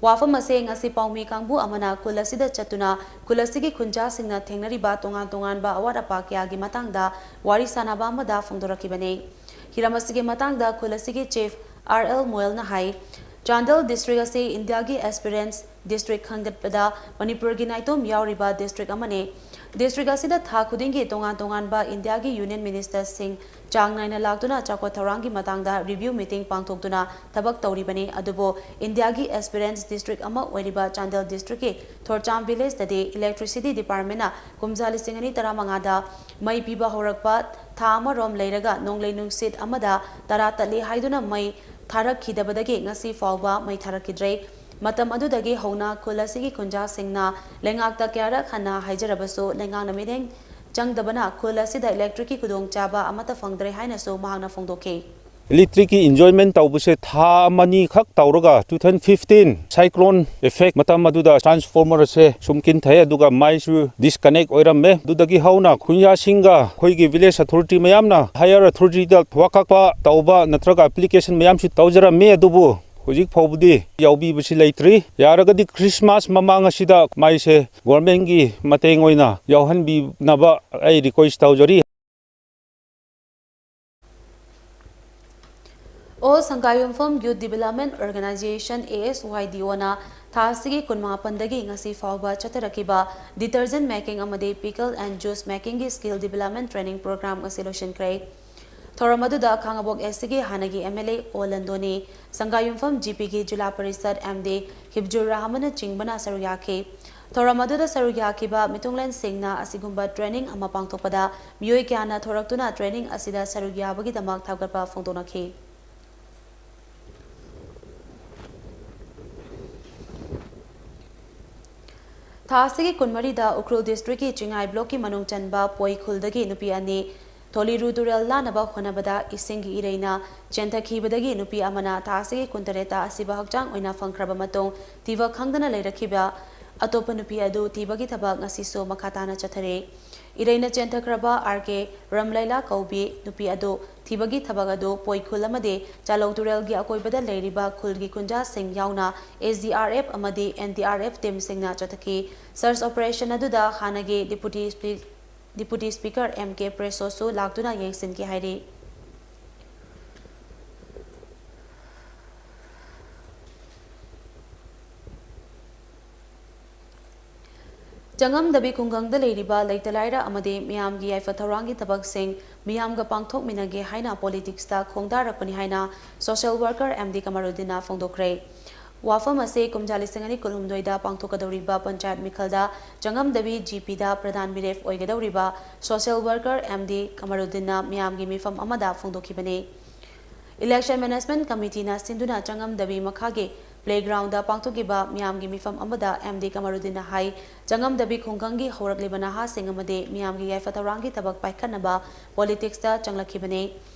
ꯋꯥꯐꯝ ꯑꯁꯤ ꯉꯁꯤ ꯄꯥꯎꯃꯤ ꯀꯥꯡꯕꯨ ꯑꯃꯅ ꯈꯨꯜ ꯑꯁꯤꯗ ꯆꯠꯇꯨꯅ ꯈꯨꯜ ꯑꯁꯤꯒꯤ ꯈꯨꯟꯖꯥꯁꯤꯡꯅ ꯊꯦꯡꯅꯔꯤꯕ ꯇꯣꯉꯥꯟ ꯇꯣꯉꯥꯟꯕ ꯑꯋꯥꯠ ꯑꯄꯥ ꯀꯌꯥꯒꯤ ꯃꯇꯥꯡꯗ ꯋꯥꯔꯤ ꯁꯥꯅꯕ ꯑꯃꯗ ꯐꯣꯡꯗꯣꯔꯛꯈꯤꯕꯅꯤ꯫ ꯍꯤꯔꯝ ꯑꯁꯤꯒꯤ ꯃꯇꯥꯡꯗ ꯈꯨꯜ ꯑꯁꯤꯒꯤ chief R L ꯃꯣꯌꯜꯅ ꯍꯥꯏ, ꯆꯥꯟꯗꯦꯜ district ꯑꯁꯤ ꯏꯟꯗꯤꯌꯥꯒꯤ aspirants district ꯈꯟꯒꯠꯄꯗ ꯃꯅꯤꯄꯨꯔꯒꯤ ꯅꯥꯏꯇꯣꯝ ꯌꯥꯎꯔꯤꯕ district ꯑꯃꯅꯤ꯫ District ꯑꯁꯤꯗ ꯊꯥ ꯈꯨꯗꯤꯡꯒꯤ ꯇꯣꯉꯥꯟ ꯇꯣꯉꯥꯟꯕ ꯏꯟꯗꯤꯌꯥꯒꯤ union ministerꯁꯤꯡ ꯆꯥꯡ ꯅꯥꯏꯅ ꯂꯥꯛꯇꯨꯅ ꯆꯥꯎꯈꯠ ꯊꯧꯔꯥꯡꯒꯤ ꯃꯇꯥꯡꯗ review meeting ꯄꯥꯡꯊꯣꯛꯇꯨꯅ ꯊꯕꯛ ꯇꯧꯔꯤꯕꯅꯤ꯫ ꯑꯗꯨꯕꯨ ꯏꯟꯗꯤꯌꯥꯒꯤ aspirant district ꯑꯃ ꯑꯣꯏꯔꯤꯕ ꯆꯥꯟꯗꯦꯜ districtꯀꯤ ꯊꯣꯔꯆꯥꯝ villageꯇꯗꯤ electricity departmentꯅ ꯀꯨꯝꯖꯥ ꯂꯤꯁꯤꯡ ꯑꯅꯤ ꯇꯔꯥꯃꯉꯥꯗ ꯃꯩ ꯄꯤꯕ ꯍꯧꯔꯛꯄ ꯊꯥ ꯑꯃꯔꯣꯝ ꯂꯩꯔꯒ ꯅꯣꯡꯂꯩ ꯅꯨꯡꯁꯤꯠ ꯑꯃꯗ ꯇꯔꯥ ꯇꯠꯂꯤ ꯍꯥꯏꯗꯨꯅ ꯃꯩ ꯊꯥꯔꯛꯈꯤꯗꯕꯗꯒꯤ ꯉꯁꯤ ꯐꯥꯎꯕ ꯃꯩ ꯊꯥꯔꯛꯈꯤꯗ꯭ꯔꯦ꯫ ꯃꯇꯝ ꯑꯗꯨꯗꯒꯤ ꯍꯧꯅ ꯈꯨꯜ ꯑꯁꯤꯒꯤ ꯈꯨꯟꯖꯥꯁꯤꯡꯅ ꯂꯩꯉꯥꯛꯇ ꯀꯌꯥꯔꯛ ꯍꯟꯅ ꯍꯥꯏꯖꯔꯕꯁꯨ ꯂꯩꯉꯥꯛꯅ ꯃꯤꯠꯌꯦꯡ ꯆꯪꯗꯕꯅ ꯈꯨꯜ ꯑꯁꯤꯗ electricꯀꯤ ꯈꯨꯗꯣꯡꯆꯥꯕ ꯑꯃꯠꯇ ꯐꯪꯗ꯭ꯔꯦ ꯍꯥꯏꯅꯁꯨ ꯃꯍꯥꯛꯅ ꯐꯣꯡꯗꯣꯛꯈꯤ꯫ Electricꯀꯤ enjoyment ꯇꯧꯕꯁꯦ ꯊꯥ ꯑꯃꯅꯤ ꯈꯛ ꯇꯧꯔꯒ two thousand fifteen cyclone effect ꯃꯇꯝ ꯑꯗꯨꯗ transformer ꯑꯁꯦ ꯁꯨꯝ ꯀꯤꯟꯊꯩ, ꯑꯗꯨꯒ ꯃꯩꯁꯨ disconnect ꯑꯣꯏꯔꯝꯃꯦ꯫ ꯑꯗꯨꯗꯒꯤ ꯍꯧꯅ ꯈꯨꯟꯖꯥꯁꯤꯡꯒ ꯑꯩꯈꯣꯏꯒꯤ village authority ꯃꯌꯥꯝꯅ higher authorityꯗ ꯋꯥꯀꯠꯄ ꯇꯧꯕ ꯅꯠꯇ꯭ꯔꯒ application ꯃꯌꯥꯝꯁꯨ ꯇꯧꯖꯔꯝꯃꯤ, ꯑꯗꯨꯕꯨ ꯍꯧꯖꯤꯛ ꯐꯥꯎꯕꯗꯤ ꯌꯥꯎꯕꯤꯕꯁꯤ ꯂꯩꯇ꯭ꯔꯤ꯫ ꯌꯥꯔꯒꯗꯤ Christmas ꯃꯃꯥꯡ ꯑꯁꯤꯗ ꯃꯩꯁꯦ governmentꯀꯤ ꯃꯇꯦꯡ ꯑꯣꯏꯅ ꯌꯥꯎꯍꯟꯕꯤꯅꯕ ꯑꯩ request ꯇꯧꯖꯔꯤ꯫ All ꯁꯪꯒꯥꯌꯨꯝꯐꯝ Youth Development Organization, ASYDOꯅ ꯊꯥ ꯑꯁꯤꯒꯤ ꯀꯨꯟꯃꯥꯄꯟꯗꯒꯤ ꯉꯁꯤ ꯐꯥꯎꯕ ꯆꯠꯊꯔꯛꯈꯤꯕ detergent making ꯑꯃꯗꯤ pickle and juice makingꯒꯤ skill development training program ꯑꯁꯤ ꯂꯣꯏꯁꯤꯟꯈ꯭ꯔꯦ꯫ ꯊꯧꯔꯝ ꯑꯗꯨꯗ ꯈꯥꯉꯕꯣꯛ SCꯒꯤ ꯍꯥꯟꯅꯒꯤ MLA ꯑꯣ ꯂꯟꯗꯣꯅꯤ, ꯁꯪꯒꯥꯌꯨꯝꯐꯝ GPꯒꯤ ꯖꯤꯂꯥ ꯄꯔꯤꯁꯠ MD ꯍꯤꯕꯖꯨꯔ ꯔꯍꯃꯟꯅꯆꯤꯡꯕꯅ ꯁꯔꯨꯛ ꯌꯥꯈꯤ꯫ ꯊꯧꯔꯝ ꯑꯗꯨꯗ ꯁꯔꯨꯛ ꯌꯥꯈꯤꯕ ꯃꯤꯊꯨꯡꯂꯦꯟꯁꯤꯡꯅ ꯑꯁꯤꯒꯨꯝꯕ training ꯑꯃ ꯄꯥꯡꯊꯣꯛꯄꯗ ꯃꯤꯑꯣꯏ ꯀꯌꯥꯅ ꯊꯣꯔꯛꯇꯨꯅ training ꯑꯁꯤꯗ ꯁꯔꯨꯛ ꯌꯥꯕꯒꯤꯗꯃꯛ ꯊꯥꯒꯠꯄ ꯐꯣꯡꯗꯣꯛꯅꯈꯤ꯫ ꯊꯥ ꯑꯁꯤꯒꯤ ꯀꯨꯟꯃꯔꯤꯗ ꯎꯈ꯭ꯔꯨꯜ districtꯀꯤ ꯆꯤꯡꯉꯥꯏ blockꯀꯤ ꯃꯅꯨꯡ ꯆꯟꯕ ꯄꯣꯏꯈꯨꯜꯗꯒꯤ ꯅꯨꯄꯤ ꯑꯅꯤ ꯊꯣꯂꯤꯔꯨ ꯇꯨꯔꯦꯜ ꯂꯥꯟꯅꯕ ꯍꯣꯠꯅꯕꯗ ꯏꯁꯤꯡꯒꯤ ꯏꯔꯩꯅ ꯆꯦꯟꯊꯈꯤꯕꯗꯒꯤ ꯅꯨꯄꯤ ꯑꯃꯅ ꯊꯥ ꯑꯁꯤꯒꯤ ꯀꯨꯟꯇꯔꯦꯠꯇ ꯑꯁꯤꯕ ꯍꯛꯆꯥꯡ ꯑꯣꯏꯅ ꯐꯪꯈ꯭ꯔꯕ ꯃꯇꯨꯡ ꯊꯤꯕ ꯈꯪꯗꯅ ꯂꯩꯔꯛꯈꯤꯕ ꯑꯇꯣꯞꯄ ꯅꯨꯄꯤ ꯑꯗꯨ ꯊꯤꯕꯒꯤ ꯊꯕꯛ ꯉꯁꯤꯁꯨ ꯃꯈꯥ ꯇꯥꯅ ꯆꯠꯊꯔꯤ꯫ ꯏꯔꯩꯅ ꯆꯦꯟꯊꯈ꯭ꯔꯕ RK ꯔꯝꯂꯩꯂꯥ ꯀꯧꯕꯤ ꯅꯨꯄꯤ ꯑꯗꯨ ꯊꯤꯕꯒꯤ ꯊꯕꯛ ꯑꯗꯨ ꯄꯣꯏꯈꯨꯜ ꯑꯃꯗꯤ ꯆꯥꯂꯧ ꯇꯨꯔꯦꯜꯒꯤ ꯑꯀꯣꯏꯕꯗ ꯂꯩꯔꯤꯕ ꯈꯨꯜꯒꯤ ꯈꯨꯟꯖꯥꯁꯤꯡ ꯌꯥꯎꯅ SDRF ꯑꯃꯗꯤ NDRF teamꯁꯤꯡꯅ ꯆꯠꯊꯈꯤ꯫ Search operation ꯑꯗꯨꯗ ꯍꯥꯟꯅꯒꯤ Deputy Spe-, Deputy Speaker MK ꯄ꯭ꯔꯦꯁꯣꯁꯨ ꯂꯥꯛꯇꯨꯅ ꯌꯦꯡꯁꯤꯟꯈꯤ ꯍꯥꯏꯔꯤ꯫ ꯆꯉꯝꯗꯕꯤ ꯈꯨꯡꯒꯪꯗ ꯂꯩꯔꯤꯕ ꯂꯩꯇ ꯂꯥꯏꯔ ꯑꯃꯗꯤ ꯃꯤꯌꯥꯝꯒꯤ ꯌꯥꯏꯐ ꯊꯧꯔꯥꯡꯒꯤ ꯊꯕꯛꯁꯤꯡ ꯃꯤꯌꯥꯝꯒ ꯄꯥꯡꯊꯣꯛꯃꯤꯟꯅꯒꯦ ꯍꯥꯏꯅ ꯄꯣꯂꯤꯇꯤꯛꯁꯇ ꯈꯣꯡꯗꯥꯔꯛꯄꯅꯤ ꯍꯥꯏꯅ ꯁꯣꯁꯤꯌꯦꯜ ꯋꯥꯔꯀꯔ ꯑꯦꯝ ꯗꯤ ꯀꯃꯔꯨꯗꯤꯟꯅ ꯐꯣꯡꯗꯣꯛꯈ꯭ꯔꯦ꯫ ꯋꯥꯐꯝ ꯑꯁꯤ ꯀꯨꯝꯖꯥ ꯂꯤꯁꯤꯡ ꯑꯅꯤ ꯀꯨꯟꯍꯨꯝꯗꯣꯏꯗ ꯄꯥꯡꯊꯣꯛꯀꯗꯧꯔꯤꯕ ꯄꯟꯆꯥꯌꯠ ꯃꯤꯈꯜꯗ ꯆꯪꯉꯝꯗꯕꯤ ꯖꯤ ꯄꯤꯗ ꯄ꯭ꯔꯙꯥꯟ ꯃꯤꯔꯦꯞ ꯑꯣꯏꯒꯗꯧꯔꯤꯕ ꯁꯣꯁꯤꯌꯦꯜ ꯋꯥꯔꯀꯔ ꯑꯦꯝ ꯗꯤ ꯀꯃꯔꯨꯗꯤꯟꯅ ꯃꯤꯌꯥꯝꯒꯤ ꯃꯤꯐꯝ ꯑꯃꯗ ꯐꯣꯡꯗꯣꯛꯈꯤꯕꯅꯤ꯫ ꯏꯂꯦꯛꯁꯟ ꯃꯦꯅꯦꯖꯃꯦꯟꯠ ꯀꯃꯤꯇꯤꯅ ꯁꯤꯟꯗꯨꯅ ꯆꯪꯉꯝꯗꯕꯤ ꯃꯈꯥꯒꯤ ꯄ꯭ꯂꯦꯒ꯭ꯔꯥꯎꯟꯗ ꯄꯥꯡꯊꯣꯛꯈꯤꯕ ꯃꯤꯌꯥꯝꯒꯤ ꯃꯤꯐꯝ ꯑꯃꯗ ꯑꯦꯝ ꯗꯤ ꯀꯃꯔꯨꯗꯤꯟꯅ ꯍꯥꯏ, ꯆꯪꯉꯝꯗꯕꯤ ꯈꯨꯡꯒꯪꯒꯤ ꯍꯧꯔꯛꯂꯤꯕ ꯅꯍꯥꯁꯤꯡ ꯑꯃꯗꯤ ꯃꯤꯌꯥꯝꯒꯤ ꯌꯥꯏꯐ ꯊꯧꯔꯥꯡꯒꯤ ꯊꯕꯛ ꯄꯥꯏꯈꯠꯅꯕ ꯄꯣꯂꯤꯇꯤꯛꯁꯇ ꯆꯪꯂꯛꯈꯤꯕꯅꯤ꯫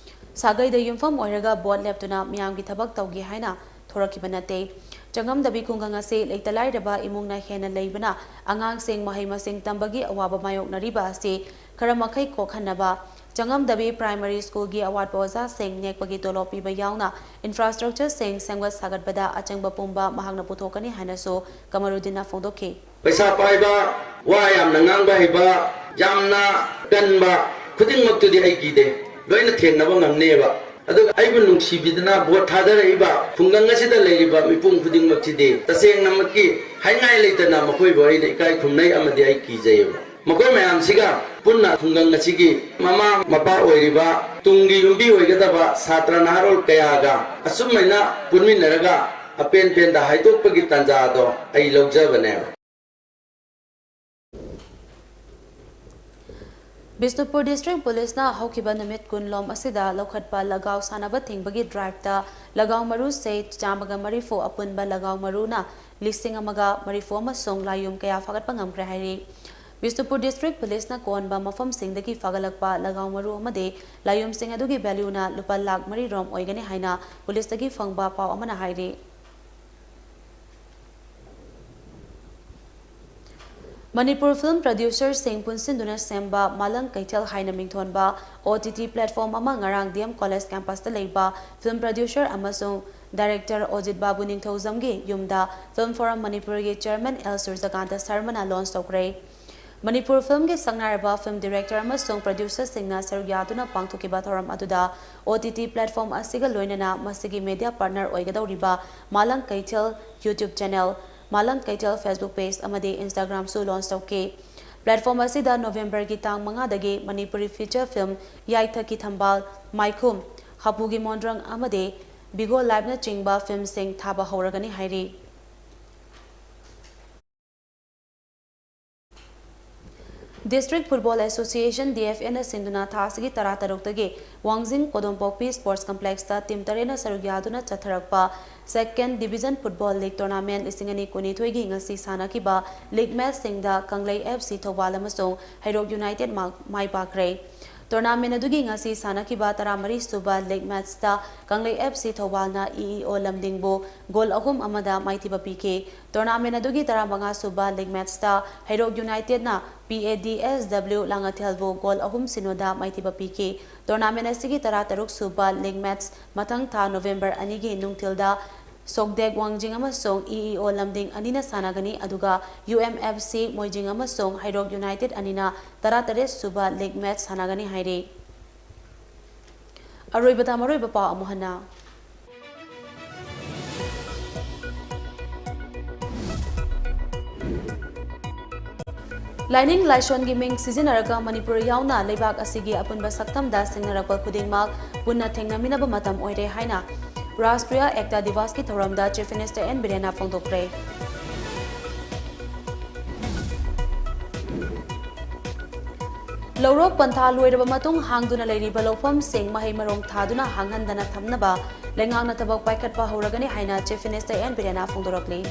ꯁꯥꯒꯩꯗ ꯌꯨꯝꯐꯝ ꯑꯣꯏꯔꯒ ꯚꯣꯠ ꯂꯦꯞꯇꯨꯅ ꯃꯤꯌꯥꯝꯒꯤ ꯊꯕꯛ ꯇꯧꯒꯦ ꯍꯥꯏꯅ ꯊꯣꯔꯛꯈꯤꯕ ꯅꯠꯇꯦ꯫ ꯆꯪꯉꯝꯗꯕꯤ ꯈꯨꯡꯒꯪ ꯑꯁꯤ ꯂꯩꯇ ꯂꯥꯏꯔꯕ ꯏꯃꯨꯡꯅ ꯍꯦꯟꯅ ꯂꯩꯕꯅ ꯑꯉꯥꯡꯁꯤꯡ ꯃꯍꯩ ꯃꯁꯤꯡ ꯇꯝꯕꯒꯤ ꯑꯋꯥꯕ ꯃꯥꯌꯣꯛꯅꯔꯤꯕ ꯑꯁꯤ ꯈꯔ ꯃꯈꯩ ꯀꯣꯛꯍꯟꯅꯕ, ꯆꯪꯉꯝꯗꯕꯤ ꯄ꯭ꯔꯥꯏꯃꯔꯤ ꯁ꯭ꯀꯨꯜꯒꯤ ꯑꯋꯥꯠꯄ ꯑꯣꯖꯥꯁꯤꯡ ꯅꯦꯛꯄꯒꯤ ꯇꯣꯂꯣꯞ ꯄꯤꯕ ꯌꯥꯎꯅ ꯏꯟꯐ꯭ꯔꯥꯁ꯭ꯇ꯭ꯔꯛꯆꯔꯁꯤꯡ ꯁꯦꯝꯒꯠ ꯁꯥꯒꯠꯄꯗ ꯑꯆꯪꯕ ꯄꯨꯝꯕ ꯃꯍꯥꯛꯅ ꯄꯨꯊꯣꯛꯀꯅꯤ ꯍꯥꯏꯅꯁꯨ ꯀꯃꯔꯨꯗꯤꯟꯅ ꯐꯣꯡꯗꯣꯛꯈꯤ꯫ ꯄꯩꯁꯥ ꯄꯥꯏꯕ, ꯋꯥ ꯌꯥꯝꯅ ꯉꯥꯡꯕ ꯍꯩꯕ, ꯌꯥꯝꯅ ꯀꯟꯕ ꯈꯨꯗꯤꯡꯃꯛꯇꯨꯗꯤ ꯑꯩ ꯀꯤꯗꯦ, ꯂꯣꯏꯅ ꯊꯦꯡꯅꯕ ꯉꯝꯅꯦꯕ꯫ ꯑꯗꯨꯒ ꯑꯩꯕꯨ ꯅꯨꯡꯁꯤꯕꯤꯗꯨꯅ ꯚꯣꯠ ꯊꯥꯗꯔꯛꯏꯕ ꯈꯨꯡꯒꯪ ꯑꯁꯤꯗ ꯂꯩꯔꯤꯕ ꯃꯤꯄꯨꯝ ꯈꯨꯗꯤꯡꯃꯛꯁꯤꯗꯤ ꯇꯁꯦꯡꯅꯃꯛꯀꯤ ꯍꯥꯏꯉꯥꯏ ꯂꯩꯇꯅ ꯃꯈꯣꯏꯕꯨ ꯑꯩꯅ ꯏꯀꯥꯏ ꯈꯨꯝꯅꯩ ꯑꯃꯗꯤ ꯑꯩ ꯀꯤꯖꯩꯌꯦꯕ꯫ ꯃꯈꯣꯏ ꯃꯌꯥꯝꯁꯤꯒ ꯄꯨꯟꯅ ꯈꯨꯡꯒꯪ ꯑꯁꯤꯒꯤ ꯃꯃꯥ ꯃꯄꯥ ꯑꯣꯏꯔꯤꯕ, ꯇꯨꯡꯒꯤ ꯌꯨꯝꯕꯤ ꯑꯣꯏꯒꯗꯕ ꯁꯥꯇ꯭ꯔ ꯅꯍꯥꯔꯣꯜ ꯀꯌꯥꯒ ꯑꯁꯨꯝꯃꯥꯏꯅ ꯄꯨꯟꯃꯤꯟꯅꯔꯒ ꯑꯄꯦꯟ ꯄꯦꯟꯗ ꯍꯥꯏꯗꯣꯛꯄꯒꯤ ꯇꯥꯟꯖꯥ ꯑꯗꯣ ꯑꯩ ꯂꯧꯖꯕꯅꯦꯕ꯫ ꯕꯤꯁꯅꯨꯄꯨꯔ ꯗꯤꯁꯇ꯭ꯔꯤꯛ ꯄꯨꯂꯤꯁꯅ ꯍꯧꯈꯤꯕ ꯅꯨꯃꯤꯠ ꯀꯨꯟꯂꯣꯝ ꯑꯁꯤꯗ ꯂꯧꯈꯠꯄ ꯂꯒꯥꯎ ꯁꯥꯟꯅꯕ ꯊꯤꯡꯕꯒꯤ ꯗ꯭ꯔꯥꯏꯚꯇ ꯂꯒꯥꯎ ꯃꯔꯨꯁꯦ ꯆꯥꯝꯃꯒ ꯃꯔꯤꯐꯨ ꯑꯄꯨꯟꯕ ꯂꯒꯥꯎ ꯃꯔꯨꯅ ꯂꯤꯁꯤꯡ ꯑꯃꯒ ꯃꯔꯤꯐꯨ ꯑꯃꯁꯨꯡ ꯂꯥꯏꯌꯨꯝ ꯀꯌꯥ ꯐꯥꯒꯠꯄ ꯉꯝꯈ꯭ꯔꯦ ꯍꯥꯏꯔꯤ꯫ ꯕꯤꯁꯅꯨꯄꯨꯔ ꯗꯤꯁꯇ꯭ꯔꯤꯛ ꯄꯨꯂꯤꯁꯅ ꯀꯣꯟꯕ ꯃꯐꯝꯁꯤꯡꯗꯒꯤ ꯐꯥꯒꯠꯂꯛꯄ ꯂꯒꯥꯎ ꯃꯔꯨ ꯑꯃꯗꯤ ꯂꯥꯏꯌꯨꯝꯁꯤꯡ ꯑꯗꯨꯒꯤ ꯚꯦꯂ꯭ꯌꯨꯅ ꯂꯨꯄꯥ ꯂꯥꯈ ꯃꯔꯤ ꯔꯣꯝ ꯑꯣꯏꯒꯅꯤ ꯍꯥꯏꯅ ꯄꯨꯂꯤꯁꯇꯒꯤ ꯐꯪꯕ ꯄꯥꯎ ꯑꯃꯅ ꯍꯥꯏꯔꯤ꯫ ꯃꯅꯤꯄꯨꯔ ꯐꯤꯜꯝ ꯄ꯭ꯔꯗ꯭ꯌꯨꯁꯔꯁꯤꯡ ꯄꯨꯟꯁꯤꯟꯗꯨꯅ ꯁꯦꯝꯕ ꯃꯥꯂꯪ ꯀꯩꯊꯦꯜ ꯍꯥꯏꯅ ꯃꯤꯡꯊꯣꯟꯕ ꯑꯣ ꯇꯤ ꯇꯤ ꯄ꯭ꯂꯦꯠꯐꯣꯝ ꯑꯃ ꯉꯔꯥꯡ ꯗꯤ ꯑꯦꯝ ꯀꯣꯂꯦꯖ ꯀꯦꯝꯄꯁꯇ ꯂꯩꯕ ꯐꯤꯜꯝ ꯄ꯭ꯔꯗ꯭ꯌꯨꯁꯔ ꯑꯃꯁꯨꯡ ꯗꯥꯏꯔꯦꯛꯇꯔ ꯑꯣꯖꯤꯠ ꯕꯥꯕꯨ ꯅꯤꯡꯊꯧꯖꯝꯒꯤ ꯌꯨꯝꯗ ꯐꯤꯜꯝ ꯐꯣꯔꯝ ꯃꯅꯤꯄꯨꯔꯒꯤ ꯆꯦꯌꯔꯃꯦꯟ ꯑꯦꯜ ꯁꯨꯔꯖꯀꯥꯟꯇ ꯁꯔꯃꯅ ꯂꯣꯟꯆ ꯇꯧꯈ꯭ꯔꯦ꯫ ꯃꯅꯤꯄꯨꯔ ꯐꯤꯜꯝꯒꯤ ꯁꯛꯅꯥꯏꯔꯕ ꯐꯤꯜꯝ ꯗꯤꯔꯦꯛꯇꯔ ꯑꯃꯁꯨꯡ ꯄ꯭ꯔꯗ꯭ꯌꯨꯁꯔꯁꯤꯡꯅ ꯁꯔꯨꯛ ꯌꯥꯗꯨꯅ ꯄꯥꯡꯊꯣꯛꯈꯤꯕ ꯊꯧꯔꯝ ꯑꯗꯨꯗ ꯑꯣ ꯇꯤ ꯇꯤ ꯄ꯭ꯂꯦꯠꯐꯣꯝ ꯑꯁꯤꯒ ꯂꯣꯏꯅꯅ ꯃꯁꯤꯒꯤ ꯃꯦꯗꯤꯌꯥ ꯄꯥꯔꯠꯅꯔ ꯑꯣꯏꯒꯗꯧꯔꯤꯕ ꯃꯥꯂꯪ ꯀꯩꯊꯦꯜ ꯌꯨꯇ꯭ꯌꯨꯕ ꯆꯦꯅꯦꯜ, ꯃꯥꯂꯪ ꯀꯩꯊꯦꯜ ꯐꯦꯁꯕꯨꯛ ꯄꯦꯖ ꯑꯃꯗꯤ ꯏꯟꯁꯇꯥꯒ꯭ꯔꯥꯝꯁꯨ ꯂꯣꯟꯆ ꯇꯧꯈꯤ꯫ Platform ꯑꯁꯤꯗ ꯅꯣꯕꯦꯝꯕꯔꯒꯤ ꯇꯥꯡ ꯃꯉꯥꯗꯒꯤ ꯃꯅꯤꯄꯨꯔꯤ feature film ꯌꯥꯏꯊꯛꯀꯤ ꯊꯝꯕꯥꯜ, ꯃꯥꯏꯈꯨꯝ, ꯍꯥꯄꯨꯒꯤ ꯃꯣꯟꯗ꯭ꯔꯪ ꯑꯃꯗꯤ ꯕꯤꯒꯣ ꯂꯥꯏꯐꯅꯆꯤꯡꯕ filmꯁꯤꯡ ꯊꯥꯕ ꯍꯧꯔꯒꯅꯤ ꯍꯥꯏꯔꯤ꯫ District Football Association, D F Aꯅ ꯁꯤꯟꯗꯨꯅ ꯊꯥ ꯑꯁꯤꯒꯤ ꯇꯔꯥꯇꯔꯨꯛꯇꯒꯤ ꯋꯥꯡꯖꯤꯡ ꯀꯣꯗꯣꯝꯄꯣꯛꯄꯤ Sports Complexꯇ team ꯇꯔꯦꯠꯅ ꯁꯔꯨꯛ ꯌꯥꯗꯨꯅ ꯆꯠꯊꯔꯛꯄ Second Division Football League Tournament ꯂꯤꯁꯤꯡ ꯑꯅꯤ ꯀꯨꯟꯅꯤꯊꯣꯏꯒꯤ ꯉꯁꯤ ꯁꯥꯟꯅꯈꯤꯕ league matchꯁꯤꯡꯗ ꯀꯪꯂꯩ F C ꯊꯧꯕꯥꯜ ꯑꯃꯁꯨꯡ ꯍꯩꯔꯣꯛ United ꯃꯥ-, ꯃꯥꯏ ꯄꯥꯛꯈ꯭ꯔꯦ꯫ Tournament ꯑꯗꯨꯒꯤ ꯉꯁꯤ ꯁꯥꯟꯅꯈꯤꯕ ꯇꯔꯥꯃꯔꯤ ꯁꯨꯕ league matchꯇ ꯀꯪꯂꯩ F C ꯊꯧꯕꯥꯜꯅ E E O ꯂꯝꯗꯤꯡꯕꯨ goal ꯑꯍꯨꯝ ꯑꯃꯗ ꯃꯥꯏꯊꯤꯕ ꯄꯤꯈꯤ꯫ Tournament ꯑꯗꯨꯒꯤ ꯇꯔꯥꯃꯉꯥ ꯁꯨꯕ league matchꯇ Heirok Unitedꯅ P A D S W ꯂꯥꯡꯉꯊꯦꯜꯕꯨ goal ꯑꯍꯨꯝ ꯁꯤꯅꯣꯗ ꯃꯥꯏꯊꯤꯕ ꯄꯤꯈꯤ꯫ Tournament ꯑꯁꯤꯒꯤ ꯇꯔꯥꯇꯔꯨꯛ ꯁꯨꯕ league match ꯃꯊꯪ ꯊꯥ ꯅꯣꯕꯦꯝꯕꯔ ꯑꯅꯤꯒꯤ ꯅꯨꯡꯊꯤꯜꯗ ꯁꯣꯛꯗꯦꯛ ꯋꯥꯡꯖꯤꯡ ꯑꯃꯁꯨꯡ E E O ꯂꯝꯗꯤꯡ ꯑꯅꯤꯅ ꯁꯥꯟꯅꯒꯅꯤ, ꯑꯗꯨꯒ U M F C ꯃꯣꯏꯖꯤꯡ ꯑꯃꯁꯨꯡ ꯍꯩꯔꯣꯛ United ꯑꯅꯤꯅ ꯇꯔꯥꯇꯔꯦꯠ ꯁꯨꯕ league match ꯁꯥꯟꯅꯒꯅꯤ ꯍꯥꯏꯔꯤ꯫ ꯑꯔꯣꯏꯕꯗ ꯃꯔꯨꯑꯣꯏꯕ ꯄꯥꯎ ꯑꯃꯨꯛ ꯍꯟꯅ꯫ ꯂꯥꯏꯅꯤꯡ ꯂꯥꯏꯁꯣꯟꯒꯤ ꯃꯤꯡ ꯁꯤꯖꯤꯟꯅꯔꯒ ꯃꯅꯤꯄꯨꯔ ꯌꯥꯎꯅ ꯂꯩꯕꯥꯛ ꯑꯁꯤꯒꯤ ꯑꯄꯨꯟꯕ ꯁꯛꯇꯝꯗ ꯁꯤꯡꯅꯔꯛꯄ ꯈꯨꯗꯤꯡꯃꯛ ꯄꯨꯟꯅ ꯊꯦꯡꯅꯃꯤꯟꯅꯕ ꯃꯇꯝ ꯑꯣꯏꯔꯦ ꯍꯥꯏꯅ ꯔꯥꯁꯇ꯭ꯔꯤꯌꯥ ꯑꯦꯛꯇꯥ ꯗꯤꯋꯥꯁꯀꯤ ꯊꯧꯔꯝꯗ Chief Minister N ꯕꯤꯔꯦꯟꯅ ꯐꯣꯡꯗꯣꯛꯈ꯭ꯔꯦ꯫ ꯂꯧꯔꯣꯛ ꯄꯟꯊꯥ ꯂꯣꯏꯔꯕ ꯃꯇꯨꯡ ꯍꯥꯡꯗꯨꯅ ꯂꯩꯔꯤꯕ ꯂꯧꯐꯝꯁꯤꯡ ꯃꯍꯩ ꯃꯔꯣꯡ ꯊꯥꯗꯨꯅ ꯍꯥꯡꯍꯟꯗꯅ ꯊꯝꯅꯕ ꯂꯩꯉꯥꯛꯅ ꯊꯕꯛ ꯄꯥꯏꯈꯠꯄ ꯍꯧꯔꯒꯅꯤ ꯍꯥꯏꯅ Chief Minister N ꯕꯤꯔꯦꯟꯅ ꯐꯣꯡꯗꯣꯔꯛꯂꯤ꯫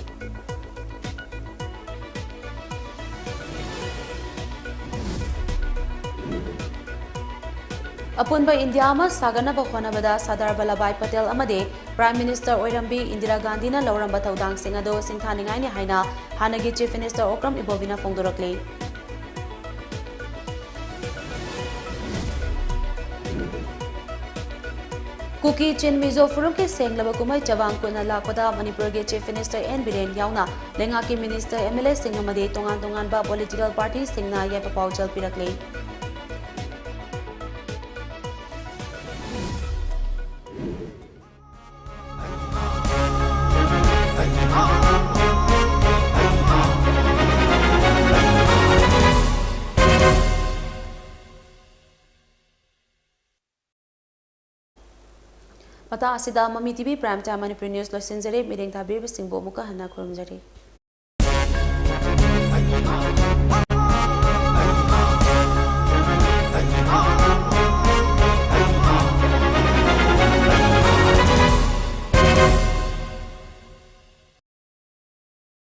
ꯑꯄꯨꯟꯕ ꯏꯟꯗꯤꯌꯥ ꯑꯃ ꯁꯥꯒꯠꯅꯕ ꯍꯣꯠꯅꯕꯗ ꯁꯔꯗꯥꯔ ꯚꯜꯂꯚꯚꯥꯏ ꯄꯇꯦꯜ ꯑꯃꯗꯤ Prime Minister ꯑꯣꯏꯔꯝꯕꯤ ꯏꯟꯗꯤꯔꯥ ꯒꯥꯟꯙꯤꯅ ꯂꯧꯔꯝꯕ ꯊꯧꯗꯥꯡꯁꯤꯡ ꯑꯗꯨ ꯁꯤꯡꯊꯥꯅꯤꯡꯉꯥꯏꯅꯤ ꯍꯥꯏꯅ ꯍꯥꯟꯅꯒꯤ Chief Minister ꯑꯣꯀ꯭ꯔꯝ ꯏꯕꯣꯕꯤꯅ ꯐꯣꯡꯗꯣꯔꯛꯂꯤ꯫ ꯀꯨꯀꯤ ꯆꯤꯟ ꯃꯤꯖꯣ ꯐꯨꯔꯨꯞꯀꯤ ꯁꯦꯡꯂꯕ ꯀꯨꯝꯍꯩ ꯆꯕꯥꯡ ꯀꯨꯟꯅ ꯂꯥꯛꯄꯗ ꯃꯅꯤꯄꯨꯔꯒꯤ Chief Minister N ꯕꯤꯔꯦꯟ ꯌꯥꯎꯅ ꯂꯩꯉꯥꯛꯀꯤ minister, M L Aꯁꯤꯡ ꯑꯃꯗꯤ ꯇꯣꯉꯥꯟ ꯇꯣꯉꯥꯟꯕ political partyꯁꯤꯡꯅ ꯌꯥꯏꯐ ꯄꯥꯎꯖꯦꯜ ꯄꯤꯔꯛꯂꯤ꯫ ꯃꯇꯥꯡ ꯑꯁꯤꯗ ꯃꯃꯤ TV Prime Time Manipuri news ꯂꯣꯏꯁꯤꯟꯖꯔꯦ꯫ ꯃꯤꯠꯌꯦꯡ ꯊꯥꯕꯤꯔꯤꯕꯁꯤꯡꯕꯨ ꯑꯃꯨꯛꯀ ꯍꯟꯅ ꯈꯨꯔꯨꯝꯖꯔꯤ꯫